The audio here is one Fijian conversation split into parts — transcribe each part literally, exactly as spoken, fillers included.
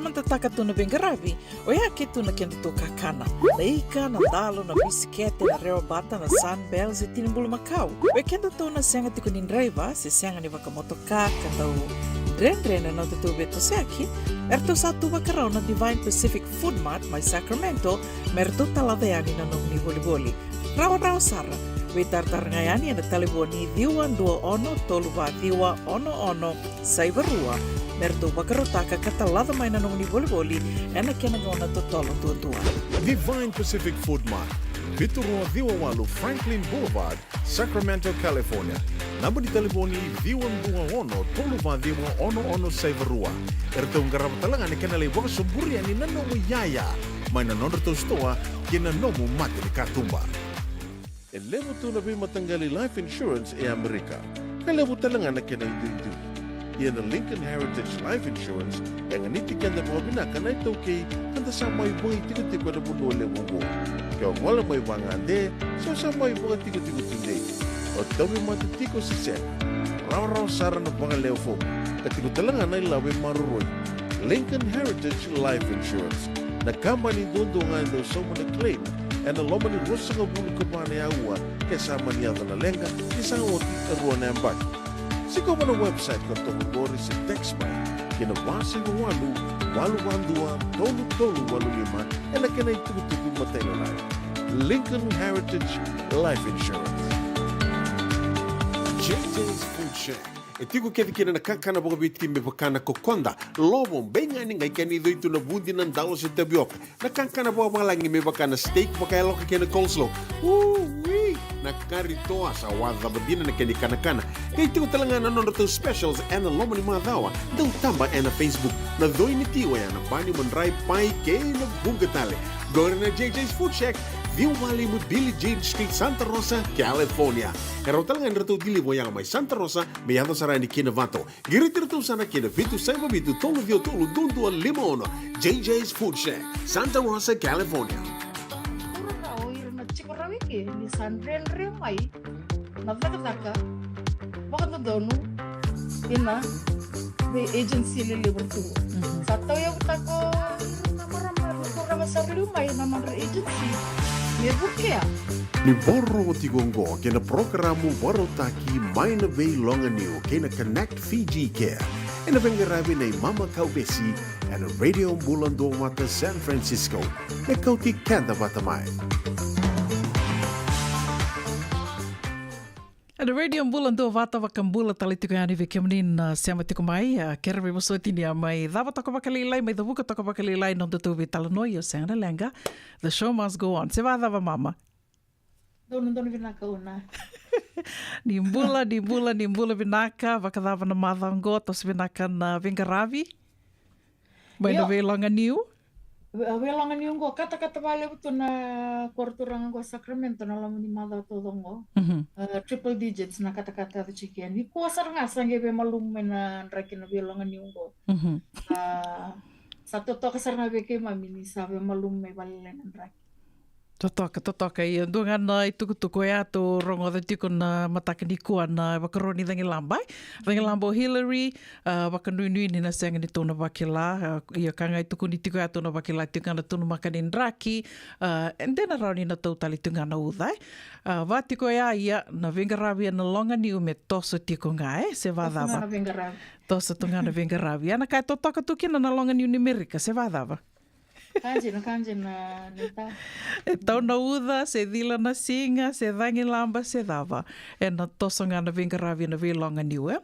Matataka tu na veiqaravi, oya ke tu na kedatou kakana. Na ika, na dalo, na bisikete, na rewa bata, na Sunbell, se tini bulumakau. Oi kedatou na sega tiko ni draiva, se sega ni vakamotoka, ka dau dredre na nodatou veitosoyaki, eratou sa tu vakarau na Divine Pacific Food Mart mai Sacramento, me ratou talaca yani na nomuni volivoli. Rawarawa sara, veitaratara ga yani ena talevoni ciwa dua ono tolu va ciwa ono ono saiva rua, me ratou vakarautaka ka talaca mai na nomuni volivoli ena kena gauna totolo duadua. Divine Pacific Food Mart, vitu rua ciwa walu Franklin Boulevard, Sacramento, California. Naba ni talevoni ciwa dua ono tolu va ciwa ono ono saiva rua. Eratou qarava tale ga na kena lai vakasoburi yani na nomu iyaya mai na nodratou sitoa kei na nomu mata ni katuba. E levu tu na veimataqali life insurance e Amerika, ka levu tale ga na kena iduidui. Ia na Lincoln Heritage Life Insurance e ganiti keda vakavinaka na iTaukei ka da sa mai vakaitikotiko ena vanua levu oqo. Ke o gole mai vagade, se o sa mai vakatikotiko tudei, o tauvimate tiko se sega, rawarawa sara na vakalewe fomu, ka tiko tale ga na ilavo e maroroi. Lincoln Heritage Life Insurance, na kabani duadua ga e dau sauma na claim ena loma ni ruasagavulu ka va na aua ke sa mani yaco na leqa, ni sa oti e rua na yabaki. Sikova na website ka toka qori se text mai ki na va saiva walu, walu va dua, tolu tolu walu lima, ena kena itukutuku matailalai. Lincoln Heritage Life Insurance. J J's Food Shack. E tiko kece kina na kakana vakaviti me vaka na kokoda, lovo, beigani, qai kena icoi tu na vudi, na dalo se tavioka. Na kakana vakavalagi me vaka na steak vakayaloka kei na coleslaw. Ui! Na kari toa sa wacava dina na kena ikanakana. Qai tiko tale ga na nodratou specials ena loma ni macawa. Dau taba ena Facebook. Na coi ni tiwa ya na bani, madrai, pai kei na vuqa tale. Qori na J J's Food Shack, ciwa va lima Billie Jean Street, Santa Rosa, California. E rawa tale ga ni ratou deliver yaga mai Santa Rosa me yaco sara yani ki Novato. Qiriti iratou sara ki na vitu saiva vitu tolu ciwa tolu dua dua lima ono. J J's Food Shack, Santa Rosa, California. Ura na o ira na tiko rawa i ke ni sa dredre mai na cakacaka vakadodonu ina vei agency lelevu tu. Mhm. Sa tauyavutaka o ira na marama, na turaga sa liu mai na nodra agency me vukea. Ni vakarorogo tiko oqo kei na porokaramu vakarautaki mai na Veiloga Niu kei na Connect Fiji Care, ena veiqaravi nei Mama Kauvesi ena Radio Bula Duavata San Francisco. Me kauti keda vata mai. Ena Radio Bula Duavata, vakabula tale tiko yani vei kemuni na sema tiko mai, a, kere veivosoti ni a mai cava toka vakalailai, mai cavuka toka vakalailai na nodatou veitalanoa, io sega na leqa. The show must go on. Se vakacava, Mama? Donu, donu vinaka Una. Ni bula, ni bula, ni bula vinaka, vakacava na macawa oqo, toso vinaka na veiqaravi mai na Io. Veiloga Niu? Ve-, Veiloga Niu oqo, katakata vakalevu tu na koro turaga oqo Sacramento na loma ni macawa taucoko oqo. Mhm. A, triple digits na katakata yaco tiko yani. Nikua sara ga sa qai veimalumu mai na draki na Veiloga Niu oqo. Mhm. A, sa totoka sara ga vei keimami ni sa veimalumu mai vakalailai na draki. Totoka, totoka. Ia, dua ga na itukutuku oya tou rogoca tiko na mataka nikua na ivakarau ni cagilaba, e? Cagilaba o Hillary, a, vakanuinui ni na sega ni tou na vakila, a, ia ka ga e tukuni tiko ya tou na vakila tiko ga na tunumaka ni draki, a, e de na rawa ni na tau tale tiko ga na uca, e? A, va tiko ya, ia, na veiqaravi ena Loga Niu me toso tiko ga, e? Se vakacava? Toso tu ga na veiqaravi. Toso tu ga na veiqaravi. Ia na ka e totoka tu kina na Loga Niu ni Merika, se vakacava? Ka dina, ka dina, Nita. E tau na uca, se cila na siga, se cagilaba, se cava. Ena toso ga na veiqaravi ena Veiloga Niu, e?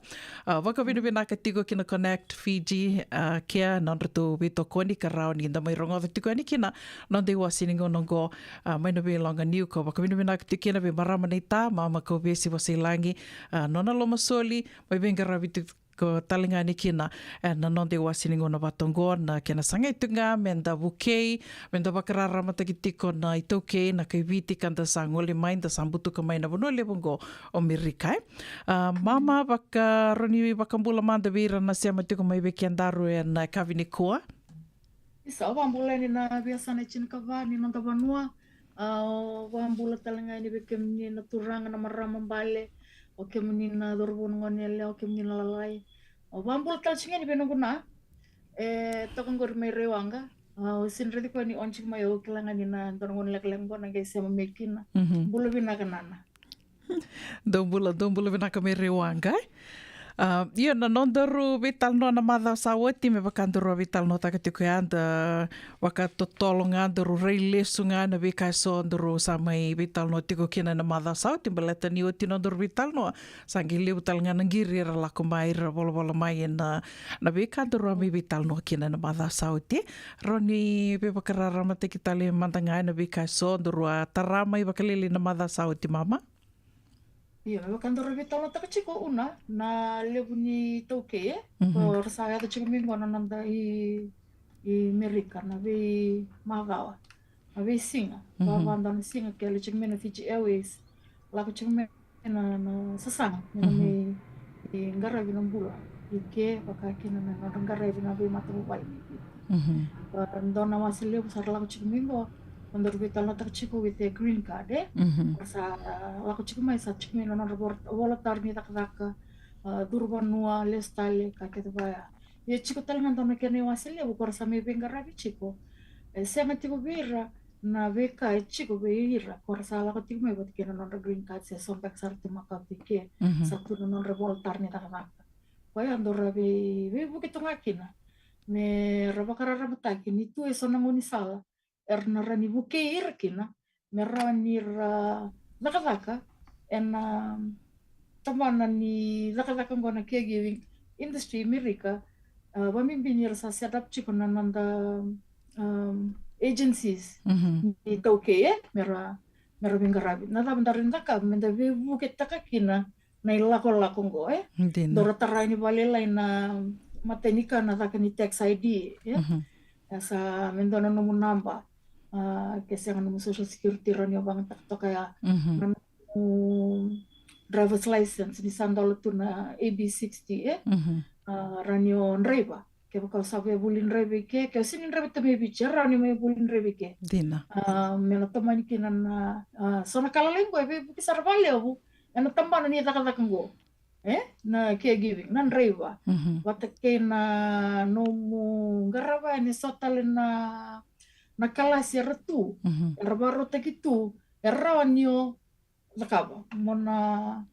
A, vakavinavinaka tiko ki na Connect Fiji, a, Care, na nodratou veitokoni ka rawa ni da mai rogoca tiko yani kina na noda iwase ni gauna oqo, a, mai na Veiloga Niu. Ka vakavinavinaka tiko kina vei marama naita, Mama Kauvesi Vasailagi, a, nona lomasoli, mai veiqaravi tiko tale ga yani kina, e, na noda iwase ni gauna vata oqo, na kena sagai tiko ga me da vukei, me da vakararamataki tiko na iTaukei, na kai Viti ka da sa gole mai, da sa butuka mai na vanua levu oqo o Merika, e. A, Mama, vakarau ni vakabula mada vei ira na sema tiko mai vei kedaru ena yakavi nikua. Isa, au vakabula yani na veiyasana e tinikava ni noda vanua. A, au vakabula tale ga yani vei kemuni na turaga, na marama bale, o kemuni na cauravou, na goneyalewa, o kemuni na lalai. Au vakabula tale tiko ga yani vei noqu na, E toka qori mai Raiwaqa. Au sega ni raica koya ni on tiko mai, au kila ga ni na dua na gauna lekaleka qo na qai sema mai kina. Mhm. Bula vinaka nana. Dou bula, dou bula vinaka mai Raiwaqa, e? A, io, na nodaru veitalanoa na macawa sa oti, me vaka daru a veitalanoataka tiko ya, da vakatotolo ga, daru rai lesu ga na veika eso daru sa mai veitalanoa tiko kina na macawa sa oti, baleta ni oti nodaru veitalanoa, sa qai levu tale ga na qiri era lako mai, ra volavola mai ena, na veika daru a mai veitalanoa kina na macawa sa oti. Rawa ni veivakararamataki tale mada ga ena veika eso daru a tara mai vakalailai na macawa sa oti, mama? Io, me vaka daru veitalanoataka tiko, Una, na levu ni taukei, e? Mhm. Ko ra sa yaco tiko mai qo na noda i, i Merika, na veimacawa, na veisiga, mhm, vavadua na siga, ke yali tiko mai na Fiji Airways, lako tiko mai na, na sasaga, me na, mhm, mai, e, qaravi na bula i ke, vaka kina na nodra qaravi na veimatavuvale mai Viti. Mhm. Ka dua na wase levu sa ra lako tiko mai qo, ko daru veitalanoataka tiko with a green card, e? Mhm. Sa lako tiko mai, sa tiko mai na nodra vol-, vola tara ni cakacaka, a, curu vanua, lesu tale, ka kece vaya. Ia tiko tale ga dua na kena iwase levu, ko ra sa mai veiqaravi tiko. E sega tiko vei ira na veika e tiko vei ira, ko ra sa lako tiko mai vata kei na nodra green card, se so beka sa ra tu makawa tiko ke, mhm, sa tu na nodra vola tara ni cakacaka. Koya daru vei, veivuke tu ga kina. Me ra vakararamataki ni tu eso na gaunisala era na rawa ni vukei ira kina, me rawa ni ra cakacaka ena tabana ni cakacaka qo na caregiving industry i Merika, a, vabibi ni ra sa set up tiko na noda, um, agencies, mhm, ni taukei, e, me ra, me ra veiqaravi. Na cava daru na cakava me da veivuketaka kina na ilakolako qo, e? Dina. Daru tara yani vakalailai na matanika na caka ni tax I D, e? Mhm. E sa me dua na nomu naba, a, ke sega nomu social security, rawa ni o vakayagataka toka ya. Mhm. Na nomu driver's license, ni sa dola tu na A B sixty, e? Mhm. A, rawa ni o draiva. Kevaka o sa via vuli draiva i ke, ke o sega ni draiva tu mai Viti, e rawa ni mai vuli draiva i ke. Dina. A, me na tomani kina na, a, so na ka lalai qo e veivuke sara vakalevu ena tabana ni cakacaka qo, e? Na caregiving, na draiva. Mhm. Vata kei na nomu qarava yani so tale na, na kalasi era tu, mhm, era vakarautaki tu, e rawa ni o cakava, mo na,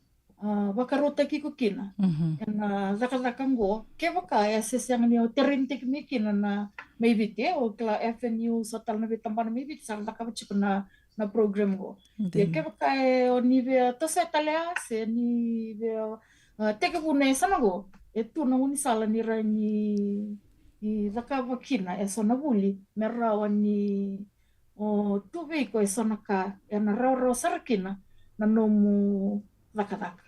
a, vakarautaki iko kina. Mhm. Ena cakacaka qo, kevaka e se sega ni o tereni tiko mai kina na mai Viti, e, o kila F N U, so tale na veitabana mai Viti, sa ra cakava tiko na, na program qo. Ia dina. Kevaka e o ni via toso tale a, se ni via, a, tekivu na yasana qo, e tu na gaunisala ni rawa ni, ni cakava kina eso na vuli, me rawa ni o tu vei iko eso na ka ena rawarawa sara kina na nomu cakacaka.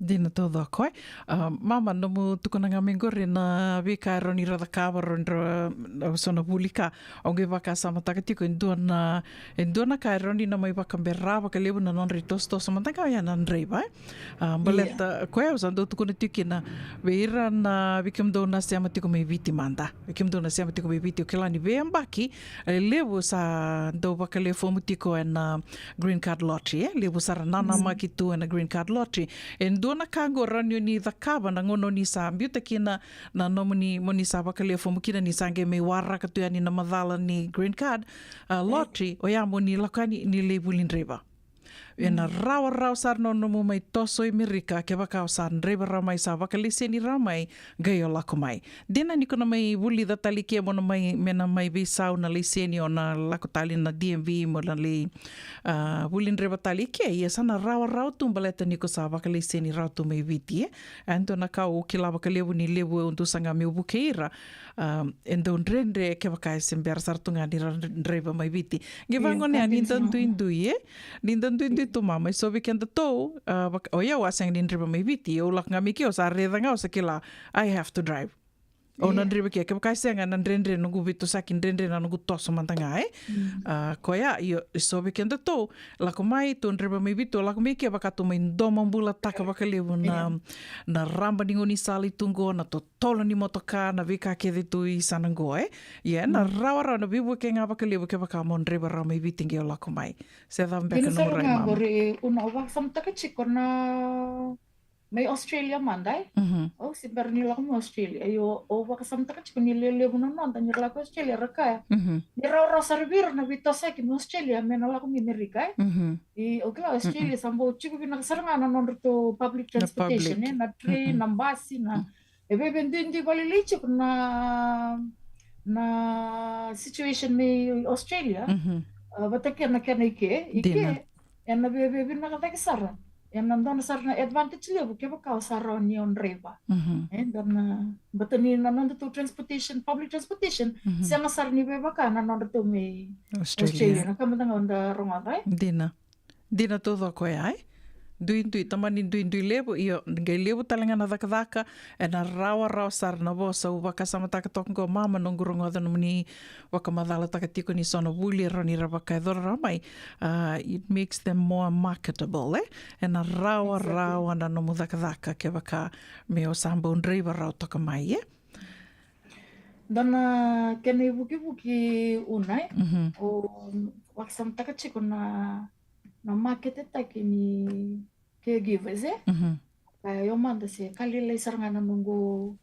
Dina taucoko, e? A, mama, nomu tukuna ga mai qori na veika e rawa ni ra cakava, rawa ni ra, a, so na vuli ka. Au qai vakasamataka tiko e dua na, e dua na ka e rawa ni na mai vakabera vakalevu na nodra itosotoso mada ga oya na draiva, e? A, baleta, ia, koya au sa dau tukuna tiko kina vei ira na, vei kemudou na sema tiko mai Viti mada. Vei kemudou na sema tiko mai Viti, o kila ni veiyabaki, e levu sa dau vakalewe fomu tiko ena green card lottery, e? Levu sara nanamaki tu ena green card lottery. E dua na ka qo rawa ni o ni cakava na gauna o ni sa biuta kina na nomuni, mo ni sa vakalewe fomu kina ni sa qai mai waraka tu yani na macala ni green card, a, lottery, oya mo ni lako yani ni lai vuli draiva. Ena rawarawa sara na nomu mai toso i Merika, kevaka o sa draiva rawa mai, sa vakalaiseni rawa mai, qai o lako mai. Dina ni ko na mai vulica tale i ke mo na mai, me na mai veisau na laiseni, o na lako tale na D M V mo na lai, a, vuli draiva tale i ke, ia sa na rawarawa tu baleta ni ko sa vakalaiseni rawa tu mai Viti, e? E dua na ka au kila vakalevu ni levu au dusa ga meu vukei ira, a, e dau dredre kevaka e se bera sara tu ga ni ra draiva mai Viti. Qai vagone, ia, ni da duidui, e? Ni da duidui tu, mama, e so vei kedatou, a, vaka, o yau a sega ni draiva mai Viti, au lako ga mai ke, au sa raica ga, au sa kila, I have to drive. Au na draiva ke, kevaka e sega na dredre noqu veitosoyaki, dredre na noqu toso mada ga, e? A, koya, io, e so vei kedatou, lako mai, tou draiva mai Viti, tou lako mai ke, vaka tou mai domobulataka vakalevu na, na raba ni gaunisala e tu qo, na totolo ni motoka, na veika kece tu e yasana qo, e? Ia, na rawarawa, na veivuke ga vakalevu kevaka mo draiva rawa mai Viti qai o lako mai. Se cava beka nomu rai, mama? Dina sara ga qori, Una, au vakasamataka tiko na mai Australia mada, e? Mhm. Au se bera ni lako mai Australia. Io, au vakasamataka tiko ni lelevu na noda ni ra lako Australia, ra kaya. Mhm. Ni rawarawa sara vei ira na veitosoyaki mai Australia me na lako mai Amerika, e? Mhm. I, au kila Australia sa bau tiko vinaka sara ga na nodratou public transportation, e? Na train, na basi, na, e veve duidui valelei tiko na, na situation mai Australia. Mhm. A, vata kei na kena i ke, i ke, ena veve vinaka cake sara. Ena dua na sara na advantage levu kevaka o sa rawa ni o draiva. Mhm. E, dua na, baleta ni na nodratou transportation, public transportation, mhm, sega sara ni vevaka na nodratou mai Australia. Australia. Na ka mada ga o da rogoca, e? Dina. Dina taucoko ya, e? Duidui, tamani duidui levu, io, qai levu tale ga na cakacaka, ena rawarawa sara na vosa au vakasamataka toka qo, mama, noqu rogoca nomuni vakamacalataka tiko ni so na vuli e rawa ni ra vakayacora rawa mai. Ah, it makes them more marketable, e? Ena rawarawa na nomu cakacaka kevaka me o sa bau draiva rawa toka mai, e? Dua na kena ivukivuki, Una, e? Mhm. O vakasamataka tiko na, na maketetaki ni caregivers, e? Mhm. Ka io mada se ka lailai sara ga na noqu,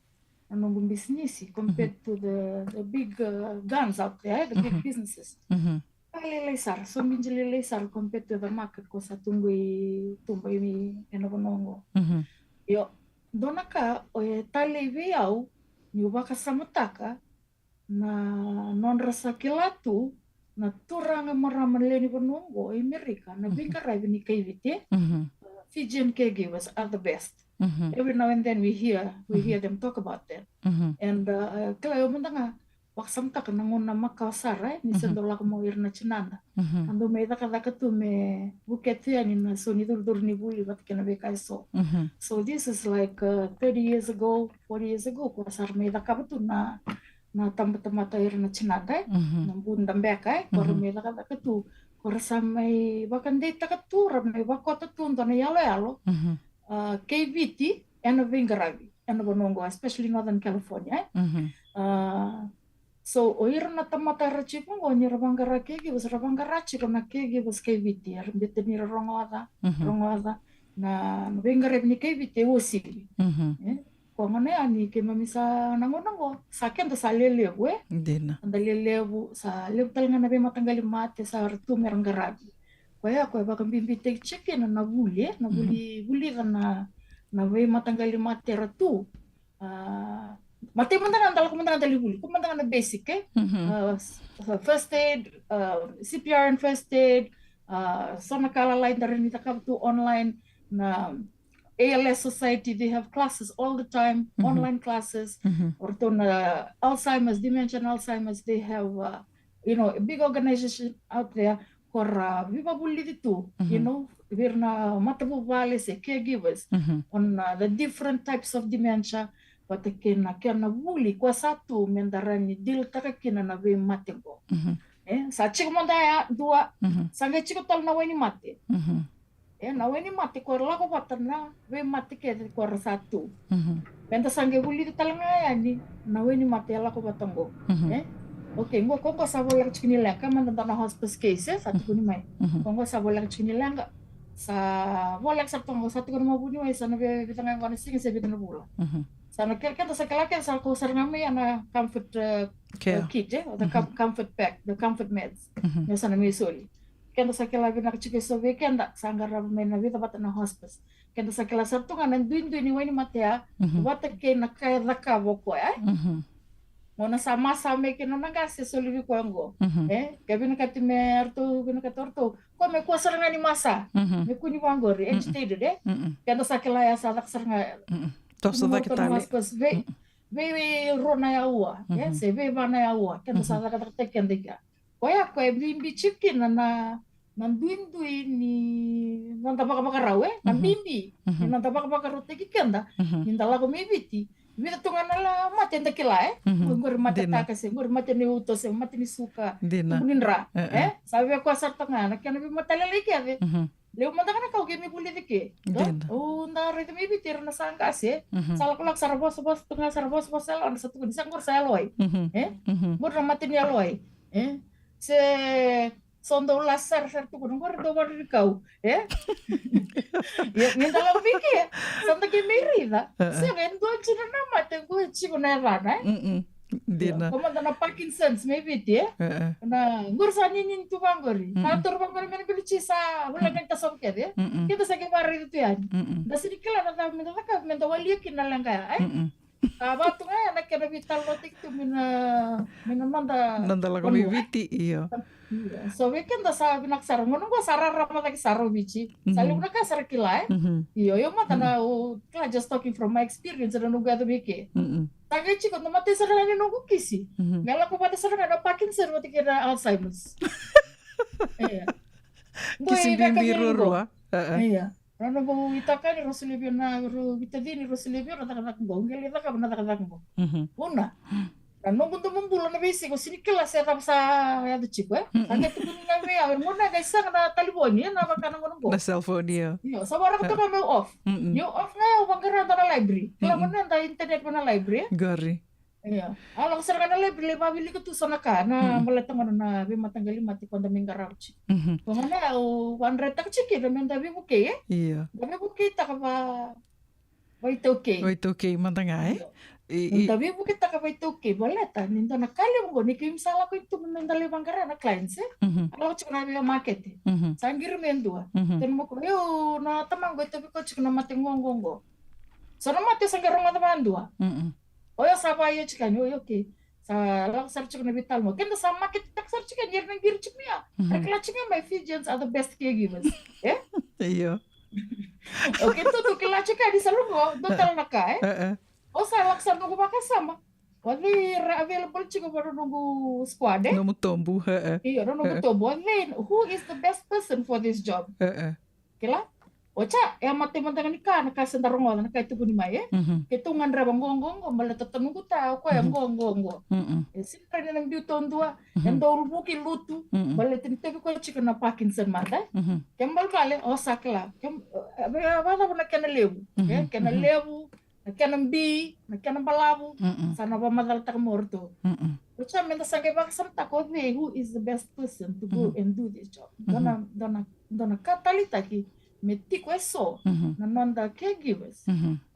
na noqu bisinisi compared, mhm, to the, the big, uh, guns out there, the big, mhm, businesses. Mhm. Ka lailai sara, so biji lailai sara compared to the market ko sa tu qo i tuba i, ena vanua qo. Mhm. Io, dua na ka, o e talei vei au, niu vakasamataka, na nodra sa kila tu na turaga, marama, lewe ni vanua qo i Amerika, na, mhm, veiqaravi ni kaiviti, e? Mhm. Fijian caregivers are the best. Mhm. Every now and then we hear, we, mhm, hear them talk about that. Mhm. And, uh, kila, io mada ga vakasamataka na gauna makawa sara, e, ni, mhm, sa dau lako mai o ira na tinada. Mhm. Ka dau mai cakacaka tu me vukea tu yani na so ni curucuru ni vuli vata kei na veika e so. Mhm. So this is like, uh, thirty years ago, forty years ago, ko sa ra mai cakava tu na, na tabatamata o ira na tinada, e? Mhm. Na buda beka, e? Ko ra, mhm, mai cakacaka tu, ko ra sa mai vakadeitaka tu, ra mai vakota tu dua na iyaloyalo, mhm, ah, kei Viti ena veiqaravi ena vanua qo, especially Northern California, e? Mhm. Ah, so o ira na tamata era tiko qo, ni ra vaqara caregivers, ra vaqara tiko na caregivers kei Viti, era biuta ni ra rogoca, mhm, rogoca na, na veiqaravi ni kei Viti e uasivi. Mhm. E? Ko gona yani keimami sa na gauna qo, sa keda sa lelevu, e? Dina. Da lelevu, sa levu tale ga na veimataqali mate sa ra tu me ra qaravi. Koya, koya vakabibitaki tiko kina na vuli, e? Na vuli, mhm, vulica na, na veimataqali mate ra tu. Ah, matai mada ga da lako mada ga da lai vuli, ko mada ga na basic, e? Mhm. Ah, s-, first aid, ah, C P R and first aid, ah, so na ka lalai da rawa ni cakava tu online, na A L S Society, they have classes all the time, mhm, online classes. Mhm. O ratou na Alzheimer's, dementia and Alzheimer's, they have, uh, you know, a big organization out there. Ko ra, uh, veivakavulici tu, mhm, you know, vei ira na matavuvale se caregivers, mhm, on, uh, the different types of dementia, vata kei na kena vuli ko sa tu me da rawa ni deal taka kina na veimate qo. Mhm. E, sa tiko mada ya dua, mhm, sa qai tiko tale na wainimate. Mhm. E, na wainimate ko lako vata na veimate kece ko ra sa tu. Mhm. Me da sa qai vulica tale ga yani na wainimate e lako vata qo. Mhm. E? Okay, qo, ko qo sa voleka tiko ni leqa, mada dua na hospice case, e, sa tukuni mai. Mhm. Ko qo sa voleka tiko ni leqa. Sa voleka sara toka qo, sa tukuni mai vuniwai, sa na vei, vica ga qo na siga se vica na vula. Mhm. Sa na ke-, keda sa kila kece sa lako sara ga mai ya na comfort, e, care, e, kit, e, o the com-, comfort pack, the comfort meds. Mhm. Me sa na mai soli. Keda sa kila vinaka tiko e so vei keda, sa qarava mai na vica vata na hospice. Keda sa kila sara tu ga na duidui ni wainimate ya, mhm, vata kei na ka e cakava o koya, e? Mhm. Mo na sa masa mai kei na nona qase e soli vei koya qo. Mhm. E? Ke vinakati me ratou, vinakati o ratou. Ko me kua sara ga ni masa. Mhm. Me kua ni vaqori, mhm, agitated, e? Mhm. Keda sa kila ya sa caka sara ga. Mhm. Toso cake tale. Hospice vei, mhm, vei, vei rua na aua, e? Mhm. Se vei va na aua. Keda sa, mhm, cakacakataki keda i kea. Koya, koya e bibi tiko kina na, na duidui ni noda vakavakarau, e? Na, mhm, bibi ni, mhm, noda vakavakarautaki keda, mhm, ni da lako mai Viti. Vica tu ga na la mate eda kila, e? Mhm. Qori mate, dina, taka se, qori mate ni uto se, mate ni suka, dina, tubu ni dra, e, e, e? Sa via koya sara toka ga na kena veimatalailai kece. Mhm. Levu mada ga na ka au keimami vulica i ke. Dina. Au da raica mai Viti ira na sa qase, e? Mhm. Sa lakolako sa ra vosavosa tu ga, sa ra vosavosa yalo, sa tukuni sa qori sa yalowai. Mhm. E? Mhm. Qori na mate ni yalowai. E? Se So dau lasa sara sara tu qori, qori dau vara ni kau. E? Ia, ni da lako mai ke, sa da ke mai raica. Sega, e dua jina na mate qo e jiko na yavana, e? Dina. Ko mada na Parkinson's mai Viti, e? Na qori sa ninini tu vaqori. Sa toro vaqori me na biluji sa vula qai tasova kece, e? Keda sa ke vara raica tu yani. Da sini kila na cava me da caka, me da walia kina na leqa ya, e? A vatu ga ya na kena veitalanoataki tu me na, me na noda, noda lako mai Viti, io. Io, so vei keda sa vinaka sara, gauna qo sa rarama cake sara o Viti. Sa levu na ka sara kila, e? Io, io mada na, o, kila, just talking from my experience, na noqu yaco vei ke. Sa qai jiko, na matai sara ga ni noqu kisi. Me lako vata sara ga na Parkinson vata kei na Alzheimer's. Io. Kisi bibi ruarua. Io. Rau noqu itokani, rau solia vei au na, rau veitacini, rau solia vei au na cakacaka qo. Au qai lai cakava na cakacaka qo. Vuna, na noqu domobula na veisiko, sini kila se cava sa yaco jiko, e? Sa qai tukuni ga vei au, e, gauna qai sega na talevoni, e, na vaka na gauna qo. Na cellphone, io. Io, sa waraka toka meu off. Niu off ga, au vaqara dua na library. Kila, gauna da internet vei na library, e? Qori. Io. A lako sara ga na library, lai vavilika tu so na ka, na baleta gona na veimataqali mate ko da mai qarava jiko. Ko gona au vakadretaka jiko kina me da veivukei, e? Io. Da veivukeitaka va, vaitaukei. Vaitaukei mada ga, e? Io. Da veivukeitaka vaitaukei, baleta ni dua na ka levu qo, ni keimami sa lako i tuba me da lai vaqara na clients, e? A lako jiko na veimakete. Sa qiri me dua. Tena mako, io, na tamaqu e tauvi koya jiko na mate qo, qo, qo. So na mate sa qai rogoca vadua. O yau sa vakaio jiko yani, oi, okay. Sa lako sara jiko na veitalanoa. Keda sa market taka sara jiko yani, era na qiri jiko mai ya. Era kila jiko mai Fijians are the best caregivers. E? Io. Okay, tou, tou kila jiko yani sa rogo, dua tale na ka, e? O sa lako sara noqu vakasama. O cei era available jiko vei noqu squad, e? Nomu tobu, e, e. Io, noqu tobu. O cei, who is the best person for this job? E, e. Kila? Oti ya, e a mate mada ga ni ka, na ka sa da rogoca, na ka e tukuni mai, e? Keitou gadreva qo, qo, qo, baleta tanuqu ta, o koya qo, qo, qo. E sini rawa ni na biu taudua, e dau vuki lutu, baleta ni tauvi koya jiko na Parkinson mada, e? Ke balebale, o sa kila. Ke, e, e, vakacava na kena levu, e? Kena levu, na kena bi, na kena balavu, sa na vakamacalataka mai o ratou. Oti ya me da sa qai vakasamataka o cei, who is the best person to go and do this job. Dua na, dua na, dua na ka taleitaki me tiko e so na noda caregivers.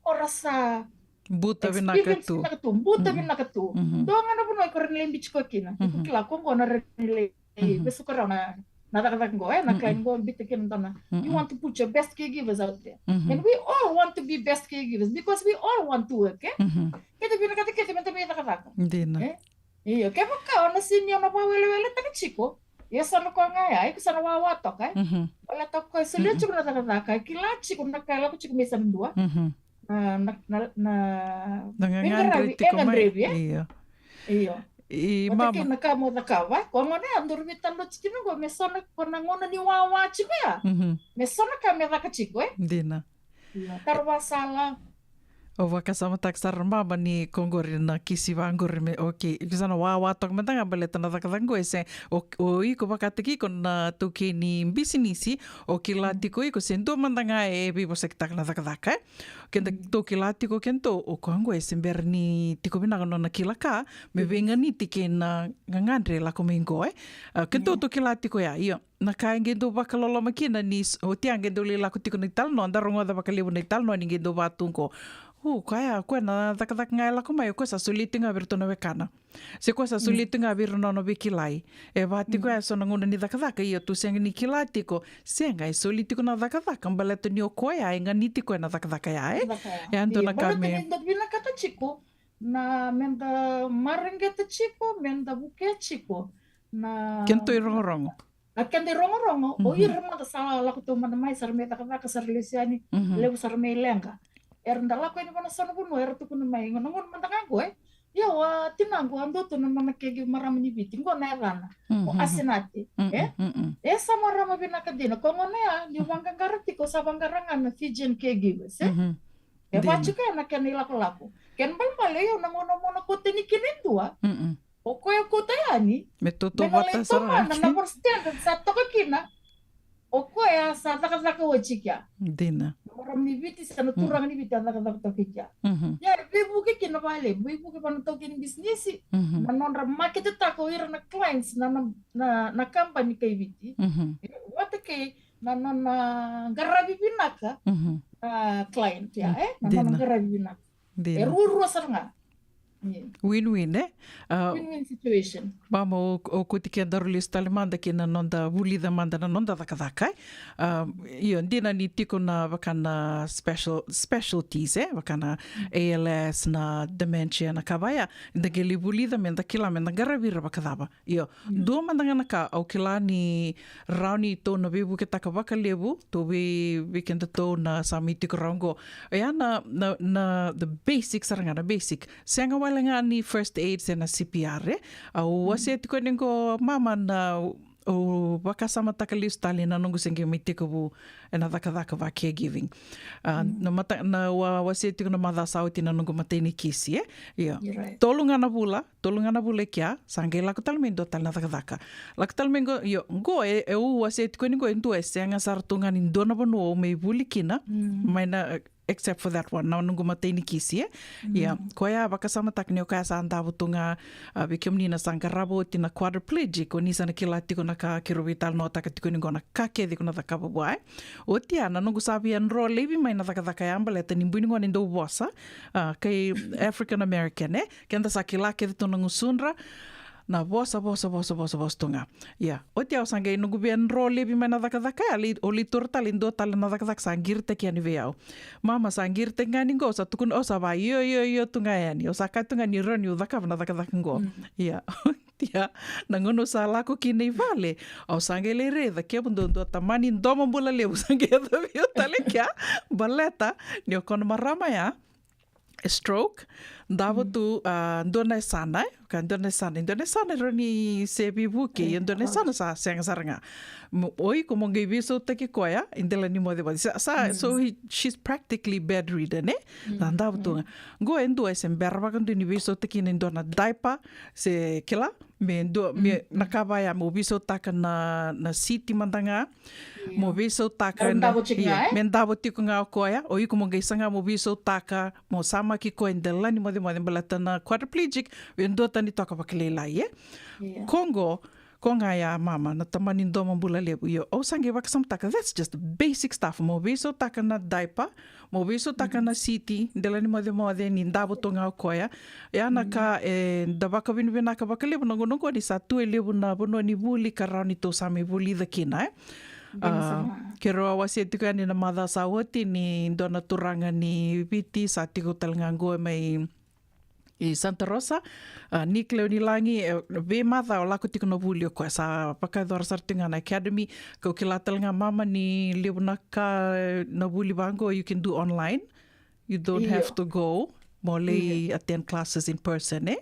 O ra sa buta vinaka tu. Buta vinaka tu. Dua ga na vanua ko ra na lai biuti koya kina. Iko kila ko qo na ra na lai vesuka rawa na, na cakacaka qo, e, na client qo, biuta kina dua na. You want to put your best caregivers out there. And we all want to be best caregivers because we all want to work, e? Keda vinakata kece me da mai cakacaka. Dina. E? Io, kevaka o na sini o na vakaweleweletaka jiko, ia sa na koya ga ya, iko sa na wawa toka, e? Baleta o koya e solia jiko na cakacaka, e kila jiko na ka e lako jiko mai sa na dua. Na, na, na, na gagadre tiko mai. E gadrevi, e? Io. Io. Vata kei na ka mo cakava, e? Ko gona ya, dou veitalanoa jiko kina qo, me so na, ko na gauna ni wawa jiko ya. Me so na ka me caka jiko, e? Dina. Io, taro vakasala. Au vakasamataka sara mada ni ko qori na kisi vaqori me, okay, iko sa na wawa toka mada ga baleta na cakacaka qo e se, o, o iko vakataki iko na taukei ni bisinisi, o kila tiko iko se dua mada ga e veivosakitaka na cakacaka, e? Keda tou kila tiko keda tou, o koya qo e se bera ni tiko vinaka nona kila ka me veiganiti kei na gagadre e lako mai qo, e? A, keda tou tou kila tiko ya, io. Na ka e qai dau vakaloloma kina ni s-, oti ya qai dau lai lako tiko na italanoa, da rogoca vakalevu na italanoa ni qai dau vaka tu qo. O koya, o koya na cakacaka ga e lako mai, o koya sa solia tiko ga vei iratou na wekana. Se koya sa solia tiko ga vei ira na nona veikilai. E vaka tiko ya so na gauna ni cakacaka, ia tou sega ni kila tiko. Sega, e soli tiko na cakacaka, baleta ni o koya e ganiti koya na cakacaka ya, e? Cakacaka ya. E a dua na ka me. Io, baleta ni da vinakata tiko na, me da mareqeta tiko, me da vukea tiko na. Kedatou irogorogo. A keda irogorogo, o ira mada sa lako tu mada mai, sa ra mai cakacaka, sa ra lesu yani, levu sa ra mai leqa. Era da lako yani vua na so na vanua, era tukuna mai, gauna, gauna mada ga qo, e? Io, a tinaqu, a dua tu na nona caregiver, marama ni Viti, qo na yacana. O Asinati, e? E sa marama vinaka dina, ko gauna ya, niu vaqaqara tiko, sa vaqara ga na Fijian caregivers, e? E vaka tiko ya na kena ilakolako. Kena ibalebale, io, na gauna mo na kauta yani kina e dua. O koya kauta yani. Me tautauvata sara. Me na lai tomana na, na standard sa toka kina. O koya sa cakacaka oti kea. Dina. Forum ni Viti, se na turaga ni Viti a cakacaka toka i kea. Mhm. Ia, e veivuke kina vakalevu, veivuke vua na taukei ni bisinisi, Mhm. na nodra maketetaka o ira na clients, na, na, na, na company kai Viti. Mhm. E, vata kei na nona qaravi vinaka, Mhm. na client, ia, Mm. e? Na nona Dina. qaravi vinaka. E Dina. ruarua sara ga. Ia. Win-win, e? A, Win-win situation. Mama, o, o kuti kedaru lesu tale mada ki na noda vulica mada na noda cakacaka, e? A, io, dina ni tiko na vaka na special, specialties, e? Vaka na A L S, na dementia, na ka vaya. Da qai lai vulica me da kila, me da qaravi ira vakacava. Io, Mm. dua mada ga na ka au kila ni rawa ni tou na veivuketaka vakalevu, tou vei, vei kedatou na sa mai tiko rawa qo. Ia na, na, na, the basic sara ga, na basic. Sega wale ga ni first aid se na C P R, e? Au Mm. wasea tiko ni qo, mama, na, au vakasamataka lesu tale na noqu se qai mai tekivu ena cakacaka va caregiving. A, Mm. na mata, na wa, wasea tiko na macawa sa oti na noqu matai ni kisi, e? Io. You're right. Tolu ga na vula, tolu ga na vula i kea, sa qai lako tale mai dua tale na cakacaka. Lako tale mai qo, io, qo e, e au wasea tiko ni qo e dua e sega sara tu ga ni dua na vanua au mai vuli kina, Mm. mai na, e, except for that one, na noqu matai ni kisi, e? Mm. Ia, koya vakasamataka ni o koya sa davo tu ga, a, vei kemuni na sa qarava oti na quadriplegic, o ni sa na kila tiko na ka keirau veitalanoataka tiko ni qo na ka kece ko na cakava vua, e? Oti ya, na noqu sa via draw laivi mai na cakacaka ya baleta ni bui ni gone dau vosa, a, kai African American, e? Keda sa kila kece tu na gusudra, na vosa, vosa, vosa, vosa, vosa tu ga. Ia, oti au sa qai noqu via draw laivi mai na cakacaka ya, lai, au lai taura tale e dua tale na cakacaka sa qiritaki yani vei au. Mama, sa qiritaki ga ni qo, sa tukuna, au sa va, io, io, io tu ga yani. Au sa kaya tu ga ni rawa niu cakava na cakacaka qo. Mm. Ia, oti ya, na gauna au sa lako kina i vale, au sa qai lai raica, kemudou dua tamani domobula levu sa qai yacovi au tale kea, baleta ni o koya na marama ya, e stroke, davo Mm. tu, a, dua na yasana, e? Ka dua na yasana, dua na yasana e rawa ni se veivuke, Io, ia dua na yasana sa sega sara ga. Mo, o iko mo qai veisautaki koya e dela ni mocemoce. Sa, sa, Mm. so he, she's practically bedridden, e? Mm, Sa davo tu mm. ga. Qo e dua e se bera vakadua ni veisautaki kina e dua na diaper, se kila, me dua, me Mm. na ka vaya, mo veisautaka na, na siti mada ga, Io. mo veisautaka Davo na, tiko io, ga, e? me davo tiko ga o koya, o iko mo qai saga mo veisautaka, mo samaki koya e dela ni mocemoce baleta na quadriplegic, e duatani toka vakalailai, e? Io. Ko qo, ko ga ya mama, na tamani domobula levu, io, au sa qai vakasamataka, that's just basic stuff, mo veisautaka na diaper, mo veisautaka Mhm. na siti, dela ni mocemoce, ni davo tu ga o koya. Ya na Mhm. ka, e, da vakavinavinaka vakalevu na gauna qo ni sa tu e levu na vanua ni vuli ka rawa ni tou sa mai vulica kina, e? Dina A, sara. keirau a wasea tiko yani na macawa sa oti ni dua na turaga ni Viti sa tiko tale ga qo mai i Santa Rosa, a, Nick Leonilagi, e, veimacawa lako tiko na vuli o koya, sa vakayacora sara tiko ga na academy, kau kila tale ga mama ni levu na ka, e, na vuli vaqo, you can do online. You don't Io. have to go. Mo lai Io. attend classes in person, e?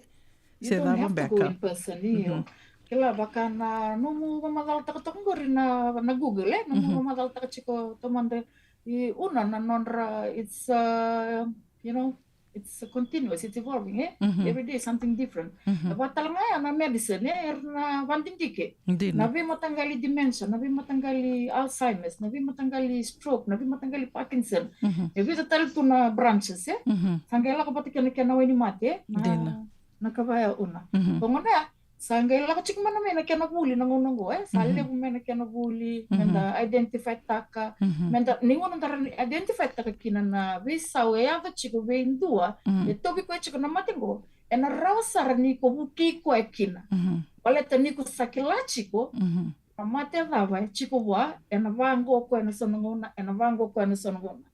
You Se don't cava have to go beka. in person, io. Mhm. Kila vaka na nomu vamacalataka toka qori na, na Google, e? Nomu Mhm. vamacalataka tiko tomada i Una na nodra, it's, uh, you know, it's continuous, it's evolving, e? Mhm. Every day something different. Mhm. E vaka tale ga ya na medicine, e? Era na vadidike. Dina. Na veimataqali dementia, na veimataqali Alzheimer's, na veimataqali stroke, na veimataqali Parkinson. Mhm. E vica tale tu na branches, e? Mhm. Sa qai lako vata kei na kena wainimate, e? Na, Dina. na ka vaya Una. Mhm. Ko gona ya, sa qai lako tiko mana mai na kena vuli na gauna qo, e? Sa Mhm. levu mai na kena vuli, Mhm. meda identify taka, Mhm. meda, ni gauna da rawa ni identify taka kina na veisau e yaco tiko vei dua, Mhm. e tauvi koya tiko na mate qo, ena rawa sara ni ko vukei koya kina. Mhm. Baleta ni ko sa kila tiko, Mhm. na mate cava e tiko vua, ena vaqo koya na so na gauna, ena vaqo koya na so na gauna.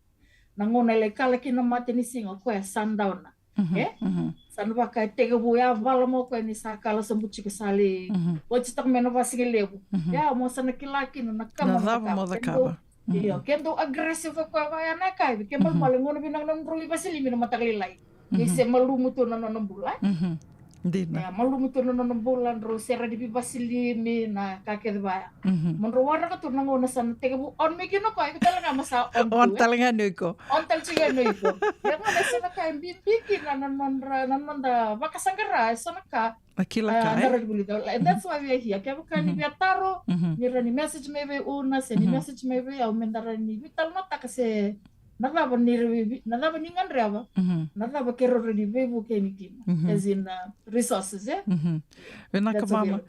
Na gauna e lai kala kina na mate ni siga, koya sa dauna. Mhm, E? mhm. Sa na vaka e tekivu yavala mai o koya ni sa kala sobu tiko sa lai. Mhm. Oti toka mai na vasiga levu. Mhm. Ya, mo sa na kila kina na ka Na mo na cava cakava. mo Ke cakava. dou, Mhm. io, ke dou aggressive o koya vaya na ka, ke Mhm. malumalu, gauna vinaka na nodrau veivasilimi na mataka lailai. Ni Mhm. se malumu tu na nona bula. Mhm. Dina. Ya, malumu tu na nona bula, drau sera ni veivasilimi, na ka kece vaya. Mhm. Mo drau waraka tu na gauna sa na tekivu on mai kina o koya, iko tale ga mo sa on On tu, e? tale ga ni o iko. On tale tiko ga ni o iko. Ia gauna sa na ka e bibi kina na nodra, na noda vakasaqara, e so na ka, Na kila ah, ka, na e? rawa ni vulica. And that's why we are here. Kevaka ni Mhm. via taro, Mhm. ni rawa ni message mai vei Una, se ni Mhm. message mai vei au, meda rawa ni veitalanoataka se na cava ni ra veivi-, na cava ni gadreva, na cava keirau rawa ni veivukei kina. As in, uh, resources, e? Vinaka mama.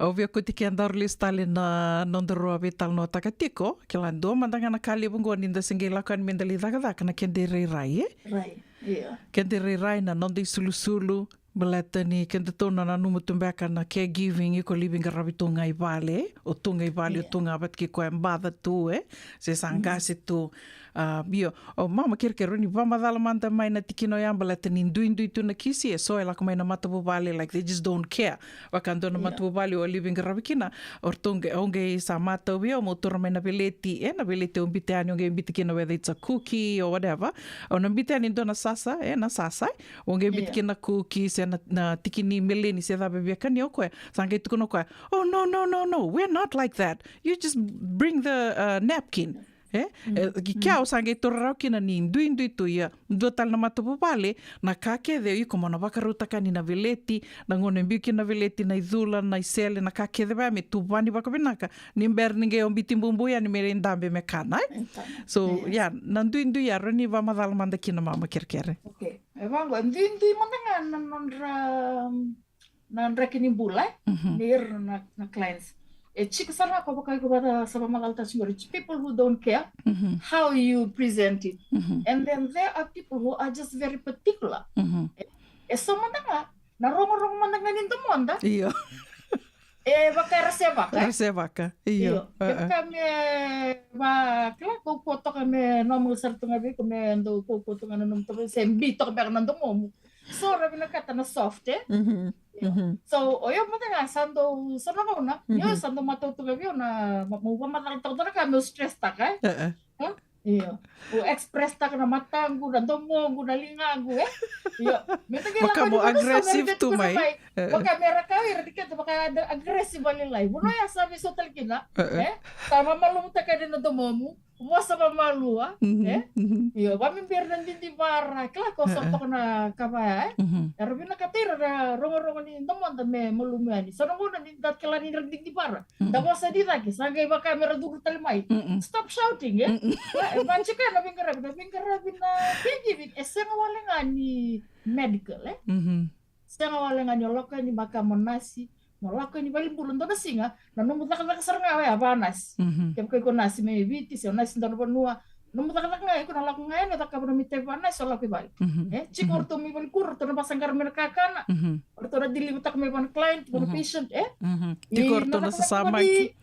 Au via kauti kedaru lesu tale na nodaru a veitalanoataka tiko, kila dua mada ga na ka levu oqo ni da se qai lako yani me da lai cakacaka na keda irairai, e? Rai, io. Keda irairai na noda isulusulu, baleta ni kedatou na nanuma tu beka na caregiving, iko lai veiqaravi tu ga i vale, o tu ga i vale, o tu ga vata kei koya e baca tu, e? Se sa qase tu. A, io, o mama kerekere, ni vakamacala mada mai na tikina oya, baleta ni duidui tu na kisi, e so e lako mai na matavuvale, like, they just don't care. Vaka dua na matavuvale au a lai veiqaravi kina, o ratou qai, au qai sa matau vei au meu taura mai na veleti, e, na veleti au biuta yani, au qai biuta kina whether it's a cookie or whatever. Au na biuta yani dua na sasa, e, na sasa, e. Au qai biuta kina na cookie, se na, na tiki ni meleni, se cava e via kania o koya. Sa qai tukuna o koya, "Oh, no, no, no, no, we're not like that. You just bring the, uh, napkin." E? E, ki kea au sa qai taura rawa kina ni duidui tu, ia dua tale na matavuvale, na ka kece iko mo na vakarautaka yani na veleti, na gauna e biu kina na veleti, na icula, na isele, na ka kece vaya me tuvani vakavinaka, ni bera ni qai o biuti bubu yani me lai dabe me kana, e? So, ia, na duidui ya, rawa ni vakamacala mada kina mama kerekere. Okay. E vaqo, duidui mada ga na nodra, um, na draki ni bula, e? Ni ira na, na clients. E tiko sara ga ko vaka iko vata sa vakamacalataka tiko qori, it's people who don't care how you present it. And then there are people who are just very particular. E, e so mada ga, na rogorogo mada ga ni domoda. Io. E vaka era sevaka, e? Era sevaka, io. Io. Kevaka me va, kila, kaukauwa toka me normal sara tu ga vei iko, me dau kaukauwa toka na nomu toka, se bi toka beka na domomu. So, ra vinakata na soft, e? Io. So, o yau mada ga sa dau, so na gauna, ni o yau sa dau matau tu ga vei au na, ma-, meu vakamacala toka na ka meu stress taka, e? Io. Au express taka na mataqu, na domoqu, na ligaqu, e? Io. Me da qai lako ni aggressive tu mai. Vaka me ra kaya ira ni keda vaka aggressive lailai. Vanua ya sa veisau tale kina, e? Sa vamalumu taka na domomu. Vosa vamalua, e? Io, vamiberi na didivara, kila ko sa toka na ka vaya, e? Era vinakata ira na rogorogo ni domoda me malumu yani. So na gauna ni da kila ni ra didivara. Da vosa ni cake, sa qai vaka me ra curu tale mai. Stop shouting, e? E, e, vaka tiko na veiqaravi, na veiqaravi na caregiving, e sega wale ga ni medical, e? Sega wale ga ni o lako yani vaka mo nasi, mo lako yani valenibula, dua na siga, na nomu cakacaka sara ga oya vakanasi. Kevaka iko nasi mai Viti, se o nasi dua na vanua, nomu cakacaka ga iko na lako ga yani, o cakava nomu itavi vakanasi, o lako i vale. E, tiko o ratou mai valenikuro, ratou na vakasaqara mai na kakana, o ratou na deliver taka mai vua na client, vua na patient, e? Tiko o ratou na sasamaki.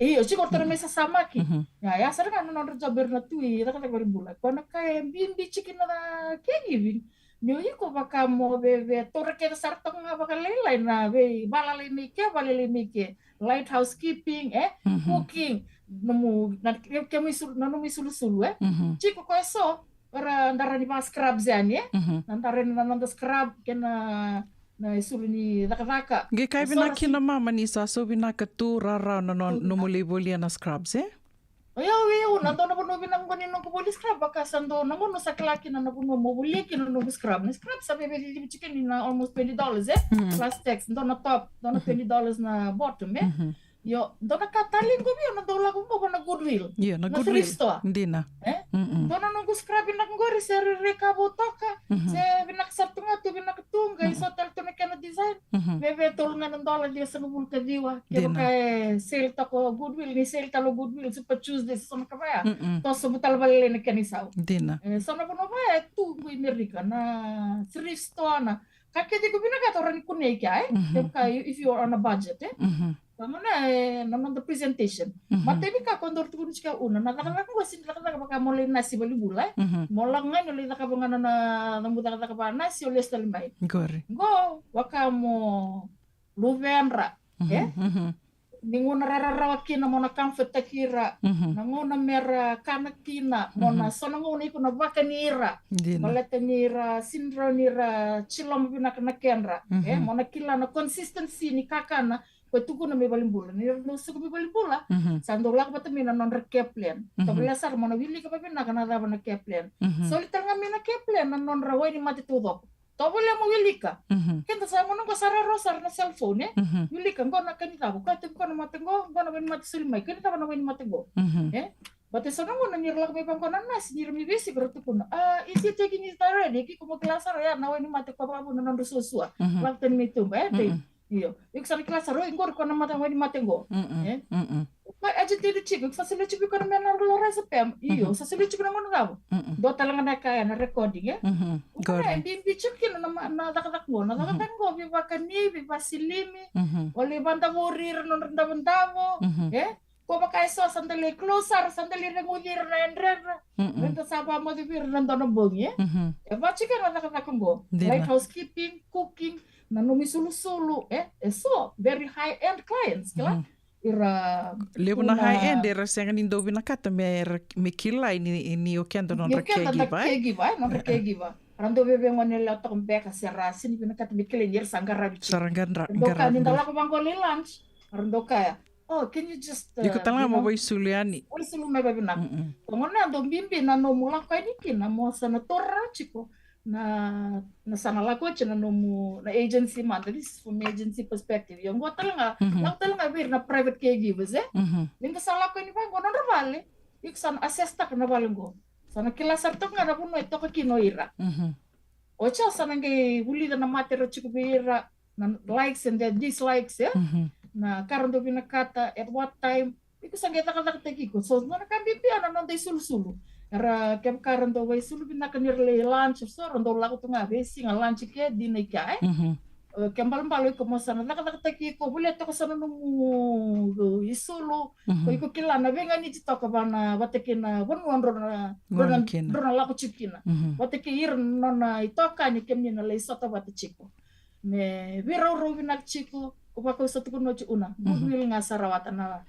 Io, tiko o ratou na mai sasamaki. Ia, ia sara ga na nodra job era na tu i cakacaka valenibula. Ko na ka e bibi tiko na caregiving. Ni o iko vaka mo veve taura kece sara toka ga vakalailai na veivakalai mai ke, vakalai mai ke. Light housekeeping, e? Cooking. Nomu, na, ke, kemu isul-, na nomu isulusulu, e? Tiko ko e so, era dara ni va scrubs yani, e? Na dara ni na noda scrub, kei na, na isulu ni cakacaka. Qai kaya vinaka kina mama ni sa so vinaka tu, rarawa na no-, nomu lai volia na scrubs, e? O yau, o yau, na dua na vanua vinaka qo ni noqu voli scrub, vaka sa dua na gauna sa kila kina na vanua mo volia kina na noqu scrub. Na scrub sa veve lilivi tiko ni na almost twenty dollars, e? Plus tax, dua na top, dua na twenty dollars na bottom, e? Io, dua na ka tale qo vei au na dau lako qo na Goodwill. Io, na Goodwill. Na thrift store. Dina. E? Dua na noqu scrub vinaka qori se rairai ka vou toka, se vinaka sara tu ga tu, vinaka tu, qai so tale tu na kena design. Veve tolu ga na dola, ciwasagavulu ka ciwa. Dina. Kevaka e sale toka o Goodwill, ni sale tale o Goodwill, Super Tuesday, se so na ka vaya. Toso vou tale vakalailai na kena isau. Dina. E, so na vanua vaya e tu qo i Merika, na thrift store, na ka kece iko vinakata o rawa ni kunea i kea, e? Kevaka, if you are on a budget, e? Vaka na, e, na noda presentation. Matai ni ka ko daru tukuna tiko, una, na cakacaka qo sega ni cakacaka vaka mo lai nasi valenibula, e? Mo lako ga ni o lai cakava ga na, na, nomu cakacaka vakanasi, o lesu tale mai. Qori. Qo, vaka mo luvedra, e? Ni gauna ra rarawa kina mo na comfort-taki ira, na gauna me ra kana kina, mo na so na gauna iko na vakani ira. Dina. Baleta ni ra sega ni rawa ni ra tiloma vinaka na kedra. E, mo na kila na consistency ni kakana ko e tukuna mai valenibula. Ni ra dau suka mai valenibula, sa dau lako vata mai na nodra care plan. Tovolea sara mo na wilika vavinaka na cava na care plan. Soli tale ga mai na care plan na nodra wainimate taucoko. Tovolea mo wilika. Keda sa gauna qo sa rarawa sara na cellphone, e? Wilika, qo na ka ni cava, koya tiko qo na mate qo, qo na wainimate soli mai, ka ni cava na wainimate qo. E? Vata so na gauna ni ra lako mai vaqo na nasi, ni ra mai veisiko ra tukuna, "Ah, is he taking it already?" Kiko mo kila sara ya na wai ni mate ko vakavuna na nodra suasua. Mhm. Lako tani mai tuba, e, dei. Mm-mm. Io. Iko sa na kila sara, oi, qori ko na mata wai ni mate qo. Mm-mm. E? Mm-mm. Ko agitated tiko, iko sa solia tiko iko na mena ro rasa pem. Io, mhm, sa solia tiko na gauna cava. Mm-mm. Dua tale ga na ka ya na recording, e? Mhm. Qori. Qori. E bibi tiko kina na ma-, na cakacaka qo. Na cakacaka qo, veivakani, veivasilimi. Mhm. O lai vadavori ira nodra davodavo. Mhm. E? Ko vaka eso sa da lai close sara, sa da lai reguci ira na yadredra. Mm-mm. Meda sa vakamoce vei ira na dua na bogi, e? Mhm. E vaka tiko na cakacaka qo. Dina. Like housekeeping, cooking, na nomu isulusulu, e? E so, very high end clients, kila? Mhm. Ira levu na high end, era sega ni dau vinakata me ra, me kilai ni, ni o keda nodra caregiver, e? Ni o keda na caregiver, e? Nodra, e, e, caregiver. Ra dau veve gone lewa toka beka se ra sega ni vinakata me kilai ni ra sa qaravi tiko. Sa ra qara-, qaravi. Ra dau kaya ni da lako vaqo lai lunch, ra dau kaya, "Oh, can you just, uh, iko tale ga mo vaisulu yani." Vaisulu mai vavinaka. Mm-mm. Ko gona ya dau bibi na nomu lako yani kina mo sa na taura tiko na, na sa na lako oti na nomu, na agency mada, this is from agency perspective. Io, qo tale ga, mhm, lako tale ga vei ira na private caregivers, e? Mhm. Ni da sa lako yani vaqo nodra vale, iko sa na assess taka na vale qo. Sa na kila sara toka ga na vanua e toka kina o ira. Mhm. Oti ya sa na qai vulica na mate ra tiko vei ira, na likes and their dislikes, e? Mhm. Na ka ra dau vinakata, at what time. Iko sa qai cakacakataki iko. So, na ka bibi ya na noda isulusulu. Era kevaka ra dau vaisulu vinaka ni ra lai lunch, so ra dau lako tu ga veisiga lunch ke, dinner ke, e? Mhm. E, ke balabala iko mo sa na cakacakataki iko, volia toka sa na nomu isulu. Mhm. Ko iko kila na veiganiti toka vana, vata kei na vanua drau na, drau na, drau na lako tiko kina. Mhm. Vata kei ira na nona itokani kemuni na lai sota vata tiko. Me veiraurau vinaka tiko, ko vaka au sa tukuna oti, Una. Mhm. Goodwill ga sa rawata na,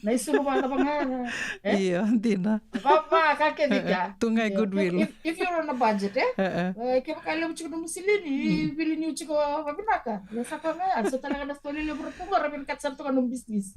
na isulu vakacava ga, e? Io, dina. Va, va, ka kece ka. Tu ga e goodwill. Io, if, if you're on a budget, e? E, e. E, kevaka e levu tiko na nomu silini, mm, vili niu tiko vavinaka. Ia sa ka ga ya, so tale ga na sitoa lelevu ra tu qo, ra vinakata sara tu ga nomu business.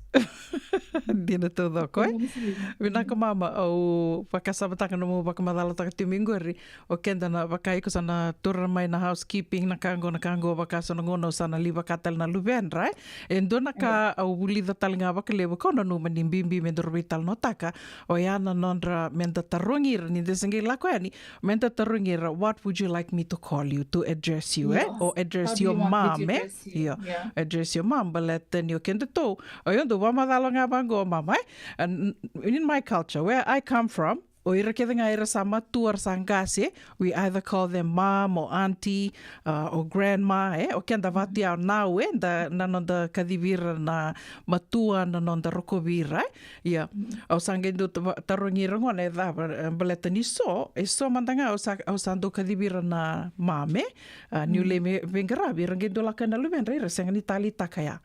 Dina taucoko, e? Nomu silini. Vinaka mama, au vakasamataka nomu vakamacalataka tiko mai qori. O keda na vaka iko sa na taura mai na housekeeping, na ka qo, na ka qo, vaka so na gauna au sa na lai vaka tale na luvedra, e? E dua na ka au vulica tale ga vakalevu, kau nanuma ni bibi me daru veitalanoataka, oya na nodra, meda tarogi ira, ni da se qai lako yani, meda tarogi ira, "What would you like me to call you, to address you," e? Yes. Or address your mom, e? How do you want me to address you? Io. Yeah. Address your mom, baleta ni o kedatou, o yau dau vakamacala ga vaqo, mama, e? And in my culture, where I come from, o ira kece ga era sa matua, era sa qase, we either call them mom or auntie, uh, or grandma, e? O keda vatu ya o nau, e? Da, na noda kacivi ira na matua, na noda rokovi ira, e? Ia, au sa qai dau ta-, tarogi ira gona e cava, e, baleta ni so, e so mada ga au sa, au sa dau kacivi ira na mom, e? A, niu lai me-, veiqaravi, ira qai dau lako na luvedra, ira sega ni taleitaka ya.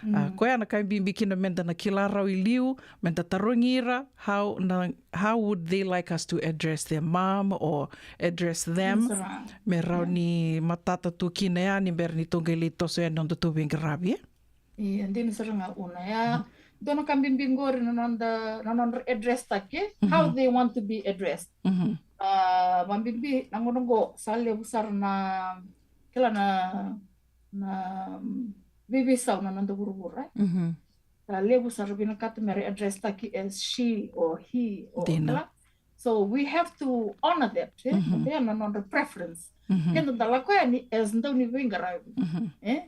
A, koya na ka e bibi kina meda na kila rawa i liu, meda tarogi ira, how na, how would they like us to address their mom or address them? That's right. Me rawa ni matata tu kina ya ni bera ni tou qai lai toso yani nodatou veiqaravi, e? Ia, dina sara ga, Una. Ia, dua na ka bibi qori na noda, na nodra address taki, e? How they want to be addressed. Mhm. A, vabibi, na gauna qo, sa levu sara na, kila na, na, mm, veiveisau na noda vuravura, e? Mhm. Sa levu sara vinakata me ra address taki as she or he or, dina, kila. So we have to honor that, e? Mhm. Kila na nodra preference. Mhm. Keda da lako yani as dau ni veiqaravi. Mhm. E?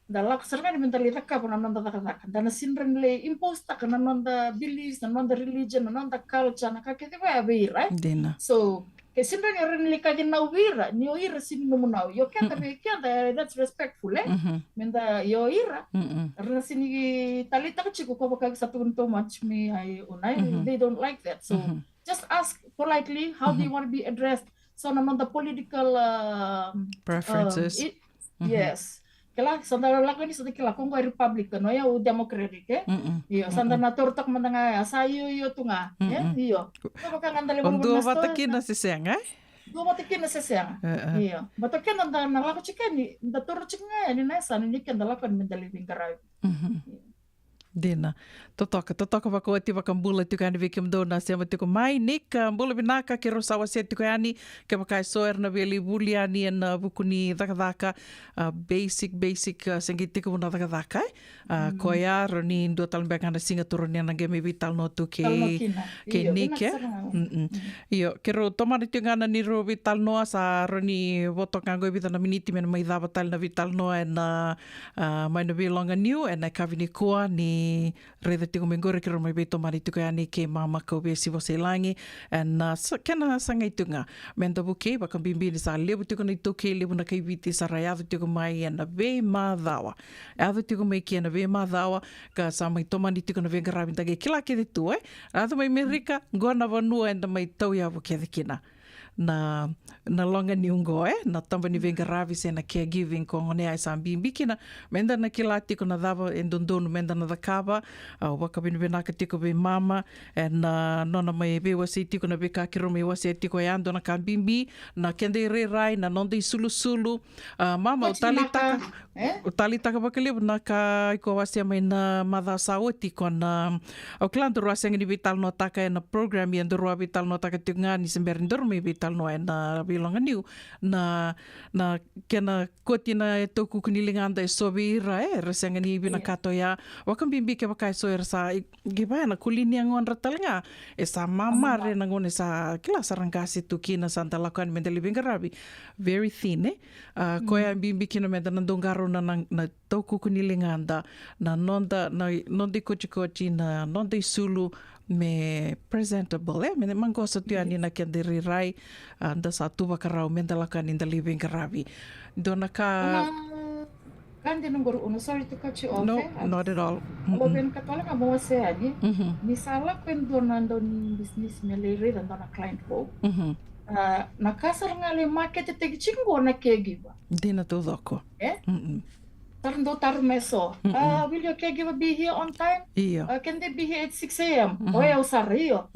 Da lako sara ga ni me da lai cakava na noda cakacaka. Da na sega ni lai impose taka na noda beliefs, na noda religion, na noda culture, na ka kece vaya vei ira, e? Dina. So, ke sega ni ra lai kaci nau vei ira, ni o ira sega ni nomu nau. Io keda, mm-mm, vei keda, that's respectful, e? Mhm. Me da, io ira, mm-mm, ra na sega ni taleitaka tiko ko vaka sa tukuna too much me, I, Una, e? Mhm. They don't like that. So, mhm, just ask politely how they, mhm, want to be addressed. So, na noda political, um, preferences, um, i-, mhm, yes. Kila, sa da lako ni sa da kila, ko qo e Republican, o yau Democratic, e? Mm-mm. Io, sa da, mm-mm, na taura toka mada ga, sa io, io tu ga, e? Mm-mm. Io. Ko vaka ga da lai, o dua vata kina se sega, e? Dua vata kina se sega. E, e. Io. But o keda da na lako tiko yani, da taura tiko ga yani na yasana ni keda lako yani me da lai veiqaravi. Mhm. Io. Dina. Totoka, totoka vakaoti, vakabula tiko yani vei kemudou na sema tiko mai. Nika, bula vinaka, keirau sa wasea tiko yani kevaka e so era na via lai vuli yani ena vuku ni cakacaka, a, basic, basic, a, se qai tekivu na cakacaka, e? A, koya, rawa ni dua tale beka ga na siga tu rawa ni na qai mai veitalanoa tu kei, kei Nika. Io, keirau tomana tiko ga na neirau veitalanoa, sa rawa ni vo toka ga qo e vica na miniti me na mai cava tale na veitalanoa ena, a, mai na veiloga niu, ena yakavi nikua ni raica tiko mai qori keirau mai veitomani tiko yani kei Mama Kauvesi Vosailagi. Ena, a, sa, kena sagai tiko ga me da vukei, vakabibi ni sa levu tiko na iTaukei, levu na kai Viti sa ra yaco tiko mai ena veimacawa. Yaco tiko mai kina veimacawa, ka sa mai tomani tiko na veiqaravi, da qai kila kece tu, e? Yaco mai Merika, qo na vanua eda mai tauyavu kece kina. Na, na loga niu qo, e? Na taba ni veiqaravi se na caregiving, ko gona ya e sa bibi kina me da na kila tiko na cava e dodonu me da na cakava. Au vakavinavinaka tiko vei Mama ena, a, nona mai veiwasei tiko na veika keirau mai wasea tiko ya, dua na ka bibi na keda irairai, na noda isulusulu. A, Mama, au taleitaka, e? Au taleitaka vakalevu na ka iko wasea mai na macawa sa oti, ko na, au kila daru a sega ni veitalanoataka ena program, ia daru a veitalanoataka tiko ga ni se bera ni daru mai veitalanoa ena veiloga niu, na, na kena koti na taukuku ni ligada e so vei ira, e, era sega ni vinakata oya. Vakabibi kevaka e so era sa i, qai vaya na koli ni yagodra tale ga. E sa mamare na gauna e sa kila sa ra qase tu kina, sa da lako yani me da lai veiqaravi. Very thin, e? A, koya e bibi kina me da na dau qarauna na, na taukuku ni ligada, na noda, na noda ikotikoti, na noda isulu me presentable, e? Me maqosa tu yani na keda irairai, a, da sa tu vakarau me da lako yani da lai veiqaravi. Dua na ka. Ka dina qori, Una, sorry to cut you off, no, e? Not at all. Au vinakata tale ga mo wasea yani. Ni sa lako e dua na dau ni business me lai raica dua na client vou. A, na ka sara ga lai market-taki tiko qo na caregiver. Dina taucoko. E? Sa ra dau taroga e so. A, will your caregiver be here on time? Io. A, can they be here at six a m? O yau sara, io.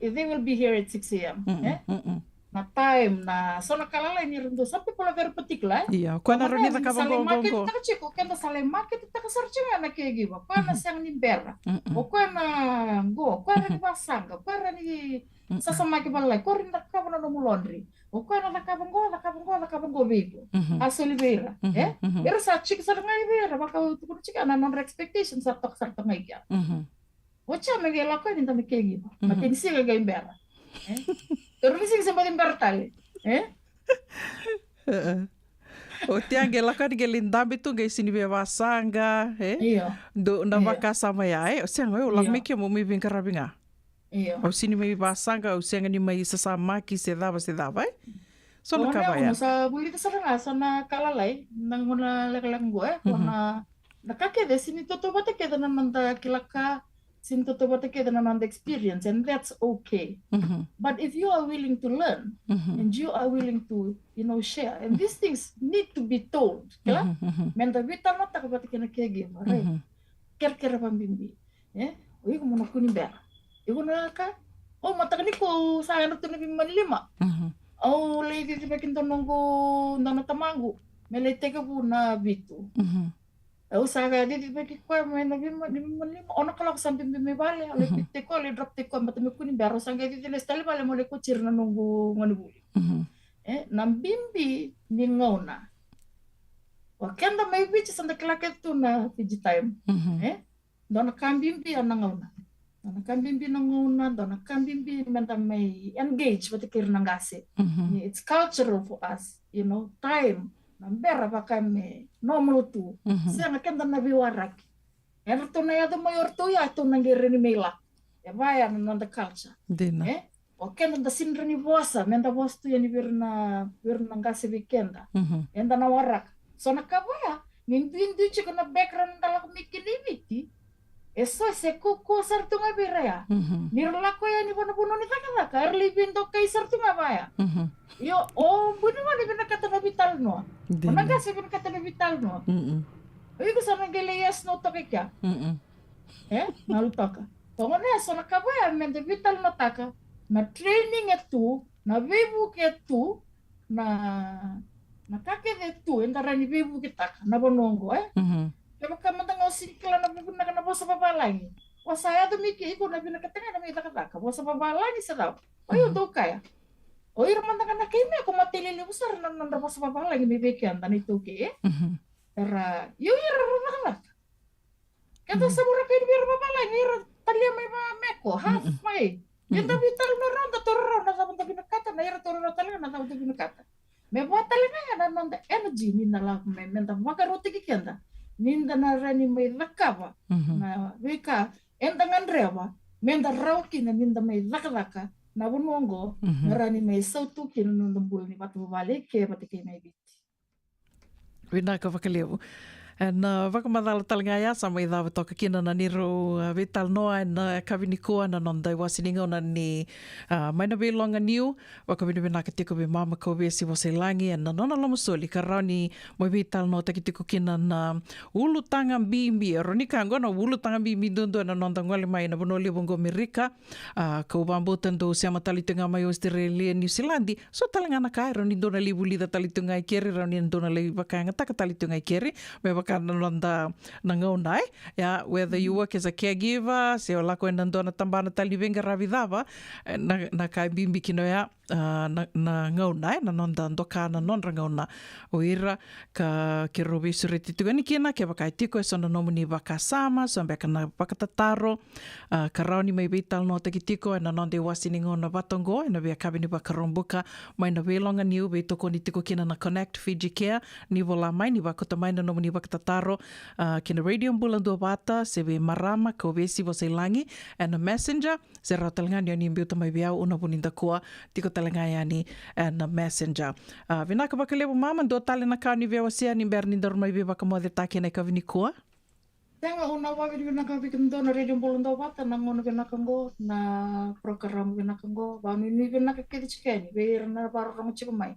They will be here at six a m. E? Na time, na so na ka lalai ni ra dau, some people are very particular, e? Io, o koya na rawa ni cakava qo, qo, qo. Keda sa lai market-taka tiko, keda sa lai market-taka sara tiko ga na caregiver. O koya na sega ni bera. O koya na qo, o koya rawa ni vasaqa, o koya rawa ni sasamaki valalai, o koya rawa ni cakava na nomu laundry. O koya na cakava qo, cakava qo, cakava qo vei iko. A soli vei ira, e? Era sa tiko sara ga i vei ira, vaka au tukuna tiko, na nodra expectation sa toka sara toka ga i kea. Oti ya me qai lako yani dua na caregiver. Matai ni siga qai bera. E? Tolu ni siga se baci bera tale. E? Oti ya qai lako yani qai lai dabe tu qai sini via vasaqa, e? Io. Dua na vakasama ya, e? O sega, au lako mai ke mo mai veiqaravi ga. Io. Au sini mai vasaqa, au sega ni mai sasamaki se cava se cava, e? So na ka vaya. Sa vulica sara ga so na ka lalai na gauna lekaleka qo, e? Ko na, na ka kece sini tautauvata kece na noda kila ka, sini tautauvata kece na noda experience, and that's okay. But if you are willing to learn and you are willing to, you know, share, and these things need to be told, kila? Me da veitalanoataka vata kei na caregiver, right? Kerekere vabibi. E? O iko mo na kua ni bera. Iko na ka, o mataka ni ko sa yadra tu na veimama ni lima. Au lai cicivaki dua noqu, dua na tamaqu me lai tekivu na vitu. Au sa qai cicivaki koya mai na veimama ni lima, ono kaloko sa bibi mai vale, au lai pick-taki koya, au lai drop-taki koya, baleta me kua ni bera. Au sa qai cici lesu tale i vale meu lai kauti ira na noqu gonevuli. E, na bibi ni gauna. O keda mai Viti sa da kila kece tu na Fiji time. E, dua na ka bibi ya na gauna. Dua na ka bibi na gauna, dua na ka bibi me da mai engage vata kei ira na qase. It's cultural for us, you know, time na bera vaka me normal tu. Sega, keda na veiwaraki. Eratou na yaco mai o ratou ya, tou na qai rawa ni mai lako. E vaya na noda culture. Dina. E? O keda da sini rawa ni vosa, me da vosa tu yani vei ira na, vei ira na qase vei keda. Eda na waraka. So na ka vaya, ni duidui tiko na background da lako mai kina i Viti, e so e se kaukaua sara tu ga vei ira ya. Ni ra lako yani vua na vanua ni cakacaka, era lai veidokai sara tu ga vaya. Io, o bui ni gone vinakata na veitalanoa. O na qase vinakata na veitalanoa. O iko sa na qai lai yes no toka i kea. E, malu toka. Toka na, so na ka vaya me da veitalanoataka, na training e tu, na veivuke e tu, na, na ka kece e tu eda rawa ni veivuketaka na vanua oqo, e? Kevaka mada ga o sini kila na veivinaka na vosa vavalagi. Vosa yaco mai ke, iko na vinakata ga na mai cakacaka vosa vavalagi se cava. O io dou kaya. O ira mada ga na kai me ko matei lelevu sara na nodra vosa vavalagi me vei keda na iTaukei, e? Era, io ira ra cakacaka. Keda sa vura kai ni vei ira vavalagi, ira talia mai va meko, half mai. Io da veitalanoa na rau, da taura rau na cava da vinakata, na ira taura rau tale ga na cava da vinakata. Me vaka tale ga ya na noda energy ni na lako me, me da vakarautaki keda ni da na rawa ni mai cakava na veika eda gadreva me da rawa kina ni da mai cakacaka na vanua oqo, na rawa ni mai sautu kina na noda bula ni vatavuvale ke vata kei na i Viti. Vinaka vakalevu. Ena, a, vakamacala tale ga ya sa mai cava toka kina na neirau, a, veitalanoa ena, a, yakavi nikua na noda iwase ni gauna ni, a, mai na veiloga niu. Vakavinavinaka tiko vei mama Kauvesi Vosailagi ena nona lomasoli ka rawa ni mai veitalanoataki tiko kina na ulutaga bibi. E rawa ni kaya oqo na ulutaga bibi duadua ena noda gole mai na vanua levu oqo Amerika. A, kau vakabauta dou sema tale tu ga mai Australia, Niusiladi, so tale ga na ka e rawa ni dou na lai vulica tale tu ga i keri, rawa ni dou na lai vakayagataka tale tu ga i keri, me vaka na noda na gauna, e? Ya, whether you work as a caregiver, se o lako ena dua na tabana tale ni veiqaravi cava, e, na, na ka e bibi kina oya, a, na, na gauna, e, na noda doka na nodra gauna o ira, ka keirau veisureti tiko yani kina, kevaka e tiko eso na nomuni vakasama, so beka na vakatataro, a, ka rawa ni mai veitalanoataki tiko ena noda iwase ni gauna vata oqo ena veiyakavi ni Vakaraubuka mai na veiloga niu, veitokoni tiko kina na Connect Fiji Care. Ni vola mai, ni vakauta mai na nomuni vakatataro, a, ki na Radio Bula Duavata se vei marama Kauvesi Vosailagi ena Messenger, se rawa tale ga ni o ni biuta mai vei au, Una Vunidakua, tiko tale ga yani ena Messenger. A, vinaka vakalevu mama, dua tale na ka o ni via wasea ni bera ni daru mai veivakamocetaki ena yakavi nikua? Sega, au na vakavinavinaka vei kemudou na Radio Bula Duavata na gauna vinaka oqo, na porokaramu vinaka oqo, vakanuinui vinaka kece tiko yani vei ira na vakarorogo tiko mai.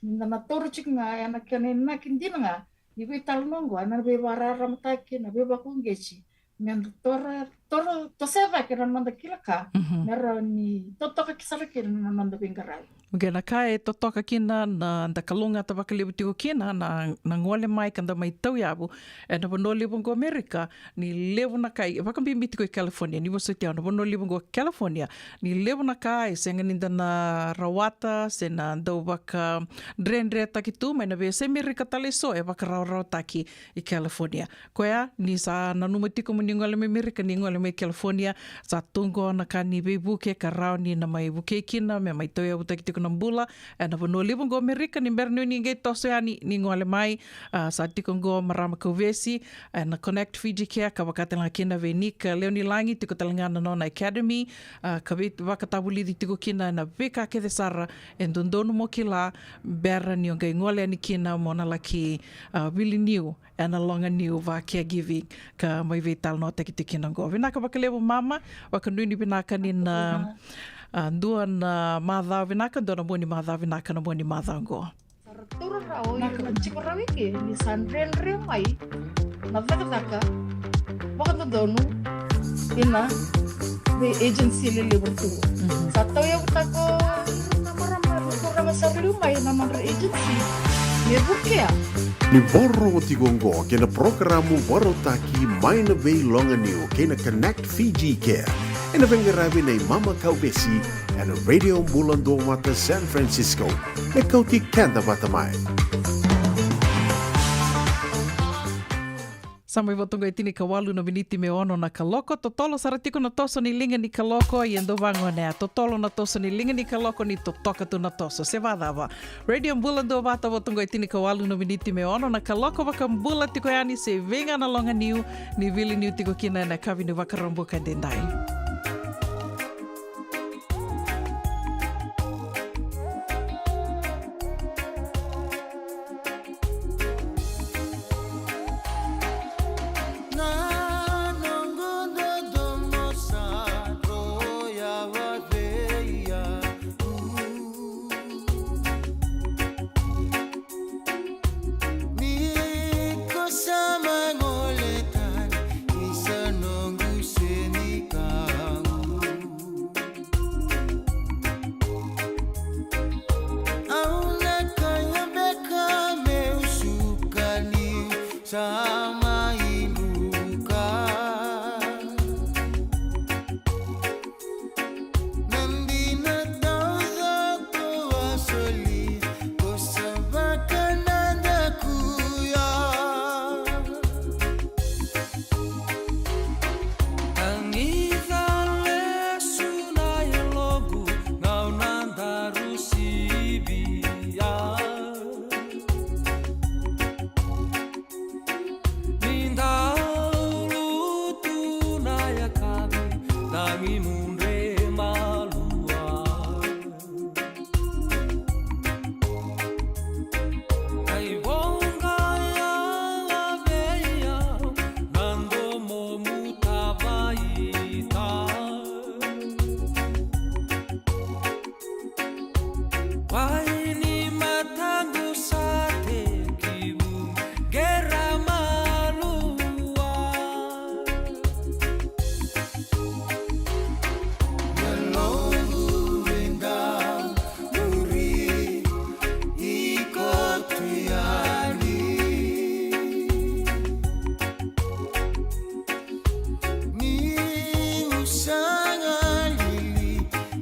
Da na taura tiko ga ena kena inaki dina ga ni veitalanoa oqo, ena veivakararamataki, na veivakauqeti, me da taura, taura, toso cake na noda kila ka, me rawa ni totoka sara kina na noda veiqaravi. Oqo na ka e totoka kina na da kalougata vakalevu tiko kina na, na gole mai ka da mai tauyavu ena vanua levu oqo Amerika, ni levu na ka, e vakabibi tiko i California, ni vosoti au na vanua levu oqo California, ni levu na ka e sega ni da na rawata se na dau vakadredretaki tu mai na veiyasai Amerika tale eso, e vakarawarawataki i California. Koya, ni sa nanuma tiko mo ni gole mai Amerika, ni gole mai California, sa tu oqo na ka ni veivuke ka rawa ni na mai vukei kina me mai tauyavutaki tiko na bula ena vanua levu oqo Amerika, ni bera ni o ni qai toso yani ni gole mai. A, sa tiko oqo marama Kauvesi ena Connect Fiji Care, ka vaka tale ga kina vei Nick Leonilagi, tiko tale ga na nona academy, a, ka veivakatavulici tiko kina ena veika kece sara e dodonu mo kila bera ni o qai gole yani kina mo na laki, a, vili niu ena loga niu va caregiving, ka mai veitalanoataki tiko kina oqo. Vinaka vakalevu mama, vakanuinui vinaka ni na, a, dua na macawa vinaka, dua na mua ni macawa vinaka na mua ni macawa oqo. Sa ra taura rawa o ira na tiko rawa i ke ni sa dredre mai na cakacaka vakadodonu ena vei agency lelevu tu. Sa tauyavutaka o ira na marama era turaga sara liu mai na nodra agency me vukea. Ni vakarorogo tiko oqo kei na porokaramu vakarautaki mai na veiloga niu kei na Connect Fiji Care, ena veiqaravi nei Mama Kauvesi ena Radio Bula Duavata San Francisco, me kauti keda vata mai. Sa mai vo toka e tinikawalu na miniti me ono na kaloko, totolo sara tiko na toso ni liga ni kaloko, ia dou vagonea, totolo na toso ni liga ni kaloko ni totoka tu na toso, se vacava. Radio Bula Duavata vo toka e tinikawalu na miniti me ono na kaloko, vakabula tiko yani se vei ga na loga niu, ni vili niu tiko kina ena yakavi ni Vakaraubuka edaidai. Mudre malua. Kai voqa ya vei au na domo mutavaita. Wai ni mataqu sa tekivu qera malua. Yaloqu e dau muri iko tu yani. Niu sa galili,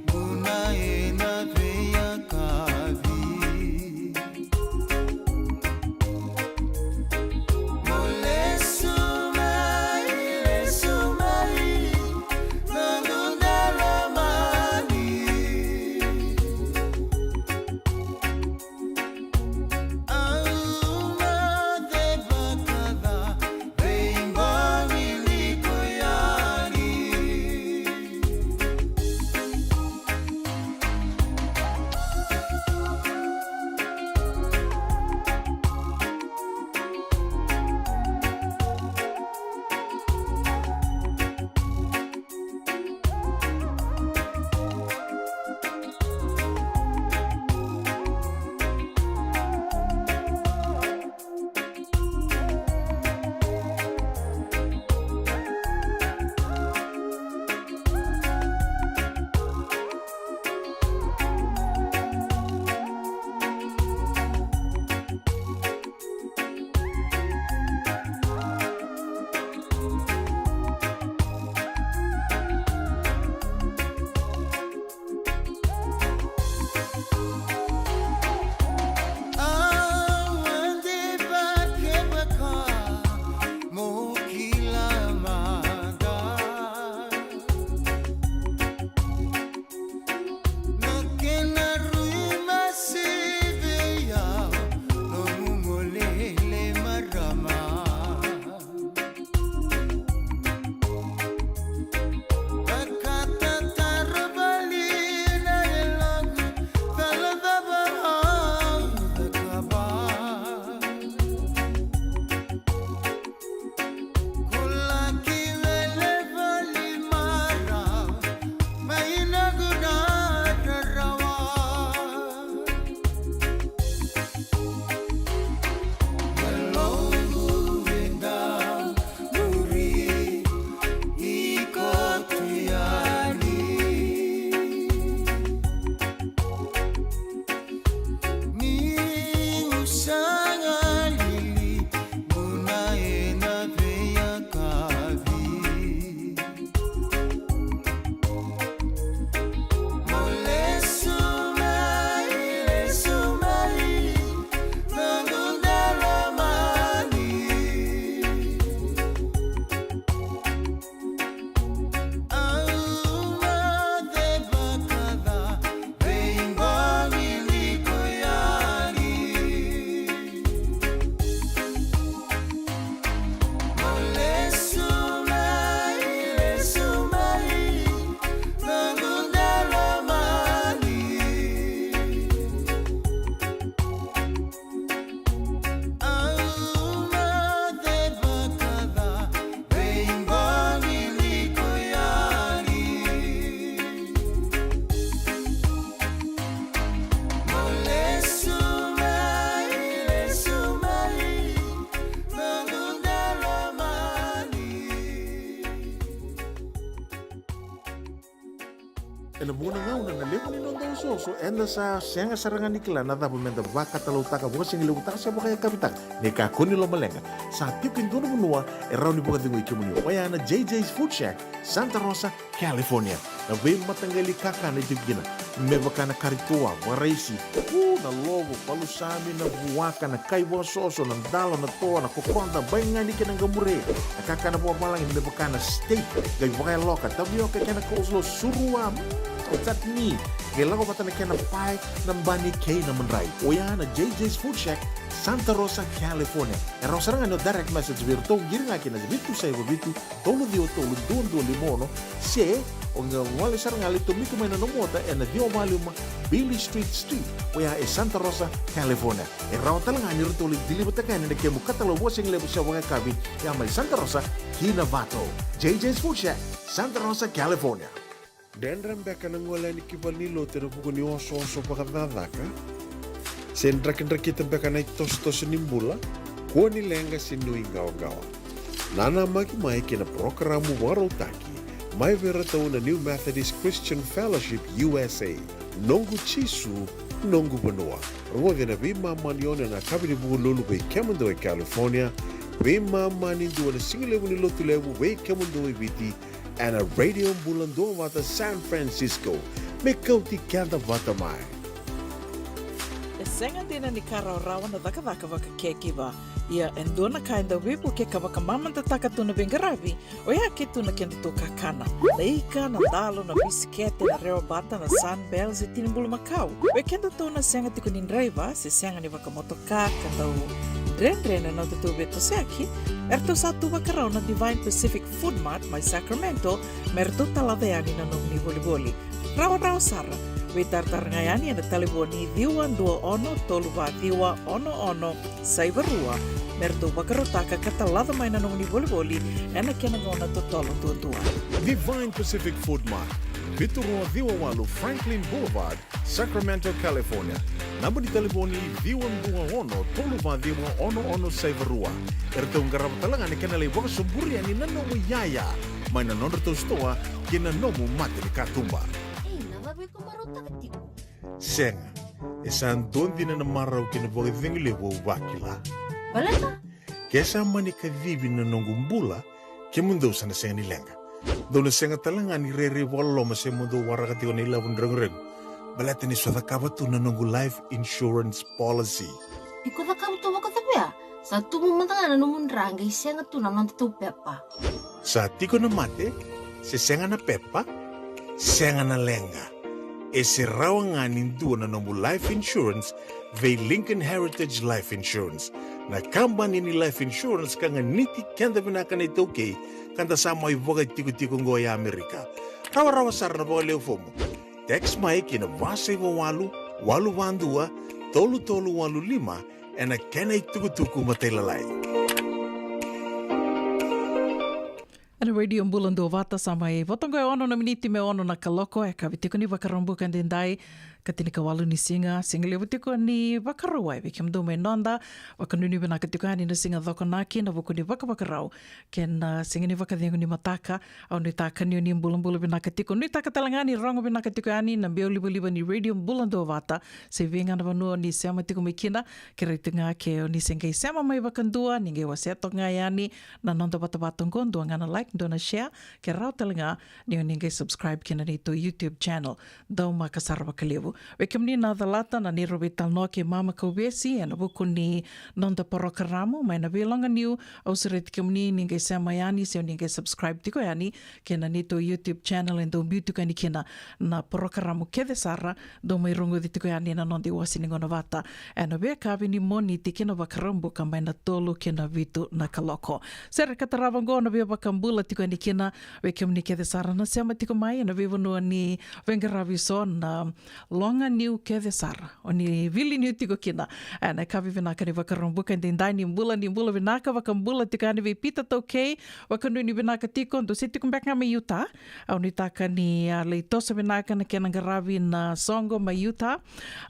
vuna ena veiyakavi. Mo lesu mai, lesu mai, na noqu Dalamani. Au na cevaka ca vei bogi ni ko yani. Au a dei vaka kevaka mo kila mada na kena rui masi vei au nomu gole, marama. Vakatataro voli na yaloqu, cala cava au cakava? Kulaki wele voli marau mai noqu na rarawa. Yaloqu e dau muri iko tu yani. Niu sa galili, vuna ena veiyakavi. Mo lesu mai, lesu mai, noqu Dalamani. Au na cevaka ca vei bogi ni ko yani. Mo lesu mai, lesu mai, noqu Dalamani. Au na cevaka ca vei bogi ni ko yani. Mo lesu mai, lesu mai, noqu Dalamani. Ena vuqa na gauna na levu ni noda osooso eda sa sega sara ga ni kila na cava meda vakatalautaka, vakasigalevu taka se vakayakavi taka. Ni kakua ni lomaleqa, sa tiko e dua na vanua e rawa ni vakacegui kemuni, oya na J J's Food Shack, Santa Rosa, California. Na veimataqali kakana e tiko kina, me vaka na kari toa, vakaraisi, u, na lovo, palusami, na vuaka, na kai vakasoso, na dalo, na toa, na kokoda, baigani kei na qamure. Na kakana vakavalagi me vaka na steak, qai vakayaloka, tavioka kei na coleslaw, surua, mm, chutney, qai lako vata na kena pae, na bani kei na madrai. Oya na J J's Food Shack, Santa Rosa, California. E rawa sara ga ni o direct message vei iratou, qiri ga ki na vitu saiva vitu, tolu ciwa tolu, dua dua lima ono, se O qai gole sara ga lai tomika mai na nomu ota ena ciwa walu lima Beale Street Suite, oya e Santa Rosa, California. E rawa tale ga ni ratou lai deliver-taka yani na kemu katalau vakasigalevu se vakayakavi, ya mai Santa Rosa ki Novato. J J's Food Shack, Santa Rosa, California. Dredre beka na gole yani ki valenilotu ena vuku ni osooso vakacakacaka? Se drakidrakita beka na itosotoso ni bula? Kua ni leqa se nuiqawaqawa. Nanamaki mai ki na parokaramu vakarautaki mai vei iratou na New Methodist Christian Fellowship U S A. Noqu Jisu, noqu vanua. Rogoci ena veimama ni ono ena yakavi ni Vukelulu vei kemudou e California, veimama ni dua na sigalevu ni Lotulevu vei kemudou e Viti, ena Radio Bula Duavata San Francisco. Me kauti keda vata mai. E sega dina ni ka rawarawa na cakacaka vakacakiva. Ia e dua na ka e dau veivukei ka vakamamadataka tu na veiqaravi, oya ke tu na kedatou kakana, na ika, na dalo, na bisikete, na rewabata, na Sunbell se tini bulumakau. Vei kedatou na sega tiko ni draiva se sega ni vakamotoka ka dau dredre na nodatou veitosoyaki, eratou sa tu vakarau na Divine Pacific Food Mart mai Sacramento me ratou talaca yani na nomuni volivoli. Rawarawa sara. Veitaratara ga yani ena talevoni ciwa dua ono tolu va ciwa ono ono saiva rua me ratou vakarautaka ka talaca mai na nomuni volivoli ena kena gauna totolo duadua. Divine Pacific Food Mart, vitu rua ciwa walu Franklin Boulevard, Sacramento, California. Naba ni talevoni ciwa dua ono tolu va ciwa ono ono saiva rua. Eratou qarava tale ga na kena lai vakasoburi yani na nomu iyaya mai na nodratou sitoa kei na nomu mata ni katuba. Ei, na cava iko marautaka tiko? Sega, e sa dua dina na marau kei na vakacegu levu au vakila. Baleta? Ke sa mani kacivi na noqu bula, kemudou sa na sega ni leqa. Dou na sega tale ga ni rairai vakaloloma se mo dou waraka tiko na ilavo ni reguregu, baleta ni sa cakava tu na noqu life insurance policy. Iko cakava tu vakacava ya? Sa tubu mada ga na nomu dra qai sega tu na nodatou pepa. Sa tiko na mate, se sega na pepa, sega na leqa. E se rawa ga ni dua na nomu life insurance vei Lincoln Heritage Life Insurance, na kabani ni life insurance ka ganiti keda vinaka na iTaukei, ka da sa mai vakatikotiko oqo e Amerika. Rawarawa sara na vakalewe fomu. Text mai ki na va saiva walu, walu va dua, tolu tolu walu lima, ena kena itukutuku matailalai. Ena Radio Bula Duavata, sa mai vo toka e ono na miniti me ono na kaloko, e yakavi tiko ni Vakaraubuka edaidai, ka tinikawalu ni siga, siga levu tiko ni Vakarauwai vei kemudou mai noda. Vakanuinui vinaka tiko yani na siga Cokonaki ena vuku ni vakavakarau kei na siga ni vakacegu ni mataka. Au nuitaka ni o ni bulabula vinaka tiko, nuitaka tale ga ni rogo vinaka tiko yani na biau livaliva ni Radio Bula Duavata, se vei ga na vanua o ni sema tiko mai kina. Kerei tiko ga ke o ni se qai sema mai vakadua, ni qai wasea toka ga yani na noda vatavata oqo, dua ga na like, dua na share, ke rawa tale ga ni o ni qai subscribe ki na neitou YouTube channel. Daumaka sara vakalevu. Vei kemuni na calata na neirau veitalanoa kei Mama Kauvesi ena vuku ni noda parokaramu mai na veiloga niu, au sureti kemuni ni qai sema yani se o ni qai subscribe tiko yani ki na neitou YouTube channel e dau biu tiko yani kina na parokaramu kece sara, dau mai rogoci tiko yani ena noda iwase ni gauna vata ena veiyakavi ni Moniti ki na Vakaraubuka mai na tolu ki na vitu na kaloko. Sere ka tarava oqo na veivakabula tiko yani kina vei kemuni kece sara na sema tiko mai ena veivanua ni veiqaravi so, na loga niu kece sara. O ni vili niu tiko kina ena yakavi vinaka ni Vakaraubuka edaidai. Ni bula, ni bula vinaka, vakabula tiko yani vei Pita Taukei, vakanuinui vinaka tiko, dou se tiko beka ga mai Utah. Au nuitaka ni a lai toso vinaka na kena qaravi na soqo mai Utah.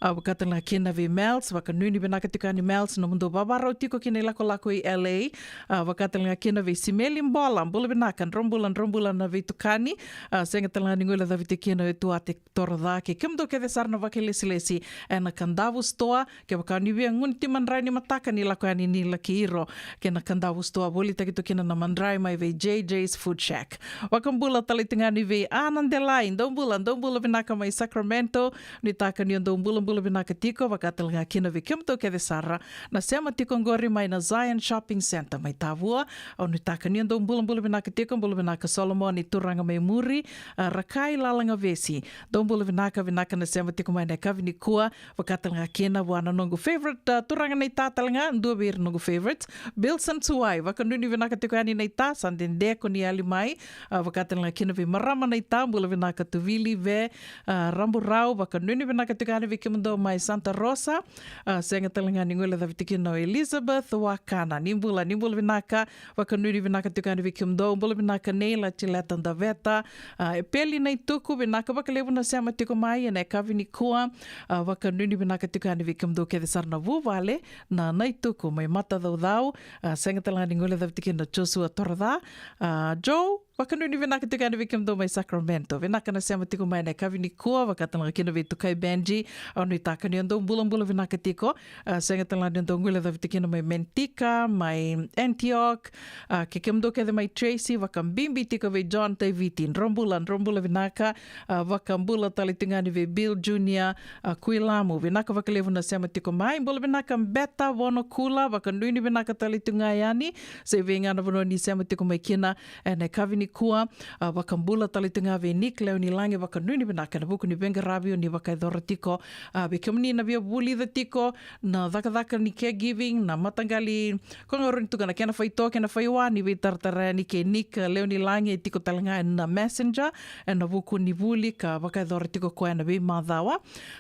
A, vaka tale ga kina vei Mels, vakanuinui vinaka tiko yani Mels, nomudou vavarau tiko kina ilakolako i L A. A, vaka tale ga kina vei Simeli Bola, bula vinaka, drau bula, drau bula na veitukani. A, sega tale ga ni guilecavi tiko kina o Etuate Toroca kei kemudou kece sara na vakailesilesi ena Kadavu Store. Kevaka ni via gunu ti madrai ni mataka ni lako yani ni laki iro kei na Kadavu Store, volitaki tu kina na madrai mai vei J J's Food Shack. Vakabula tale tiko ga yani vei Ana Delai, dou bula, dou bula vinaka mai Sacramento. Nuitaka ni o dou bulabula vinaka tiko, vaka tale ga kina vei kemudou kece sara na sema tiko oqori mai na Zion Shopping Centre mai Tavua. Au nuitaka ni o dou bulabula vinaka tiko, bula vinaka Solomoni Turaga mai Muri, a, Rakai Lalagavesi. Dou bula vinaka, vinaka na sema tiko mai na yakavi nikua, vaka tale ga kina vua na noqu favorite, uh, turaga naita tale ga, dua vei ira noqu favorites, Bilson Suai, vakanuinui vinaka tiko yani naita, sa dede ko ni yali mai, uh, vaka tale ga kina vei marama naita, bula vinaka Tuvili, Ve, uh, Raburau, vakanuinui vinaka tiko yani vei kemudou mai Santa Rosa, uh, sega tale ga ni guilecavi tiko kina o Elizabeth Wakana, ni bula, ni bula vinaka, vakanuinui vinaka tiko yani vei kemudou, bula vinaka Neila Tileta Daveta, uh, Epeli Naituku, vinaka vakalevu na sema tiko mai ena yakavi nikua, uh, vakanuinui vinaka tiko yani vei kemudou kece sara na vuvale, na Naituku mai Matacaucau, uh, sega tale ga ni guilecavi tiko kina Joshua Toroca, uh, Joe, vakanuinui vinaka tiko yani vei kemudou mai Sacramento. Vinaka na sema tiko mai na yakavi nikua, vaka tale ga kina vei Tukai Benji, au nuitaka ni o dou bulabula vinaka tiko, uh, sega tale ga ni o dou guilecavi tiko kina mai Manteca, mai Antioch, uh, kei kemudou kece mai Tracy, vakabibi tiko vei John Taiviti, dro bula, dro bula vinaka, uh, vakabula tale tiko ga yani vei Bill Junior, uh, Kuilamu, vinaka vakalevu na sema tiko mai, bula vinaka Beta Vonokula, vakanuinui vinaka tale tiko ga yani, se vei ga na vanua ni sema tiko mai kina, ena yakavi nikua, a, vakabula tale tiko ga vei Nick Leonilagi, vakanuinui vinaka ena vuku ni veiqaravi o ni vakayacora tiko, a, vei kemuni na via vulica tiko na cakacaka ni caregiving, na mataqali, ko ga rawa ni tukuna kena faitoa, kena faiwa, ni veitaratara yani kei Nick Leonilagi, e tiko tale ga ena Messenger, ena vuku ni vuli ka vakayacora tiko koya ena veimacawa,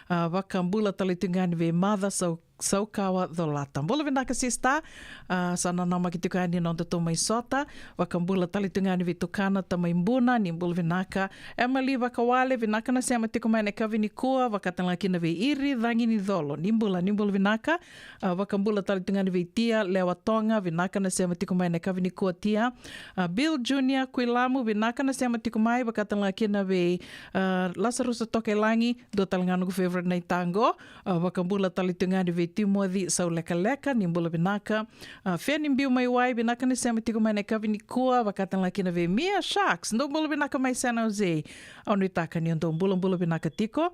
a, vakabula tale tiko ga yani vei Maca Sau Saukawa Colata. Bula vinaka sista, a, sa nanamaki tiko yani na nodatou mai sota, vakabula tale tiko yani vei Tukana Tamaibuna, ni bula vinaka. Emily Vakawale, vinaka na sema tiko mai na yakavi nikua, vaka tale ga kina vei Iri Cagi ni Colo, ni bula, ni bula vinaka, a, vakabula tale tiko yani vei Tia Lewa Toga, vinaka na sema tiko mai na yakavi nikua Tia, a, Bill Junior Kuilamu, vinaka na sema tiko mai, vaka tale ga kina vei, a, Lasarusa Tokailagi, dua tale ga noqu favorite naita qo, a, vakabula tale tiko ga yani vei Timoci Saulekaleka, ni bula vinaka. A, Feni Biu mai Wai, vinaka na sema tiko mai na yakavi nikua, vaka tale ga kina vei Mia Sharks, dou bula vinaka mai San Jose. Au nuitaka ni o dou bulabula vinaka tiko.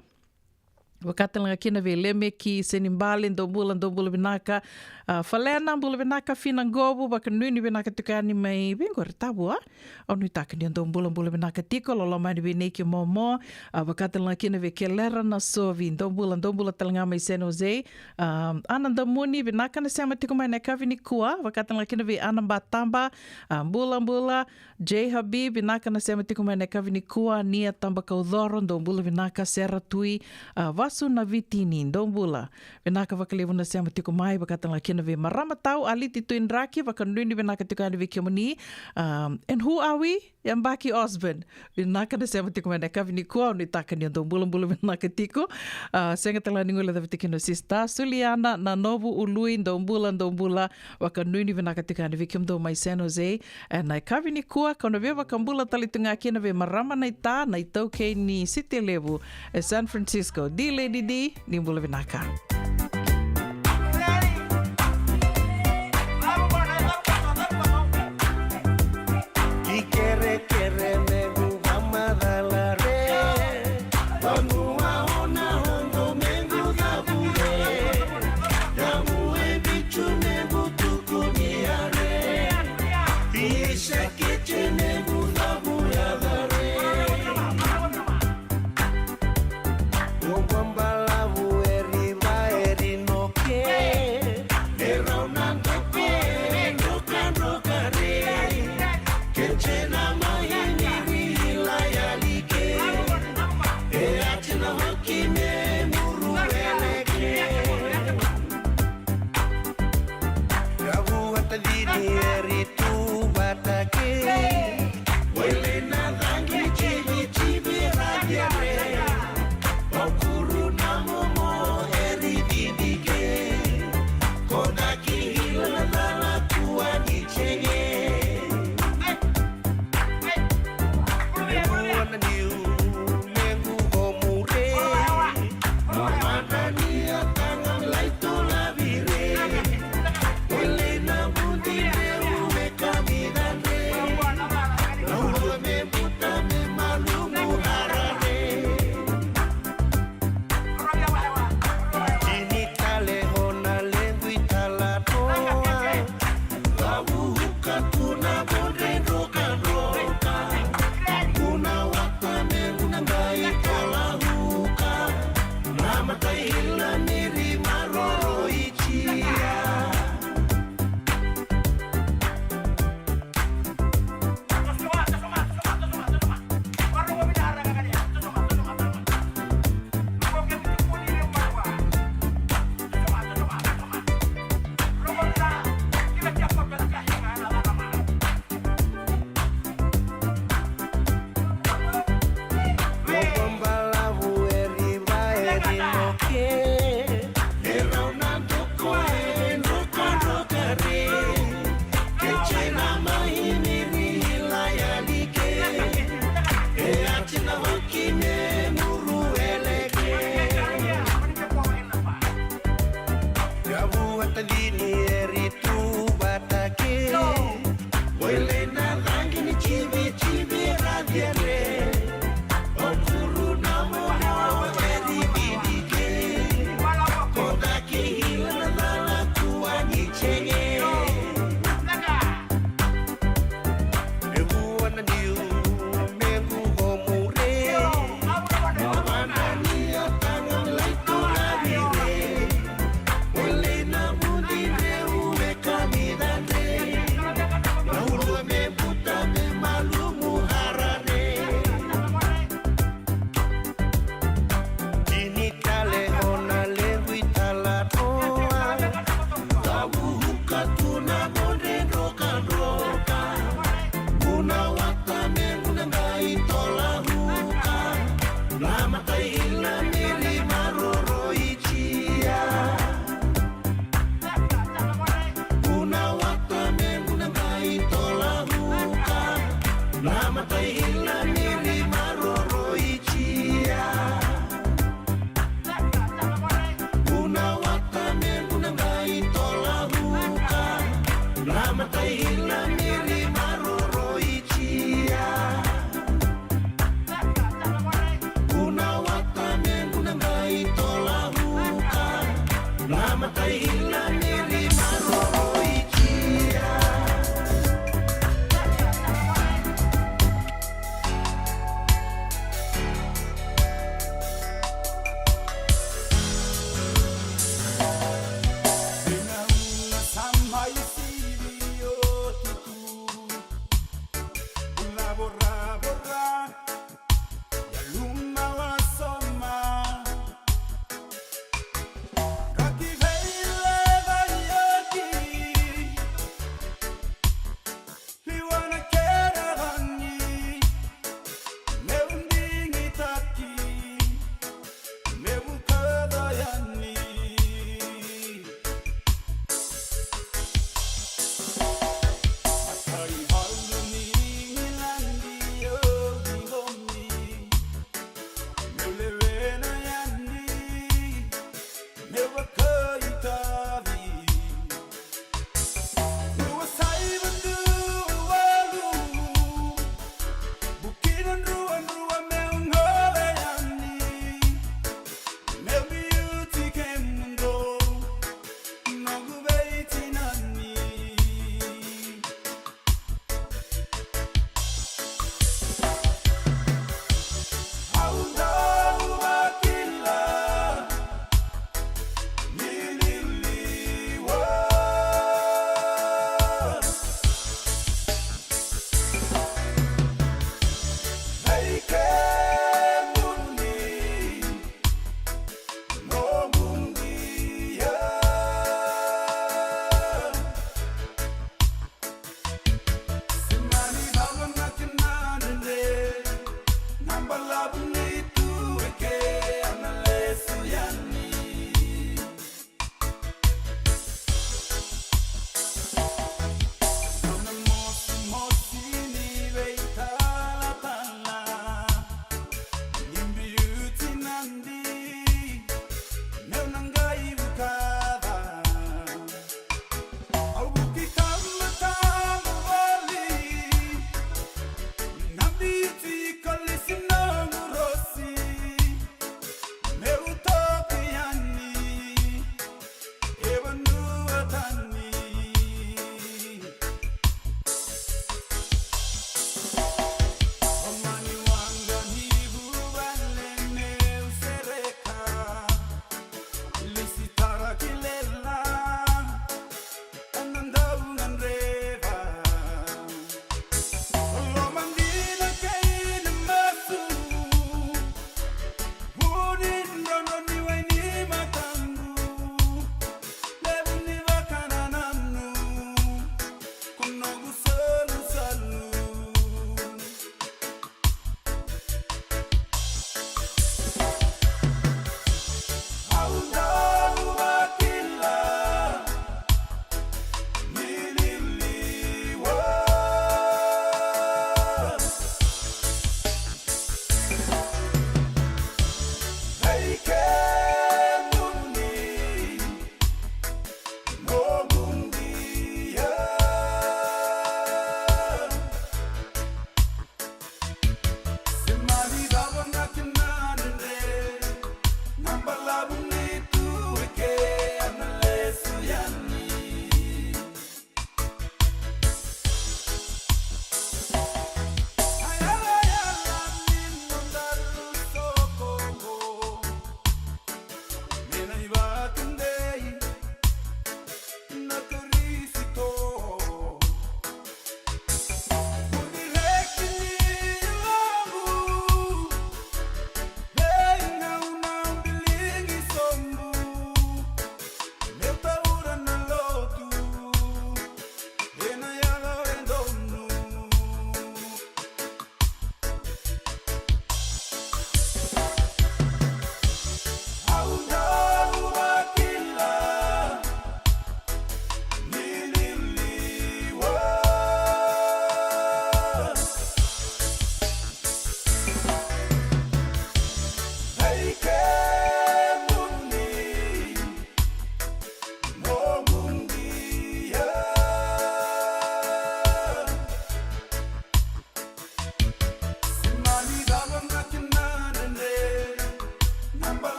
Vaka tale ga kina vei Lemeki Senibale, dou bula, dou bula vinaka. A, Falena, bula vinaka, Fina Qovu, vakanuinui vinaka tiko yani mai vei qori Tavua. Au nuitaka ni o dou bulabula vinaka tiko, loloma yani vei Neiki Momo, a, vaka tale ga kina vei Kelera Nasovi, dou bula, dou bula tale ga mai San Jose, a, Ana Damuni, vinaka na sema tiko mai na yakavi nikua, vaka tale ga kina vei Ana Bataba, a, bula, bula, J Habib, vinaka na sema tiko mai na yakavi nikua, Nia Tabakaucoro, dou bula vinaka, Sera Tui, a, Vasu Navitini, dou bula, vinaka vakalevu na sema tiko mai, vaka tale ga kina vei Marama Tau, Aliti Tuidraki, vakanuinui vinaka tiko yani vei kemuni, a, and who are we? Yabaki Osborne. Vinaka na sema tiko mai na yakavi nikua, au nuitaka ni o dou bulabula vinaka tiko. A, sega tale ga ni guilecavi tiko kina o sista Suliana Nanovu Ului, dou bula, dou bula, vakanuinui vinaka tiko yani vei kemudou mai San Jose. Ena yakavi nikua, kau na via vakabula tale tu ga kina vei marama naita, na itaukei ni City Levu e San Francisco, D Lady D, ni bula vinaka. Ki kerekere mequ vamacala re. Vanua ona oqo mequ cavu re. Yamu e vitu mequ tuku ni are. Isa kece mequ cavu yaca re. Oqo balavu e riva e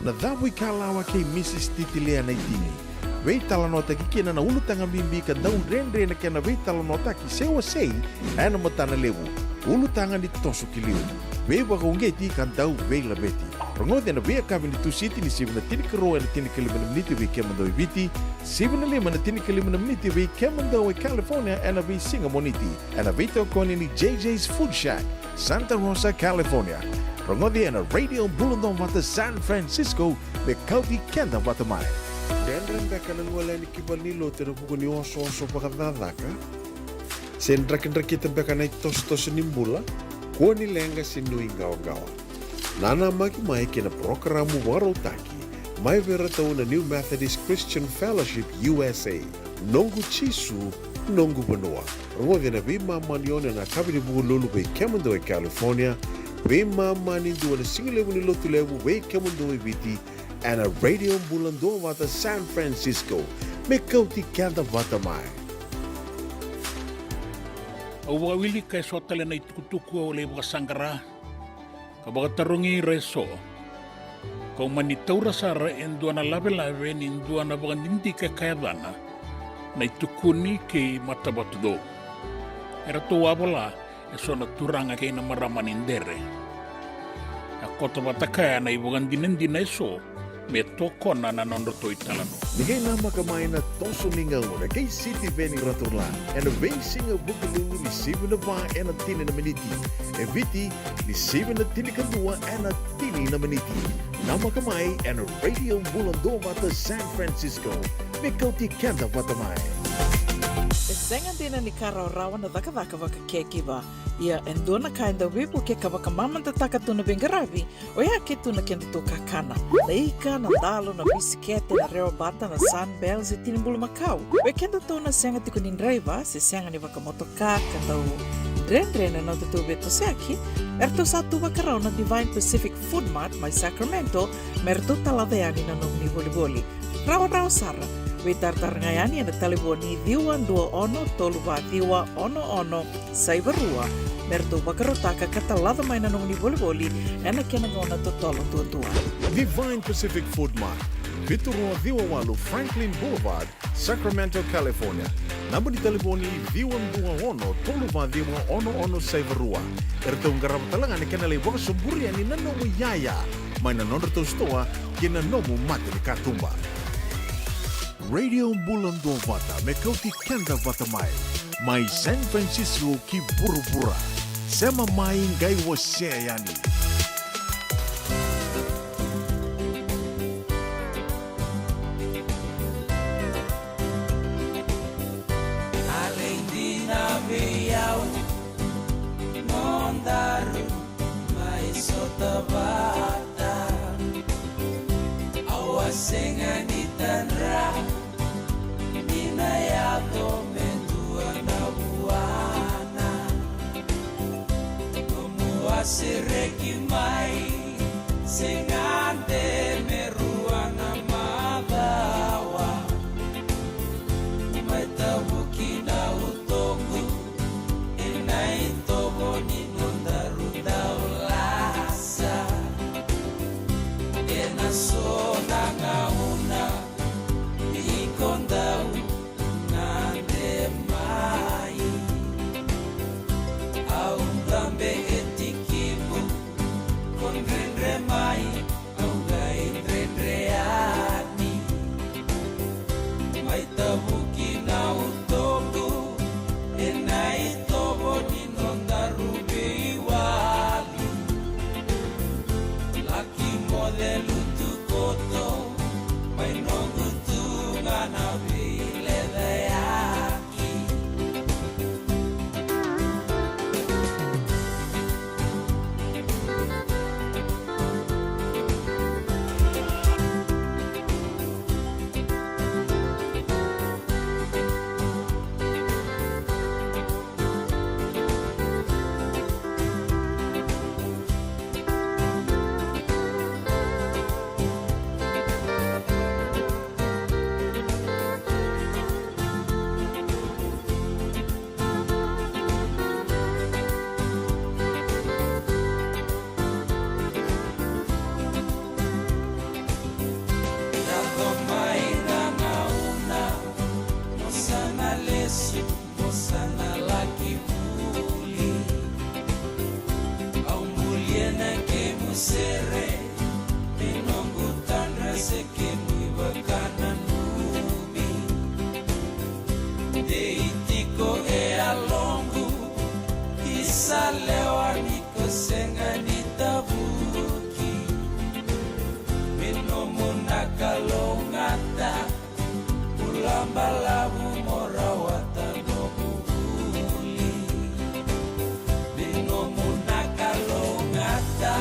Na cavuikalawa kei Mrs Titilia Naitini. Veitalanoataki kina na ulutaga bibi ka dau dredre na kena veitalanoataki se wasei ena matana levu. Ulutaga ni toso ki liu. Veivakauqeti ka dau veilaveti. Rogoci ena veiyakavi ni Tusiti ni sivi na tinikarua ena tinikalima na miniti vei kemudou e Viti, sivi na lima na tinikalima na miniti vei kemudou e California ena veisiga Moniti. Ena veitokoni ni J J's Food Shack, Santa Rosa, California. Rogoci ena Radio Bula Duavata San Francisco, me kauti keda vata mai. Dredre beka na gole yani ki valenilotu ena vuku ni osooso vakacakacaka? Se drakidrakita beka na itosotoso ni bula? Kua ni leqa se nuiqawaqawa. Nanamaki mai kei na parokaramu vakarautaki mai vei iratou na New Methodist Christian Fellowship U S A, Noqu Jisu, Noqu Vanua. Rogoci ena veimama ni ono ena yakavi ni Vukelulu vei kemudou e California, veimama ni dua ena sigalevu ni Lotulevu vei kemudou e Viti, ena Radio Bula Duavata San Francisco, me kauti keda vata mai. Au vakawilika eso tale na itukutuku au lai vakasaqara ka vakatarogi ira eso. Kau mani taura sara e dua na lavelave ni dua na vakadidike ka yacana Na iTukuni kei Matavatucou. Eratou a vola eso na turaga kei na marama ni Dere. A koto vata kaya na ivakadinadina eso me tokona na nodratou italanoa. Ni qai namaka mai na toso ni gauna kei Sitiveni Raturla ena veisiga Vukelulu ni sivi na va ena tini na miniti, e Viti ni sivi na tinikadua ena tini na miniti. Namaka mai ena Radio Bula Duavata San Francisco, me kauti keda vata mai. E sega dina ni ka rawarawa na cakacaka vakakekiva. Ia e dua na ka e dau veivuke ka vakamamadataka tu na veiqaravi, oya ke tu na kedatou kakana. Na ika, na dalo, na bisikete, na rewabata, na Sunbell se tini bulumakau. Oi kedatou na sega tiko ni draiva se sega ni vakamotoka ka dau dredre na nodatou veitosoyaki, eratou sa tu vakarau na Divine Pacific Food Mart mai Sacramento me ratou talaca yani na nomuni volivoli. Rawarawa sara. Veitaratara ga yani ena talevoni ciwa dua ono tolu va ciwa ono ono saiva rua me ratou vakarautaka ka talaca mai na nomuni volivoli ena kena gauna totolo duadua. Divine Pacific Food Mart, vitu rua ciwa walu Franklin Boulevard, Sacramento, California. Naba ni talevoni ciwa dua ono tolu va ciwa ono ono saiva rua. Eratou qarava tale ga na kena lai vakasoburi yani na nomu iyaya mai na nodratou sitoa kei na nomu mata ni katuba. Radio Bula Duavata me kauti keda vata mai, mai San Francisco ki vuravura. Sema mai qai wasea yani. Alei dina vei au nodaru mai sota vata. Au a sega ni tadra ni na yaco me dua na vuana. Nomu a sereki mai, sega de me rua na macawa. Mai tavuki na utoqu ena itovo ni nodaru daulasa. Ena so na gauna iko dau gade mai. Au dabe e tikimu, ko dredre mai, au qai dredre yani. Mai tavuki na utoqu ena itovo ni nodaru veiwali. Laki moce lutu koto mai noqu tu ga na veilecayaki. Sere, me noqu tadra se kemu ivakananumi. Dei tiko e yaloqu, isa lewa ni ko sega ni tavuki. Me nomu na kalougata, bula balavu mo rawata noqu vuli. Me nomu na kalougata,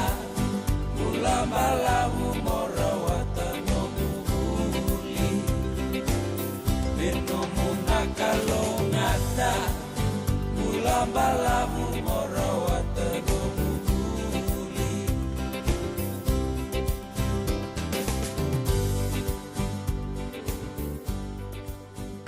bula balavu mo rawata noqu vuli. Me nomu na kalougata, bula balavu mo rawata noqu vuli.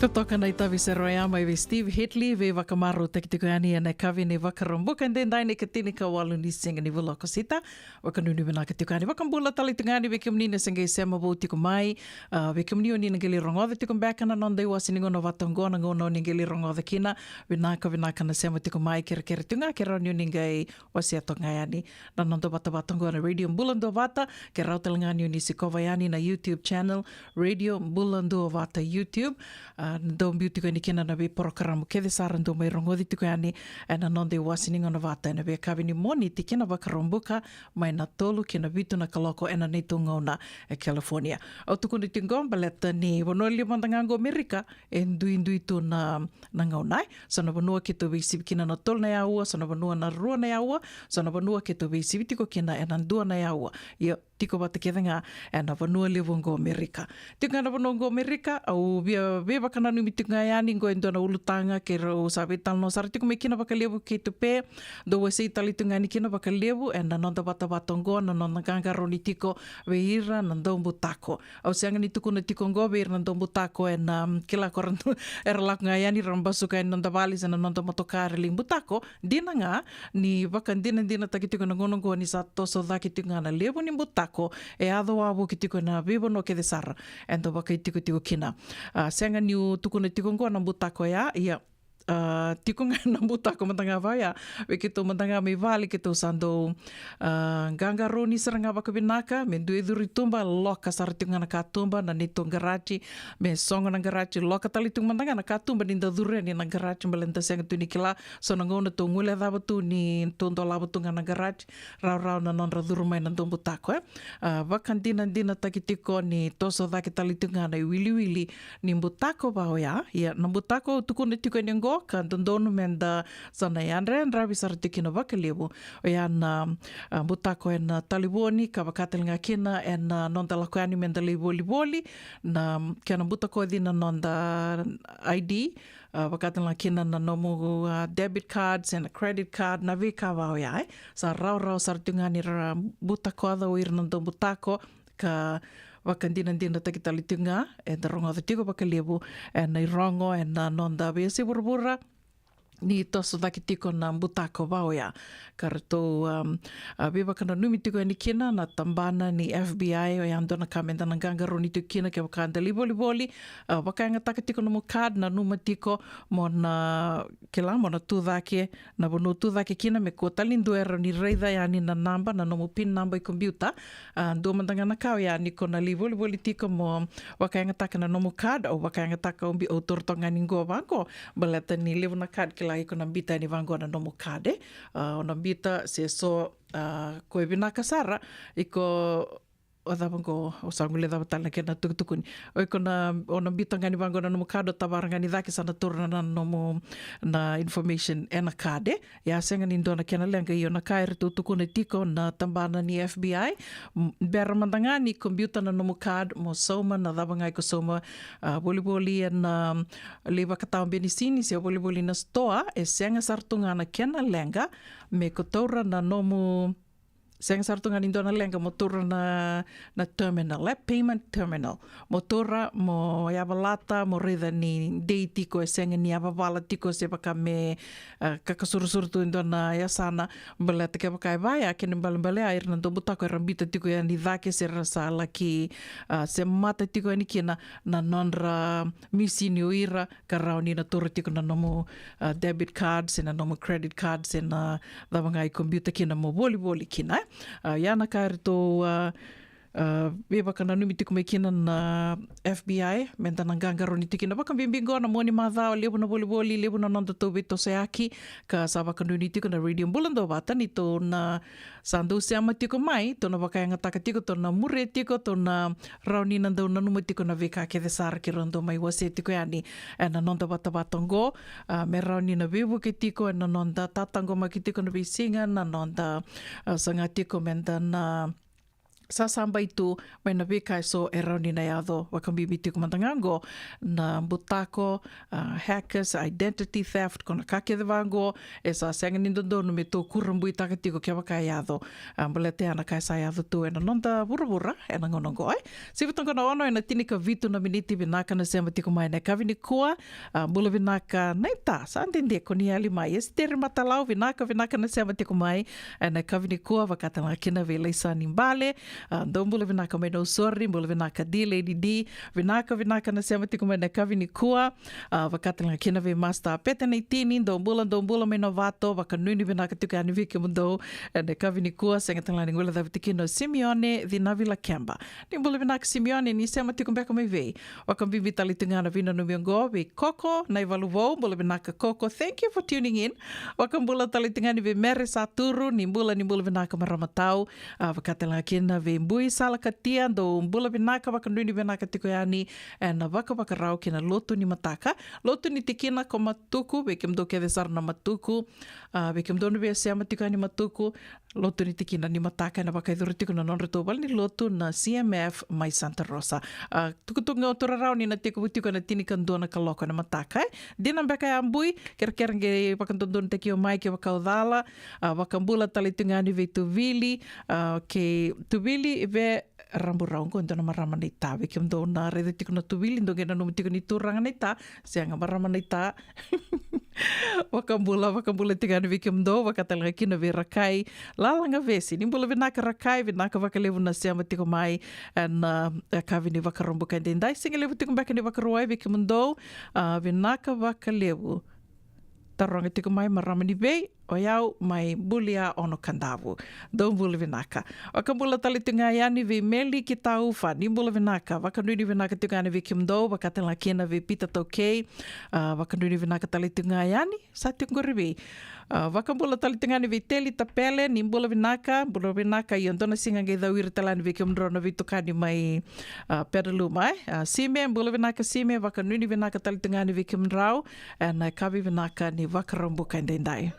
Totoka na itavi sere oya mai vei Steve Hitley, veivakamarautaki tiko yani ena yakavi ni Vakaraubuka edaidai, na ikatini ka walu ni siga ni vula o Okosita. Vakanuinui vinaka tiko yani, vakabula tale tiko yani vei kemuni na se qai sema vou tiko mai. A, vei kemuni o ni na qai lai rogoca tiko beka na noda iwase ni gauna vata oqo, na gauna o ni qai lai rogoca kina, vinaka, vinaka na sema tiko mai. Kerekere tiko ga ke rawa ni o ni qai wasea toka ga yani na noda vatavata oqo na Radio Bula Duavata. Ke rawa tale ga ni o ni sikova yani na YouTube channel Radio Bula Duavata YouTube. A, dou biu tiko yani kina na veiporokaramu kece sara dou mai rogoci tiko yani ena noda iwase ni gauna vata ena veiyakavi ni Moniti ki na Vakaraubuka, mai na tolu ki na vitu na kaloko ena neitou gauna e California. Au tukuna tiko oqo baleta ni vanua levu mada ga oqo Amerika e duidui tu na, na gauna, e. So na vanua keitou veisivi kina na tolu na yaua, so na vanua na rua na yaua, so na vanua keitou veisivi tiko kina ena dua na yaua. Io, tiko vata kece ga ena vanua levu oqo Amerika. Tiko ga na vanua oqo Amerika, au via veivakananumi tiko ga yani oqo e dua na ulutaga keirau sa veitalanoa sara tiko mai kina vakalevu kei Tupe. Dou wasei tale tiko ga yani kina vakalevu ena noda vatavata oqo na noda qaqarauni tiko vei ira na daubutako. Au sega ni tukuna tiko oqo vei ira na daubutako ena, mm, kila ko ra, era lako ga yani ra basuka yani noda vale se na noda motoka ra lai butako. Dina ga ni vakadinadinataki tiko na gauna oqo ni sa toso cake tiko ga na levu ni butako e yaco wavoki tiko ena veivanua kece sara eda vakaitikotiko kina. A, sega niu tukuna tiko oqo na butako ya, ia, a, tiko ga na butako mada ga vaya. Vei keitou mada ga mai vale keitou sa dau, a, qaqarauni sara ga vakavinaka, me dua e curu i tuba, loka sara tiko ga na katuba na neitou qaraji, me sogo na qaraji, loka tale tiko mada ga na katuba ni da curu yani na qaraji, baleta da sega tu ni kila so na gauna tou guilecava tu ni tou dolava tu ga na qaraji, rawarawa na nodra curu mai na daubutako, e. A, vakadinadinataki tiko ni toso cake tale tiko ga na iwiliwili ni butako va oya. Ia, na butako au tukuna tiko yani oqo ka dodonu meda sa na yadrayadravi sara tiko kina vakalevu, oya na, a, butako ena talevoni, ka vaka tale ga kina ena noda lako yani meda lai volivoli, na kena butakoci na noda I D, a, vaka tale ga kina na nomu, a, debit card se na credit card, na veika va oya, e. Sa rawarawa sara tiko ga ni ra butakoca o ira na daubutako, ka vakadinadinataki tale tiko ga eda rogoca tiko vakalevu ena irogo ena noda veiyasai vuravura ni toso cake tiko na butako va oya. Ka ratou, um, a, veivakananumi tiko yani kina na tabana ni F B I, oya dua na ka meda na qaqarauni tiko kina kevaka da lai volivoli, a, vakayagataka tiko nomu card, nanuma tiko mo na kila, mo na tu cake na vanua tu cake kina, me kua tale ni dua e rawa ni raica yani na naba, na nomu pin naba i kompiuta. A, dua mada ga na ka oya ni ko na lai volivoli tiko mo vakayagataka na nomu card, au vakayagataka, au bi-, au taura toka ga ni qo vaqo, baleta ni levu na card kila iko na bita yani vaqo na nomu card, e. A, o na bita se so, a, ko e vinaka sara, iko, o cava qo, o sa guilecava tale na kena tukutukuni. O iko na, o na bita ga ni vaqo na nomu card, o tavara ga ni cake sa na taura na nomu, na information ena card, e. Ia sega ni dua na kena leqa, io na ka eratou tukuna tiko na tabana ni F B I, m-, bera mada ga ni kompiuta na nomu card, mo sauma na cava ga iko sauma, a, volivoli ena, a, lai vakatawa benisini se volivoli na sitoa, e sega sara tu ga na kena leqa me ko taura na nomu, sega sara tu ga ni dua na leqa mo taura na, na terminal, e, payment terminal. Mo taura, mo yavalata, mo raica ni dei tiko, e sega ni yavavala tiko se vaka me, a, kakasurusuru tu e dua na yasana, baleta kevaka e vaya, kena ibalebale ya ira na daubutako era bita tiko yani cake se ra sa laki, a, se mata tiko yani kina na nodra misini o ira, ka rawa ni na taura tiko na nomu, a, debit card se na nomu credit card se na cava ga i kompiuta kina mo volivoli kina, e. A, ia na ka eratou, a, a, veivakananumi tiko mai kina na F B I, meda na qaqarauni tiko kina. Vakabibi qo na mua ni macawa, levu na volivoli, levu na noda tou veitosoyaki, ka sa vakanuinui tiko na Radio Bula Duavata ni tou na sa dou sema tiko mai, tou na vakayagataka tiko, tou na muria tiko, tou na rawa ni na dau nanuma tiko na veika kece sara keirau dau mai wasea tiko yani ena noda vatavata oqo, a, me rawa ni na veivuke tiko ena noda tataqomaki tiko na veisiga, na noda, a, saga tiko meda na sasabai tu mai na veika eso e rawa ni na yaco, vakabibi tiko mada ga oqo na butako, a, hackers, identity theft, ko na ka kece vaqo e sa sega ni dodonu me tou kurabuitaka tiko kevaka e yaco. A, baleta ya na ka e sa yaco tu ena noda vuravura ena gauna oqo, e. Sivi toka na ono ena tinikavitu na miniti. Vinaka na sema tiko mai ena yakavi nikua. A, bula vinaka naita, sa dede ko ni yali mai. Esiteri Matalau, vinaka, vinaka na sema tiko mai ena yakavi nikua, vaka tale ga kina vei Laisani Bale. A, dou bula vinaka mai Nausori, bula vinaka D Lady D. Vinaka, vinaka na sema tiko mai ena yakavi nikua. A, vaka tale ga kina vei Master Pete Naitini, dou bula, dou bula mai Novato, vakanuinui vinaka tiko yani vei kemudou ena yakavi nikua. Sega tale ga ni guilecavi tiko kina o Simione Cinavi Lakeba. Ni bula vinaka Simione, ni sema tiko beka mai vei? Vakabibi tale tiko ga na veinanumi oqo vei Koko Naivaluvou, bula vinaka Koko, thank you for tuning in. Vakabula tale tiko ga yani vei Mere Saturu, ni bula, ni bula vinaka marama tau. A, vaka tale ga kina vei Bui Salakatia, dou bula vinaka, vakanuinui vinaka tiko yani ena vakavakarau kei na lotu ni mataka. Lotu ni tikina ko Matuku, vei kemudou kece sara na Matuku. A, vei kemudou na via sema tiko yani Matuku, lotu ni tikina ni mataka ena vakayacori tiko na nodratou valenilotu na C M F mai Santa Rosa. A, tukutuku ga o Turarau ni na tekivu tiko ena tinikadua na kaloko ena mataka, e. Dina beka ya Bui, kerekere qai vakadodonutaki au mai kevaka au cala. A, vakabula tale tiko ga yani vei Tuvili, a, kei Tuvili vei Raburau, qo dua na marama naita, vei kemudou na raica tiko na Tuvili, dou qai nanuma tiko ni turaga naita, sega, marama naita. Vakabula, vakabula tiko yani vei kemudou, vaka tale ga kina vei Rakai Lalagavesi. Ni bula vinaka Rakai, vinaka vakalevu na sema tiko mai ena, a, yakavi ni Vakaraubuka edaidai, siga levu tiko beka ni Vakarauwai vei kemudou, a, vinaka vakalevu. Taroga tiko mai marama ni vei, o yau mai Bulia, Ono Kadavu. Dou bula vinaka. Vakabula tale tiko ga yani vei Meli Kitaufa, ni bula vinaka, vakanuinui vinaka tiko yani vei kemudou, vaka tale ga kina vei Pita Taukei, a, vakanuinui vinaka tale tiko ga yani, sa tiko qori vei. A, vakabula tale tiko ga yani vei Teli Tapele, ni bula vinaka, bula vinaka, io dua na siga qai cau ira tale yani vei kemudrau na veitokani mai, a, Penielma, e. A, Sime, bula vinaka Sime, vakanuinui vinaka tale tiko ga yani vei kemudrau ena yakavi vinaka ni Vakaraubuka edaidai.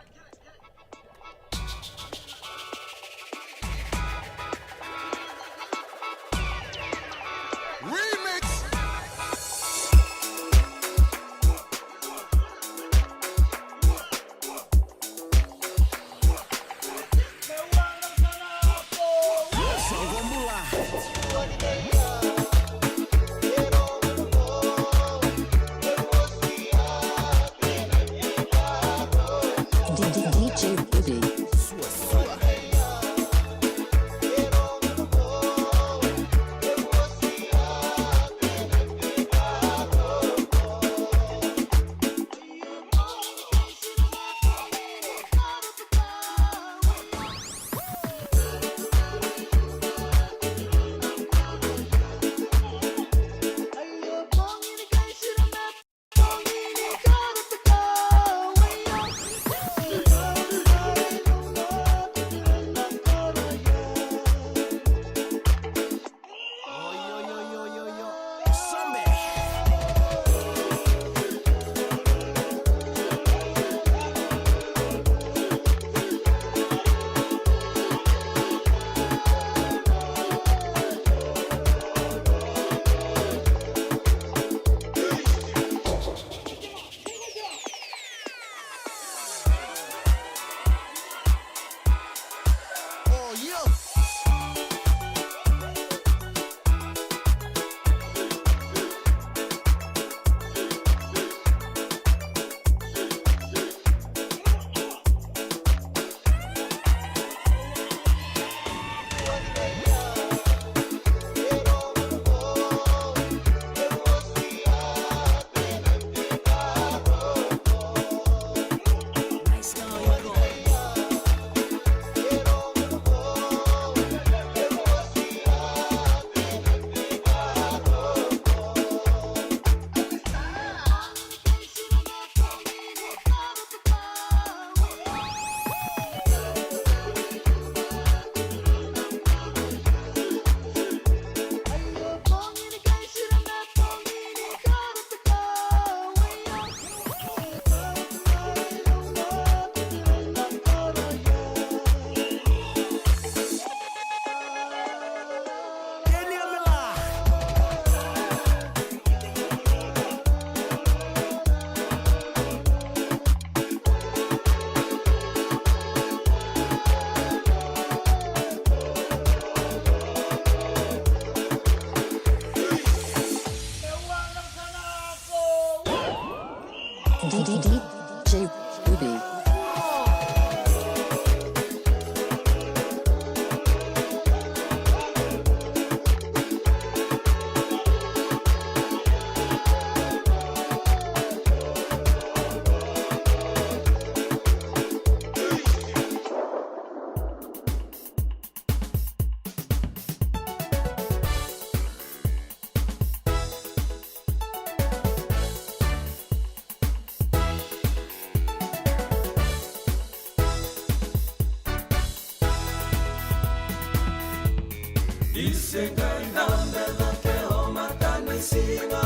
Ni se qai dabe cake o matanisiga,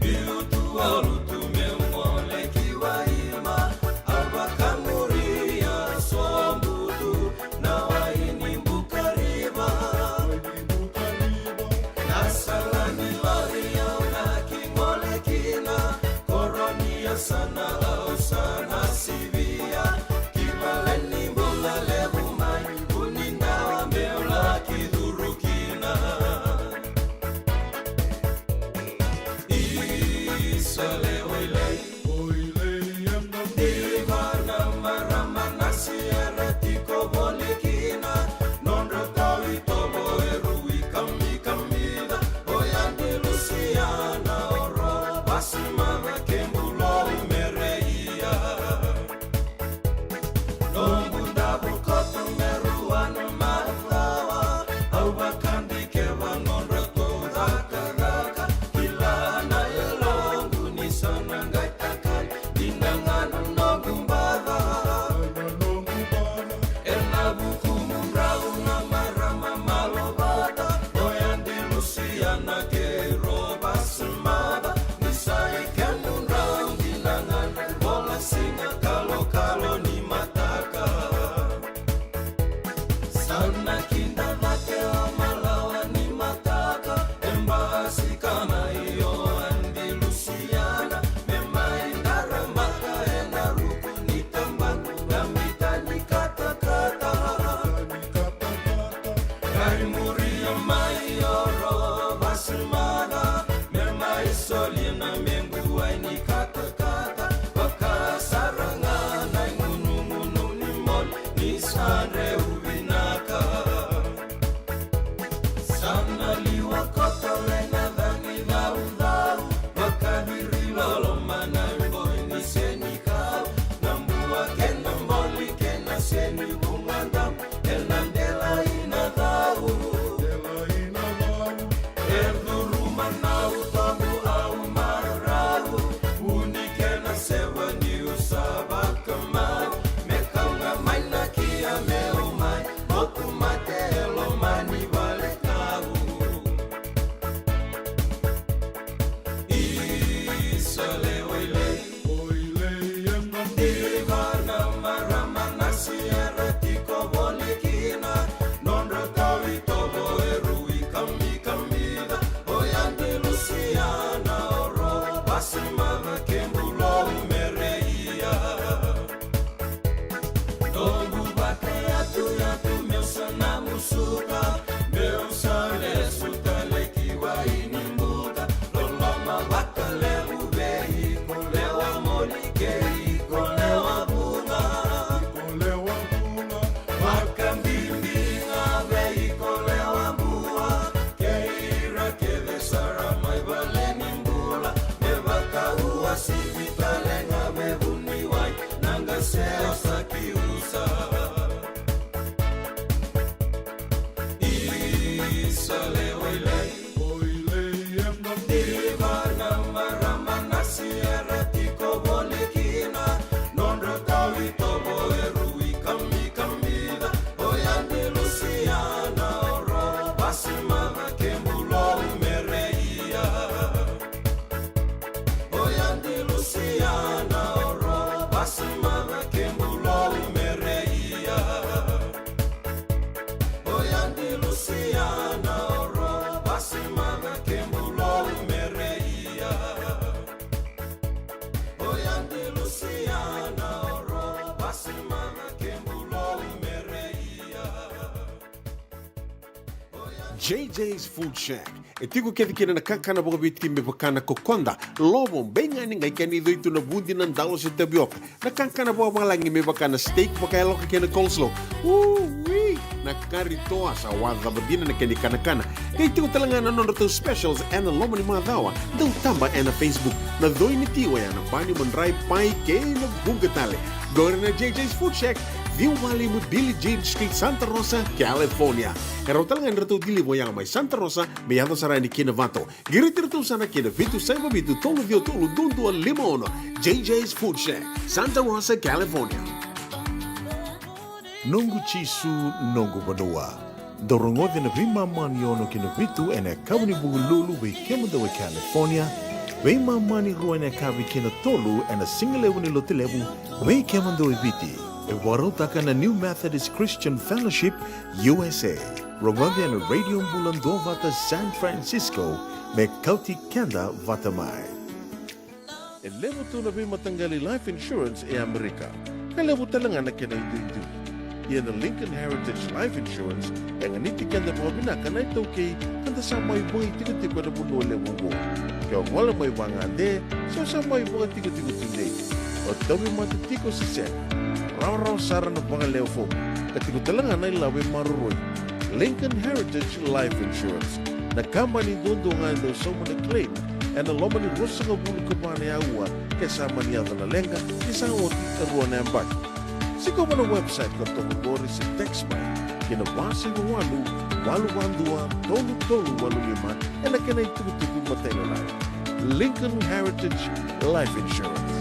biu tu a lutu meu gole ki Waima. A vakamuria sobu tu na wai ni Bukariva. Na sala ni lori au na ki gole kina, koro ni yasana au sa na sivia. Ki vale ni bula levu mai, vuni dawa meu laki curu kina. Isa lewa i lai. Ni vana marama na sierra tiko voli kina. Nodra tavi tovo e rui kami kamica. O ya ni Lusiana oro vasi mava ke bulou mereia. Noqu davo koto me rua na macawa, au vakadikeva nodratou cakacaka. Kila na yaloqu ni sa na qai takali, ni na gana noqu baca. Ena vuku mudrau na marama malovata, o ya ni Lusiana kei Rovasmada. Ni sa i kemudrau dina ga na vola siga kalokalo ni mataka. Sa na kida cake o malawa ni mataka, e basika mai o Adi Lusiana, me mai daramaka ena ruku ni tabana, na mita ni katakata. Qai muria mai o Rovasmada, me mai solia na mequ wai ni katakata. Vakasara ga na igunugunu ni moli, ni sa dreu vinaka. Sa na liwa koto le na cagi caucau, vakaciri loloma na iboi ni senikau, na bua kei na boli kei na seni vugadamu, ena dela i na cau. E curuma na utobu au marau, vuni kei na seva niu sa vakamau, me kau ga mai na kia meu mai, moku mate e loma ni vale kau. Isa lewa i lai. Ni vana marama na sierra tiko voli kina, nodra tavi tovo e rui kami kamica, o ya ni Lusiana oro vasi mava ke bulou mereia. Noqu vakayatuyatu meu sa na musuka, meu sa lesu tale ki wai ni buka. Loloma vakalevu vei iko lewa moli kei iko lewa vuqa. Vakabibi ga vei iko lewa bua, kei ira kece sara mai vale ni bula. Me vakauasivi tale ga me vuniwai, na qase o Sakiusa. Isa lewa i lai. Ni vana marama na sierra tiko voli kina, nodra tavi tovo e rui kami kamica, o ya ni Lusiana oro vasi mava ke bulou mereia. O ya ni Lusiana oro vasi mava ke bulou mereia. O ya ni Lusiana oro vasi mava ke bulou mereia. O ya ni Lusiana oro vasi mava ke bulou mereia. J J's Food Shack. E tiko kece kina na kakana vakaviti me vaka na kokoda, lovo, beigani, qai kena icoi tu na vudi, na dalo se tavioka. Na kakana vakavalagi me vaka na steak vakayaloka kei na coleslaw. Ui! Na kari toa sa wacava dina na kena ikanakana. Qai tiko tale ga na nodratou specials ena loma ni macawa. Dau taba ena Facebook. Na coi ni ti oya na bani, madrai, pai kei na vuqa tale. Qori na J J's Food Shack, ciwa walu lima Billie Jean Street, Santa Rosa, California. E rawa tale ga ni ratou deliver oya mai Santa Rosa me yaco sara yani ki Novato. Qiriti iratou sara ki na vitu saiva vitu tolu ciwa tolu dua dua lima ono. J J's Food Shack, Santa Rosa, California. Noqu Jisu, noqu vanua. Dou rogoci ena veimama ni ono ki na vitu ena yakavi ni Vukelulu vei kemudou e California, veimama ni rua ena yakavi ki na tolu ena sigalevu ni Lotulevu vei kemudou e Viti. E vakarautaka na New Methodist Christian Fellowship U S A. Rogoci ena Radio Bula Duavata San Francisco, me kauti keda vata mai. E levu tu na veimataqali life insurance e Amerika, ka levu tale ga na kena iduidui. Ia na Lincoln Heritage Life Insurance e ganiti keda vakavinaka na iTaukei ka da sa mai vakaitikotiko ena vanua levu oqo. Ke o gole mai vagade, se o sa mai vakatikotiko tudei, o tauvimate tiko se sega, rawarawa sara na vakalewe fomu, ka tiko tale ga na ilavo e maroroi. Lincoln Heritage Life Insurance, na kabani duadua ga e dau sauma na claim ena loma ni ruasagavulu ka va na aua ke sa mani yaco na leqa ni sa oti e rua na yabaki. Sikova na website ka toka qori se text mai ki na va saiva walu, walu va dua, tolu tolu walu lima ena kena itukutuku matailalai. Lincoln Heritage Life Insurance.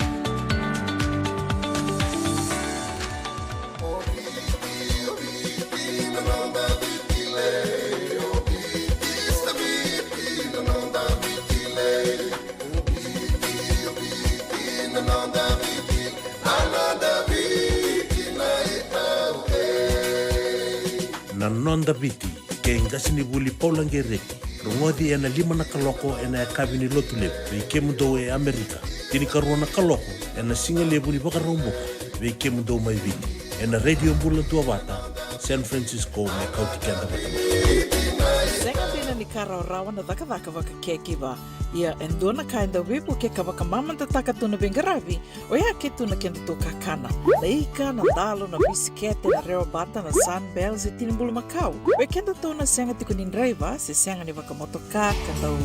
Na Noda Viti, kei qasenivuli Paula Gereti. Rogoci ena lima na kaloko ena yakavi ni Lotulevu vei kemudou e Amerika, tinikarua na kaloko ena sigalevu ni Vakaraubuka vei kemudou mai Viti, ena Radio Bula Duavata San Francisco, me kauti keda vata mai. Sega dina ni ka rawarawa na cakacaka vakakekiva. Ia e dua na ka e dau veivukei ka vakamamadataka tu na veiqaravi, oya ke tu na kedatou kakana. Na ika, na dalo, na bisikete, na rewabata, na Sunbells e tini bulu makau. Vei kedatou na sega tiko ni draiva se sega ni vakamotoka ka dau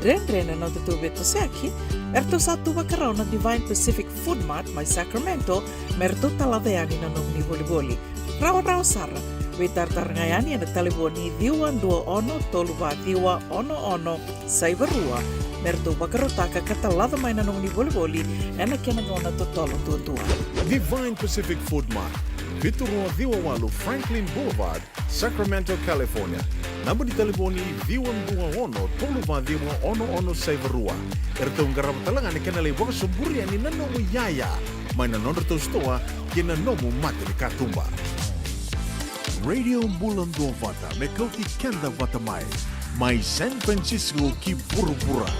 dredre na nodatou veitosoyaki, eratou sa tu vakarau na Divine Pacific Food Mart mai Sacramento, me ratou talaca yani na nomuni volivoli. Rawarawa sara. Veitaratara ga yani ena talevoni ciwa dua ono tolu va ciwa ono ono saiva rua, me ratou vakarautaka ka talaca mai na nomuni volivoli ena kena gauna totolo duadua. Divine Pacific Food Mart, vitu rua ciwa walu Franklin Boulevard, Sacramento, California. Naba ni talevoni ciwa dua ono tolu va ciwa ono ono saiva rua. Eratou qarava tale ga na kena lai vakasoburi yani na nomu iyaya mai na nodratou sitoa kei na nomu mata ni katuba. Radio Bula Duavata, me kauti keda vata mai, mai San Francisco ki vuravura.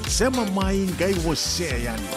Sema mai, qai wasea yani.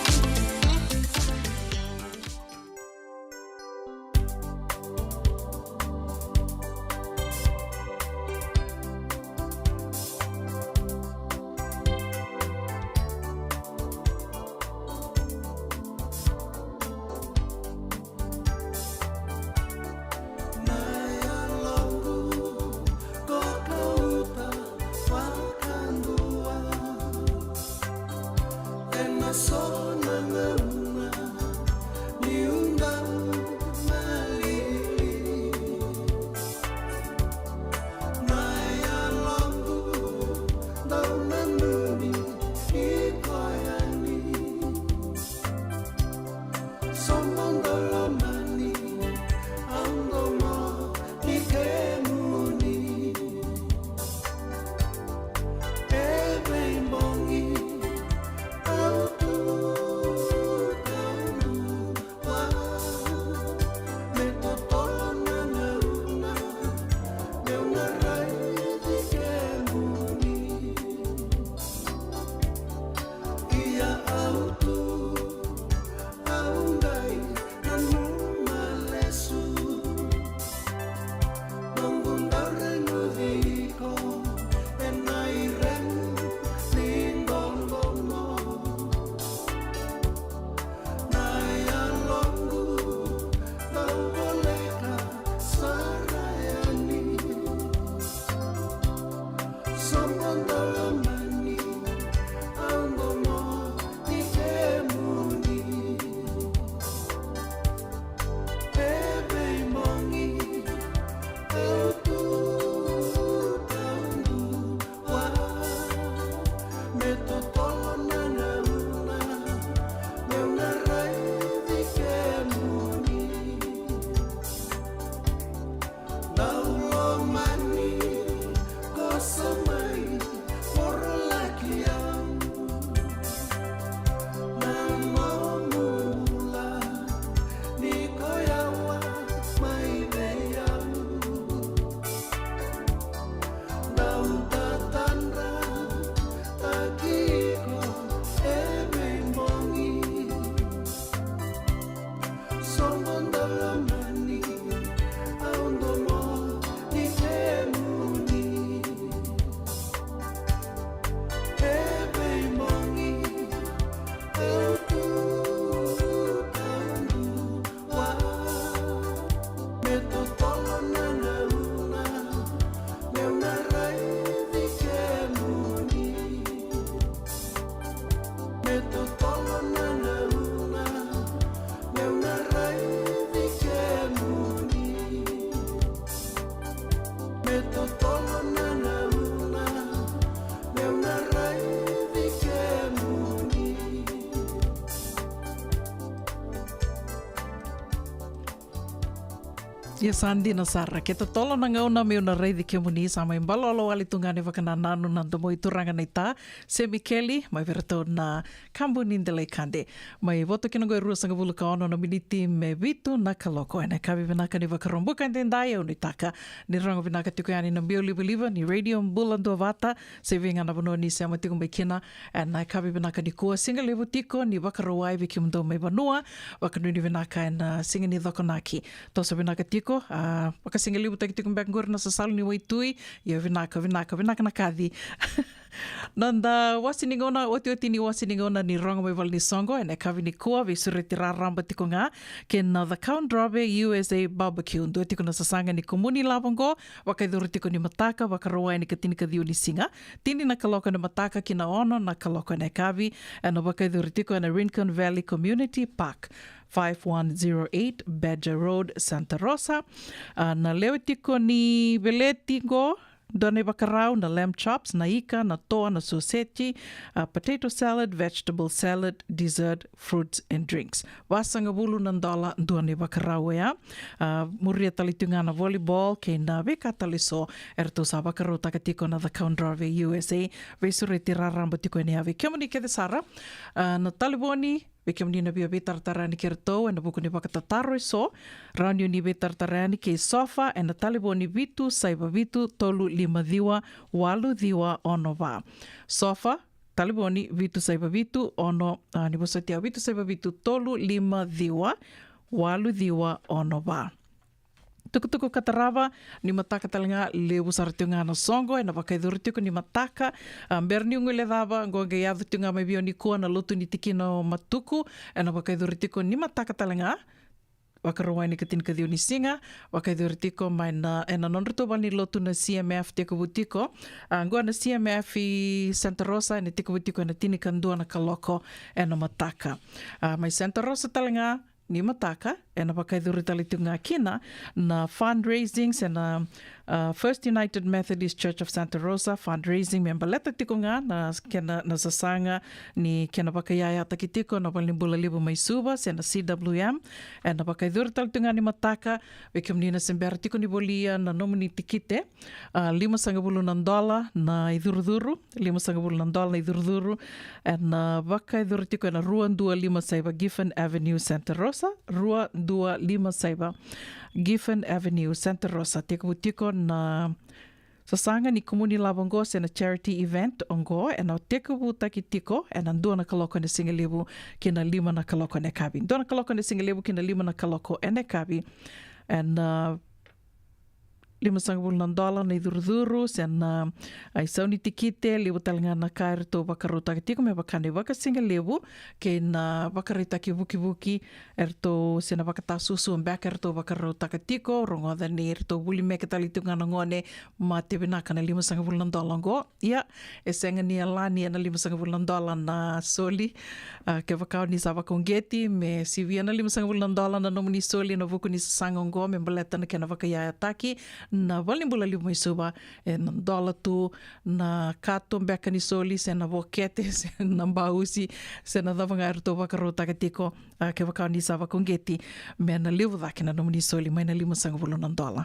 Ia sa dina sara, ke totolo na gauna meu na raici kemuni, sa mai balolo wale tu ga ni vakanananu na domo i turaga na ita, Semi Keli, mai vei iratou na Kabu ni Delai Kade. Mai voto kina oqo e ruasagavulu ka ono na miniti me vitu na kaloko. Ena yakavi vinaka ni Vakaraubuka edaidai, au nuitaka ni rogo vinaka tiko yani na biau livaliva ni Radio Bula Duavata, se vei ga na vanua ni sema tiko mai kina. Ena yakavi vinaka nikua, siga levu tiko ni Vakarauwai vei kemudou mai vanua. Vakanuinui vinaka ena siga ni Cokonaki. Toso vinaka tiko, a, vakasigalevu taki tiko beka qori na sasalu ni waitui. Ia vinaka, vinaka, vinaka na kaci. Noda wasi ni gauna, otioti ni wasi ni gauna ni rogo mai vale ni soqo, ena yakavi nikua, veisureti raraba tiko ga kei na The Count Drove U S A Barbecue. Dua tiko na sasaga ni kumuni lavo oqo, vakayacori tiko ni mataka, Vakarauwai ena ikatinikaciwa ni siga, tini na kaloko ena mataka ki na ono na kaloko ena yakavi, ena vakayacori tiko ena Rincon Valley Community Park, five one zero eight Badger Road, Santa Rosa. A, na lewe tiko ni veleti qo, dua na ivakarau, na lamb chops, na ika, na toa, na soseti, a, potato salad, vegetable salad, dessert, fruits and drinks. Vasagavulu na dola dua na ivakarau oya. A, muria tale tu ga na volleyball kei na veika tale so eratou sa vakarautaka tiko na The Count Drove U S A. Veisureti raraba tiko yani vei kemuni kece sara. A, na talevoni, vei kemuni na via veitaratara yani kei iratou ena vuku ni vakatataro eso, rawa ni o ni veitaratara yani kei Sofa ena talevoni vitu saiva vitu tolu lima ciwa walu ciwa ono va. Sofa, talevoni vitu saiva vitu ono, a, ni vosoti au, vitu saiva vitu tolu lima ciwa walu ciwa ono va. Tukutuku ka tarava ni mataka tale ga, levu sara tiko ga na soqo ena vakayacori tiko ni mataka. A, bera niu guilecava, qo qai yaco tiko ga mai vei au nikua na lotu ni tikina o Matuku, ena vakayacori tiko ni mataka tale ga. Vakarauwai ena ikatinikaciwa ni siga, vakayacori tiko mai na, ena nodratou valenilotu na C M F tekivu tiko. A, qo na C M F i Santa Rosa, ena tekivu tiko ena tinikadua na kaloko ena mataka. A, mai Santa Rosa tale ga, ni mataka, ena vakayacori tale tiko ga kina na fundraising se na, a, First United Methodist Church of Santa Rosa fundraising, me baleta tiko ga na kena, na sasaga ni kena vakayayataki tiko na valenibula levu mai Suva se na C W M. Ena vakayacori tale tiko ga ni mataka, vei kemuni na se bera tiko ni volia na nomuni tikite, a, limasagavulu na dola na icurucuru, limasagavulu na dola na icurucuru. Ena vakayacori tiko ena rua dua lima saiva Giffen Avenue, Santa Rosa, rua dua lima saiva Giffen Avenue, Santa Rosa. Tekivu tiko na sasaga ni kumuni lavo oqo se na charity event oqo, ena tekivutaki tiko ena dua na kaloko ena sigalevu ki na lima na kaloko ena yakavi. Dua na kaloko ena sigalevu ki na lima na kaloko ena yakavi. Ena limasagavulu na dola na icurucuru se na, a, isau ni tikite, levu tale ga na ka eratou vakarautaka tiko me vaka na ivakasigalevu kei na vakaraitaki vukivuki eratou, se na vakatasuasua beka eratou vakarautaka tiko. Rogoca ni ratou vuli meke tale tiko ga na gone mate vinaka na limasagavulu na dola oqo. Ia, e sega ni yalani ena limasagavulu na dola na soli. A, kevaka o ni sa vakauqeti me sivia na limasagavulu na dola na nomuni soli ena vuku ni sasaga oqo me baleta na kena vakayayataki na valenibula levu mai Suva, ena dola tu na kato beka ni soli, se na vokete, se na bausi, se na cava ga eratou vakarautaka tiko. A, kevaka o ni sa vakauqeti, me na levu cake na nomuni soli mai na limasagavulu na dola.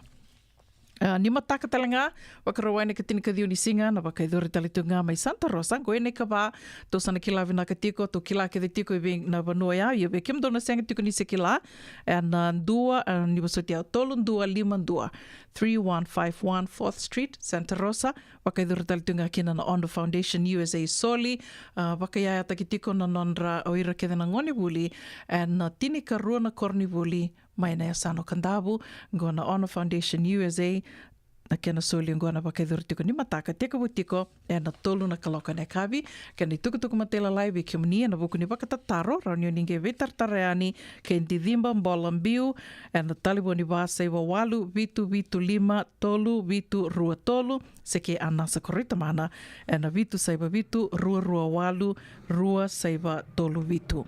A, ni mataka tale ga, Vakarauwai ena ikatinikaciwa ni siga, na vakayacori tale tiko ga mai Santa Rosa, qo ena ikava. Tou sa na kila vinaka tiko, tou kila kece tiko i vei na vanua ya, ia vei kemudou na sega tiko ni se kila, ena dua, a, ni vosoti au, tolu dua lima dua, three one five one Fourth Street, Santa Rosa. Vakayacori tale tiko ga kina na Ono Foundation U S A soli, a, vakayayataki tiko na nodra, o ira kece na gonevuli ena tinikarua na koronivuli mai na yasana o Kadavu. Qo na Ono Foundation U S A, na kena soli oqo na vakayacori tiko ni mataka, tekivu tiko ena tolu na kaloko ena yakavi. Kena itukutuku matailalai vei kemuni ena vuku ni vakatataro, rawa ni o ni qai veitaratara yani kei Diciba Bola Biu ena talevoni va saiva walu vitu vitu lima tolu vitu rua tolu, se kei Anasa Koroitamana ena vitu saiva vitu rua rua walu rua saiva tolu vitu.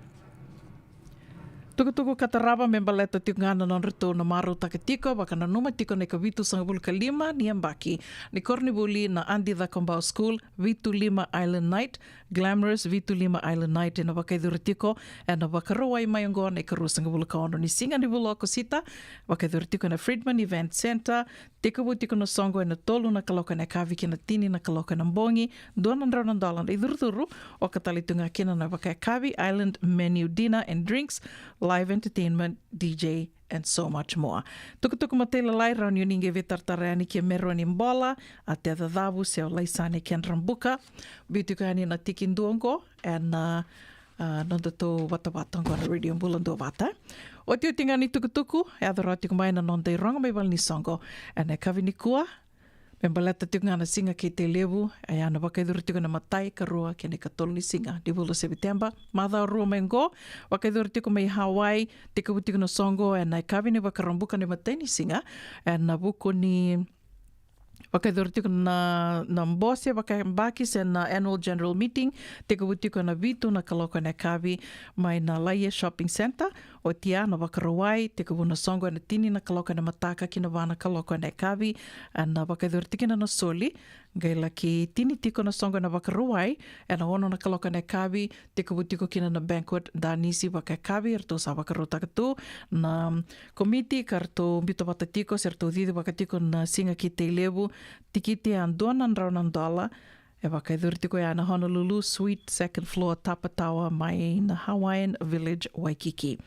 Tukutuku ka tarava me baleta tiko ga na nodratou na marautaka tiko, vakananuma tiko na ikavitusagavulu ka lima ni yabaki ni koronivuli na Adi Cakobau School, Vitu Lima Island Night, Glamorous Vitu Lima Island Night, ena vakayacori tiko ena Vakarauwai mai oqo na ikaruasagavulu ka ono ni siga ni vula o Okosita, vakayacori tiko ena Fridman Event Centre, tekivu tiko na soqo ena tolu na kaloko ena yakavi ki na tini na kaloko ena bogi, dua na drau na dola na icurucuru, oka tale tu ga kina na vakayakavi, island menu dinner and drinks, live entertainment, D J, and so much more. Tukutuku matailalai, rawa ni o ni qai veitaratara yani ki Meroni Bola, a Teca Cavu, se o Laisane Kendrabuka. Biu tiko yani na tiki dua oqo, ena, a, a, nodatou vatavata oqo na Radio Bula Duavata. Otioti ga ni tukutuku, e yaco rawa tiko mai na noda irogo mai valenisoqo ena yakavi nikua, me baleta tiko ga na Siga Keitei Levu, e a na vakayacori tiko na imatai, ikarua kei na ikatolu ni siga ni vula o Seviteba. Macawa rua mai oqo, vakayacori tiko mai Hawaii, tekivu tiko na soqo ena yakavi ni Vakaraubuka na imatai ni siga, ena vuku ni vakayacori tiko na, na bose vakayabaki se na annual general meeting, tekivu tiko ena vitu na kaloko ena yakavi mai na Laie Shopping Centre. Oti ya na Vakarauwai, tekivu na soqo ena tini na kaloko ena mataka ki na va na kaloko ena yakavi, ena vakayacori tiko kina na soli, qai laki tini tiko na soqo ena Vakarauwai, ena ono na kaloko ena yakavi, tekivu tiko kina na banquet danisi vakayakavi, eratou sa vakarautaka tu na komiti ka ratou biuta vata tiko, se ratou cicivaka tiko na Siga Keitei Levu, tikiti e dua na drau na dola, e vakayacori tiko ya na Honolulu Suite, second floor, Tapa Tower, mai na Hawaiian Village, Waikiki.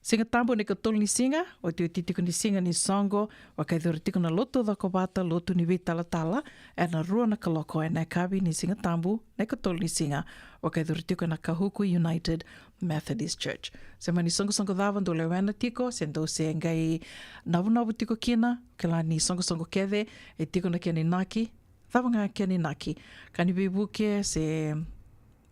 Siga Tabu na ikatolu ni siga, otioti tiko ni siga ni soqo, vakayacori tiko na lotu cokovata, lotu ni veitalatala, ena rua na kaloko ena yakavi ni Siga Tabu na ikatolu ni siga, vakayacori tiko ena Kahuku United Methodist Church. Se mani soqosoqo cava dou lewena tiko, se dou se qai navunavu tiko kina, kila ni soqosoqo kece e tiko na kena inaki, cava ga kena inaki, ka ni veivuke, se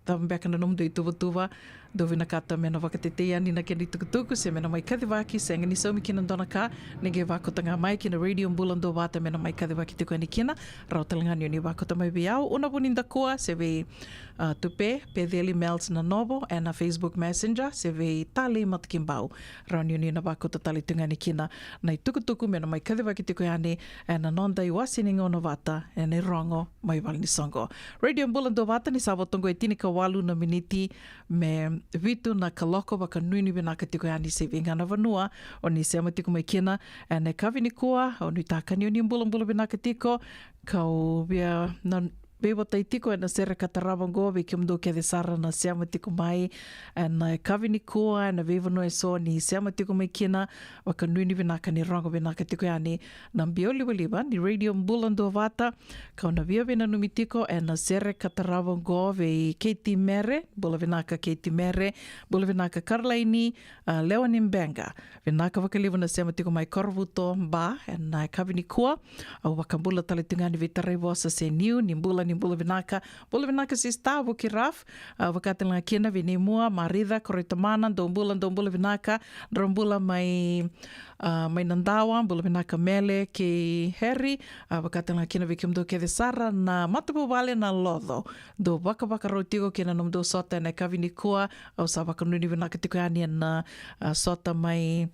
cava beka na nomudou ituvatuva, dou vinakata me na vakatetei yani na kena itukutuku, se me na mai kacivaki, sega ni saumi kina dua na ka, ni qai vakauta ga mai ki na Radio Bula Duavata me na mai kacivaki tiko yani kina. Rawa tale ga ni o ni vakauta mai vei au, Una Vunidakua, se vei, a, Tupe Peceli Mels Nanovo, ena Facebook Messenger, se vei Talei Matakibau. Rawa ni o ni na vakauta tale tu ga yani kina na itukutuku me na mai kacivaki tiko yani ena noda iwase ni gauna vata ena irogo mai valenisoqo. Radio Bula Duavata, ni sa vo toqo e tinikawalu na miniti me vitu na kaloko. Vakanuinui vinaka tiko yani se vei ga na vanua o ni sema tiko mai kina ena yakavi nikua. Au nuitaka ni o ni bulabula vinaka tiko, kau via na veivotai tiko ena sere ka tarava oqo, vei kemudou kece sara na sema tiko mai ena yakavi nikua ena veivanua eso ni sema tiko mai kina. Vakanuinui vinaka ni rogo vinaka tiko yani na biau livaliva ni Radio Bula Duavata. Kau na via veinanumi tiko ena sere ka tarava oqo vei Keiti Mere, bula vinaka Keiti Mere, bula vinaka Karolaini, a, Lewa ni Beqa. Vinaka vakalevu na sema tiko mai Korovuto Ba ena yakavi nikua. Au vakabula tale tu ga ni veitarai vosa se niu, ni bula, ni bula vinaka. Bula vinaka sista Vuki Raf, a, vaka tale ga kina vei Neimua, Marica, Koroitamana, dou bula, dou bula vinaka, drau bula mai, a, mai Nadawa, bula vinaka Mele kei Heri, a, vaka tale ga kina vei kemudou kece sara na matavuvale na Loco. Dou vakavakarau tiko kei na nomudou sota ena yakavi nikua, au sa vakanuinui vinaka tiko yani ena, a, sota mai,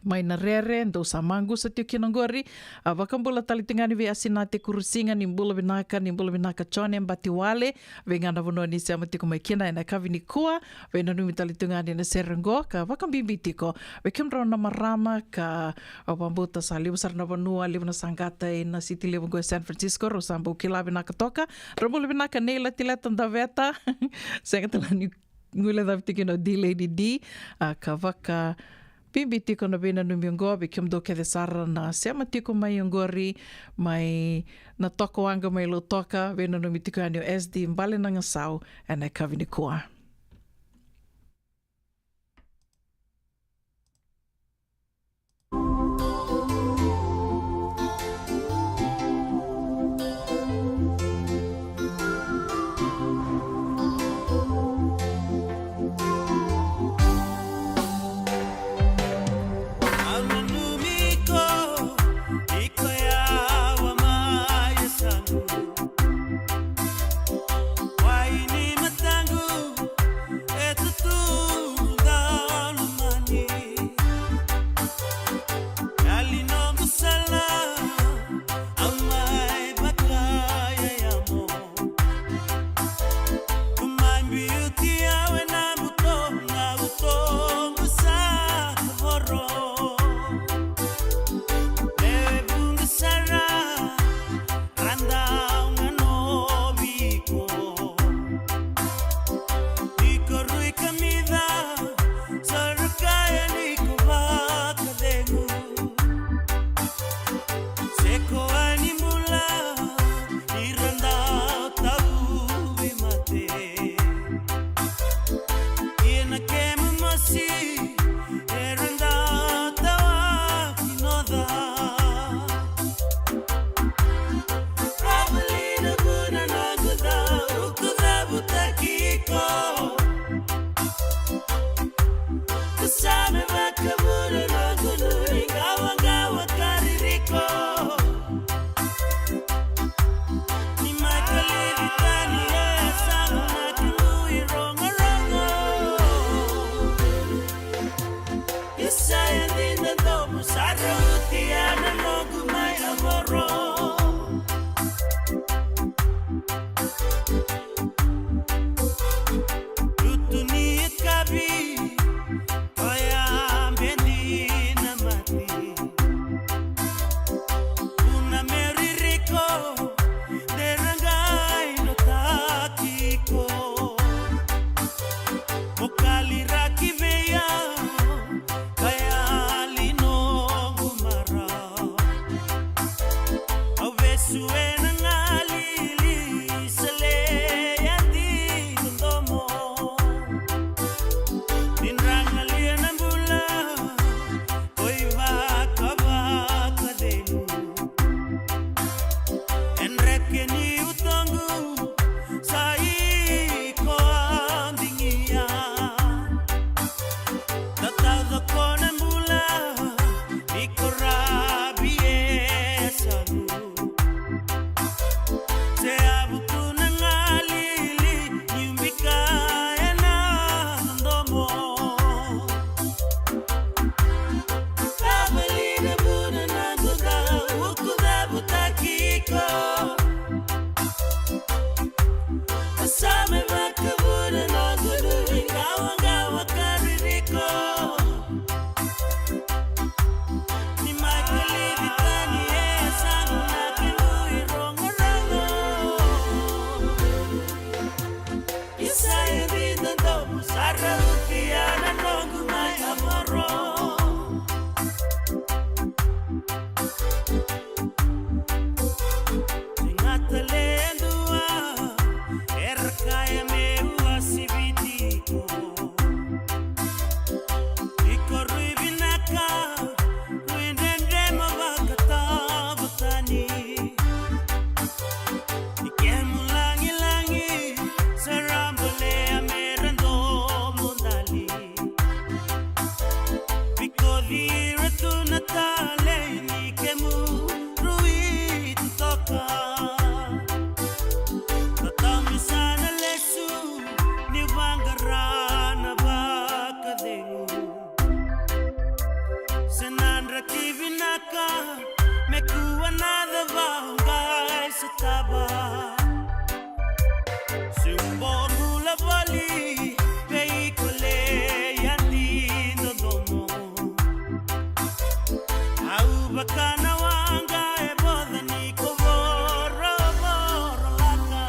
mai na rere, dou sa maqusa tiko kina oqori. A, vakabula tale tu ga ni vei Asinate Kurusiga, ni bula vinaka, ni bula vinaka Jone Batiwale, vei ga na vanua ni sema tiko mai kina ena yakavi nikua, veinanumi tale tu ga ni na sere oqo, ka vakabibi tiko vei kemudrau na marama, ka au vakabauta sa levu sara na vanua, levu na saqata ena siti levu oqo e San Francisco, rau sa bau kila vinaka toka. Drau bula vinaka Nei Latileta Daveta, sega tale ni guilecavi tiko kina o D Lady D, a, ka vakabibi tiko na veinanumi oqo vei kemudou kece sara na sema tiko mai oqori, mai na Tokawaqa mai Lautoka, veinanumi tiko yani o S D Balenagasau ena yakavi nikua. Tava. Se u boro lavali vei iko le yadi dodomo. Au vaka na waqa e voca ni ko vorovoro laka.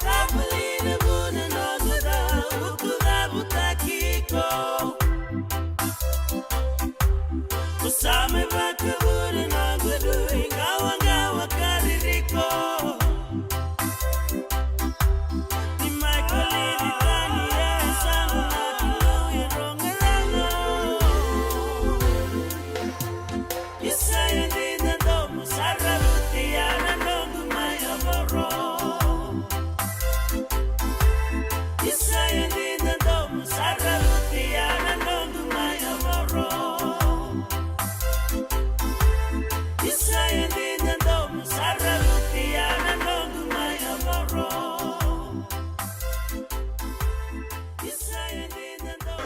Sa vuli na vuna noqu cau, ku cavutaki iko. Ko sa mai vakavuna noqu dui, qawaqawa ka ririko. Ni mai kolivi tani e sa na kilou e rogo rago. Isa e dina domo, sa raruti ya na noqu mai o voro. Isa e dina domo, sa raruti ya na noqu mai o voro. Isa e dina domo, sa raruti ya na noqu mai o voro. Isa e dina domo.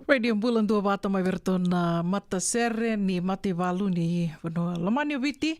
Radio Bula, dua vata mai vei iratou na matasere ni mataivalu ni vanua lomani o Viti.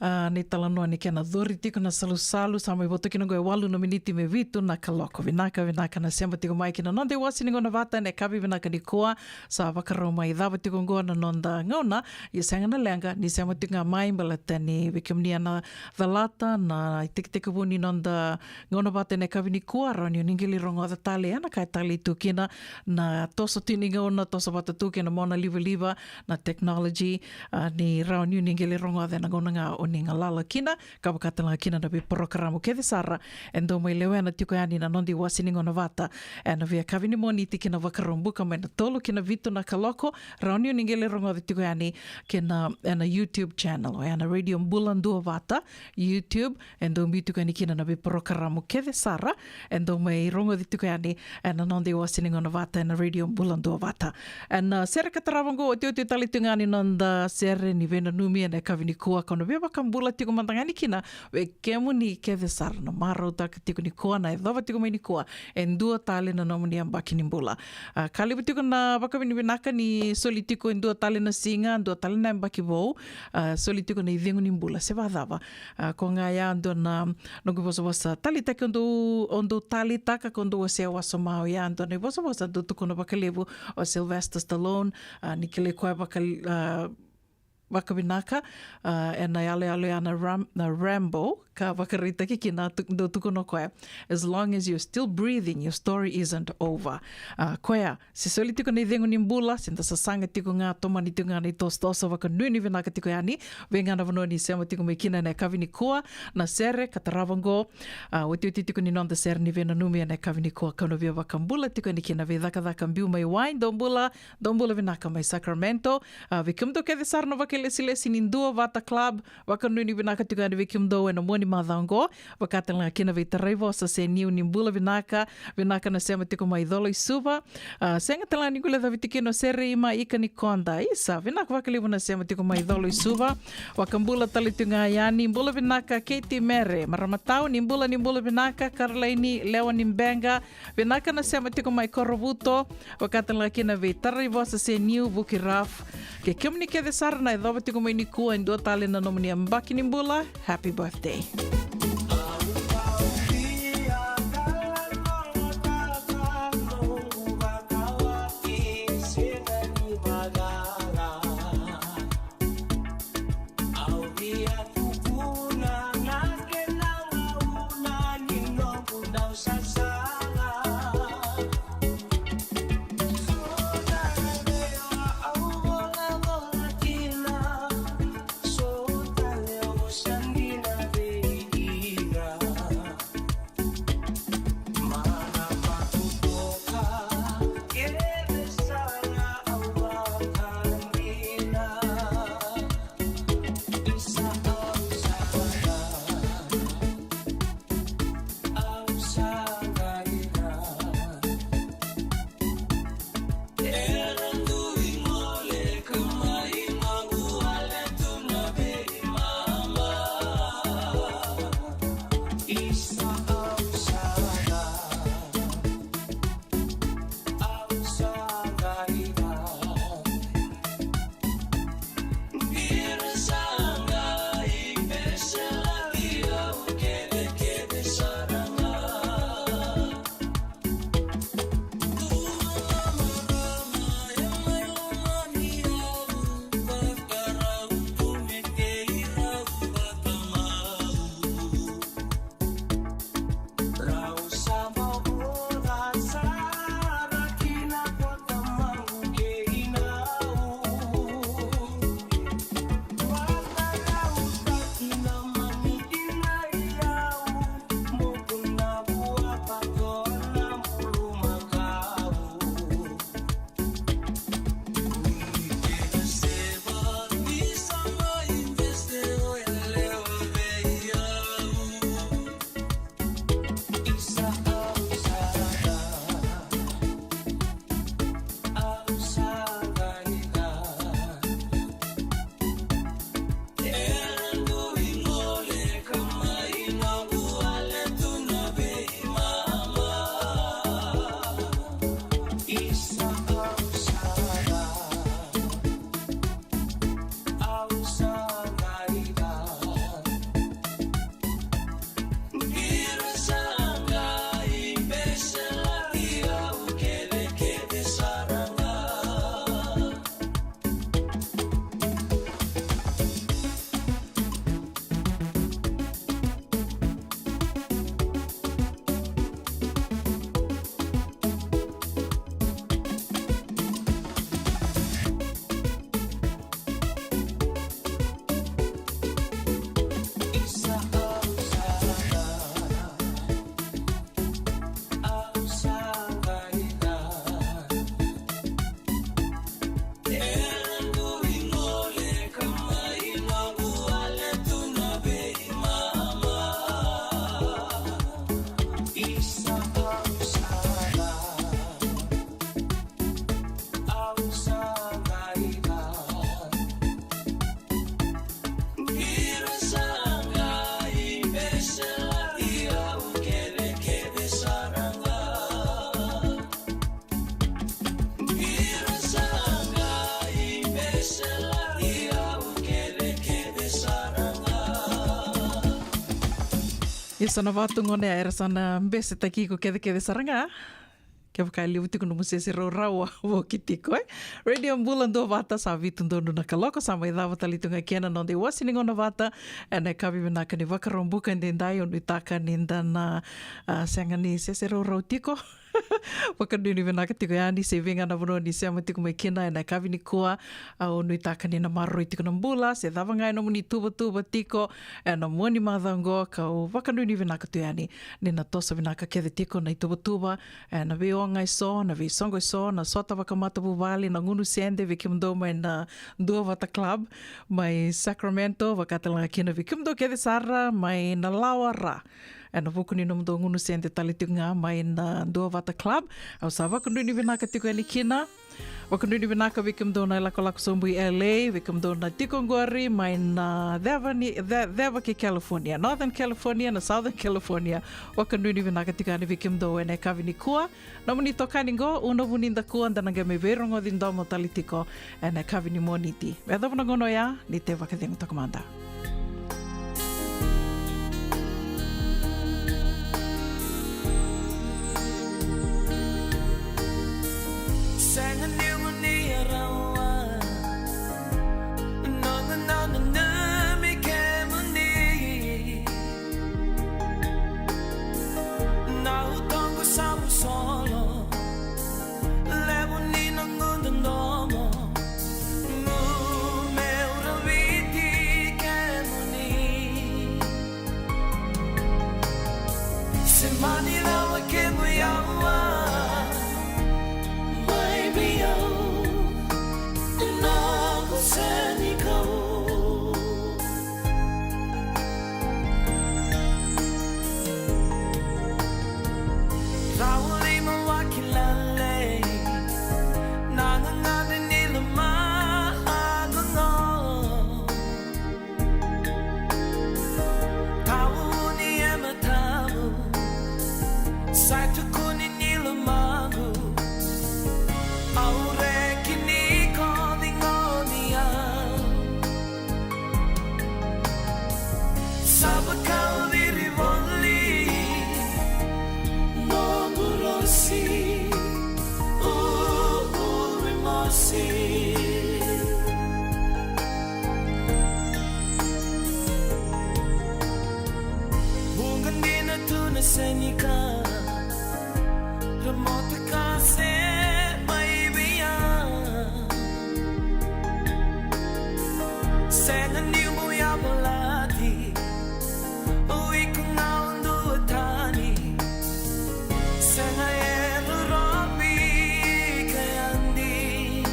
A, ni talanoa ni kena cori tiko na salusalu, sa mai voto kina oqo e walu na miniti me vitu na kaloko. Vinaka, vinaka na sema tiko mai kina noda iwasi ni gauna vata ena yakavi vinaka nikua. Sa vakarau mai cava tiko oqo na noda gauna, ia sega na leqa ni sema tiko ga mai baleta ni vei kemuni ena calata na itekitekivu ni noda gauna vata ena yakavi nikua, rawa ni o ni qai lai rogoca tale ena ka e talei tu kina na toso tini gauna, toso vata tu kei na mona livaliva, na technology, a, ni rawa ni o ni qai lai rogoca ena gauna ga o ni galala kina, ka vaka tale ga kina na veiporokaramu kece sara e dau mai lewena tiko yani na noda iwasi ni gauna vata ena veiyakavi ni Moniti ki na Vakaraubuka mai na tolu ki na vitu na kaloko, rawa ni o ni qai lai rogoca tiko yani kei na, ena YouTube channel, oya na Radio Bula Duavata YouTube, e dau biu tiko yani kina na veiporokaramu kece sara e dau mai rogoci tiko yani ena noda iwasi ni gauna vata ena Radio Bula Duavata. Ena, a, sere ka tarava oqo, otioti tale tu ga ni noda sere ni veinanumi ena yakavi nikua, ka na via vakabula tiko mada ga yani kina vei kemuni kece sara na marautaka tiko nikua, na yacova tiko mai nikua e dua tale na nomuni yabaki ni bula. A, ka levu tiko na vakavinavinaka ni soli tiko e dua tale na siga, dua tale na yabaki vou, a, soli tiko na icegu ni bula se vakacava. A, ko ga ya dua na noqu ivosavosa taleitaki o dou, o dou taleitaka, ko dou wasea wasoma, oya dua na ivosavosa dau tukuna vakalevu o Sylvester Stallone, a, ni kilai koya vaka, a, vakavinaka, a, ena yaloyalo ya na Ram-, na Rambo, ka vakaraitaki kina tu-, dau tukuna o koya, "As long as you're still breathing, your story isn't over." A, koya, se soli tiko na icegu ni bula, se da sasaga tiko ga, tomani tiko ga na itosotoso, vakanuinui vinaka tiko yani vei ga na vanua ni sema tiko mai kina ena yakavi nikua, na sere ka tarava oqo, a, otioti tiko ni noda sere ni veinanumi ena yakavi nikua, ka na via vakabula tiko yani kina vei Cakacaka Biu mai Wai, dou bula, dou bula vinaka mai Sacramento, a, vei kemudou kece sara na vakailesilesi ni Duavata Club, vakanuinui vinaka tiko yani vei kemudou ena mua ni macawa oqo, vaka tale ga kina vei Taraivosa se niu, ni bula vinaka, vinaka na sema tiko mai Colo i Suva. A, sega tale ga ni guilecavi tiko kina o Serei mai Ika ni Koda. Isa, vinaka vakalevu na sema tiko mai Colo i Suva. Vakabula tale tu ga yani, bula vinaka Keiti Mere, Maramatau, ni bula, ni bula vinaka, Karolaini Lewa ni Beqa, vinaka na sema tiko mai Korovuto, vaka tale ga kina vei Taraivosa se niu, Vuki Raf. Kei kemuni kece sara na yacova tiko mai nikua e dua tale na nomuni yabaki ni bula, happy birthday. Isa na vatu gone, era sa na besetaki iko kecekece sara ga. Kevaka e levu tiko nomu sese raurau, a voki tiko, e. Radio Bula Duavata, sa vitu donu na kaloko, sa mai cava tale tu ga kina na noda iwasi ni gauna vata. Ena yakavi vinaka ni Vakaraubuka edaidai, au nuitaka ni da na, a, sega ni sese raurau tiko. Vakanuinui vinaka tiko yani, se vei ga na vanua ni sema tiko mai kina ena yakavi nikua. Au nuitaka ni na maroroi tiko na bula, se cava ga e nomuni tuvatuva tiko ena mua ni macawa oqo, kau vakanuinui vinaka tu yani ni na toso vinaka kece tiko na ituvatuva ena veioga eso, na veisoqo eso, na sota vakamatavuvale, na gunu sede vei kemudou mai na Duavata Club mai Sacramento, vaka tale ga kina vei kemudou kece sara mai na Lawara. Ena vuku ni nomudou gunu sede tale tiko ga mai na Duavata Club. Au sa vakanuinui vinaka tiko yani kina. Vakanuinui vinaka vei kemudou na ilakolako sobu i L A, vei kemudou na tiko oqori mai na ceva ni, ce-, ceva kei California, Northern California, na Southern California. Vakanuinui vinaka tiko yani vei kemudou ena yakavi nikua. Nomuni itokani qo, Una Vunidakua, da na qai mai veirogoci domo tale tiko ena yakavi ni Moniti. Me yacova na gauna oya, ni tei vakacegu toka mada. Sega ni vuni rawa, na, na, na, na, na, me kemuni. Na utoqu sa vusolo, levu ni noqu dodomo, meu raviti kemuni. Se mani rawa kemu yawa, mai vei au, noqu senikau. Rawa lima vakilale, na gagadre ni loma qoqo. Tauni e matamu, sa tukuni ni lomaqu. Au reki ni ko ciqomi au. Sa vakaviri voli noqu rosi, u, u, rimosi. Vuqa dina tu na senika, ra motoka se mai vei au. Sega niu bau yavalati, o iko ga au duatani. Sega e rorovi ka yadi.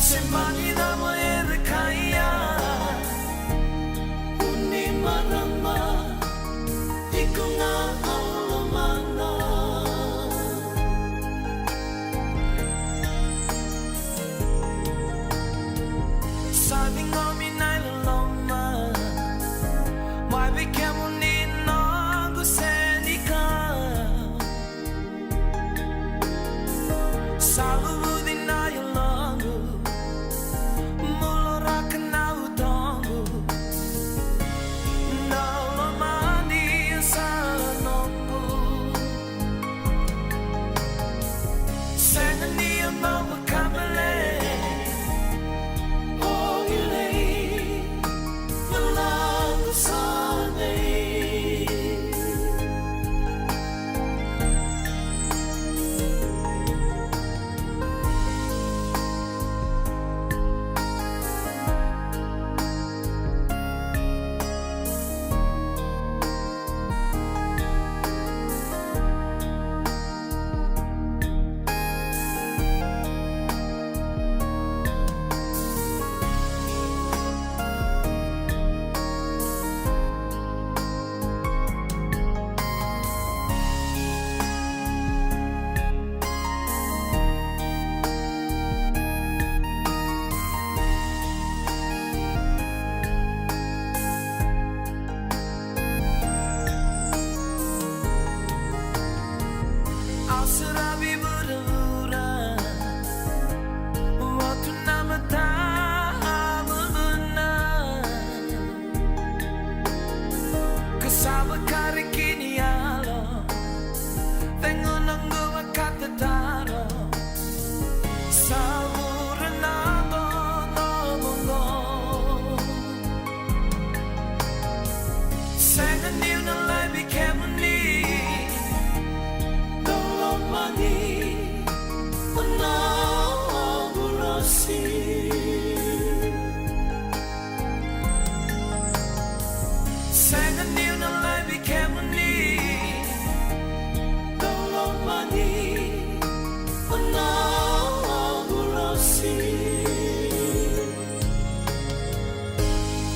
Se mani na mo era kaya, uni marama.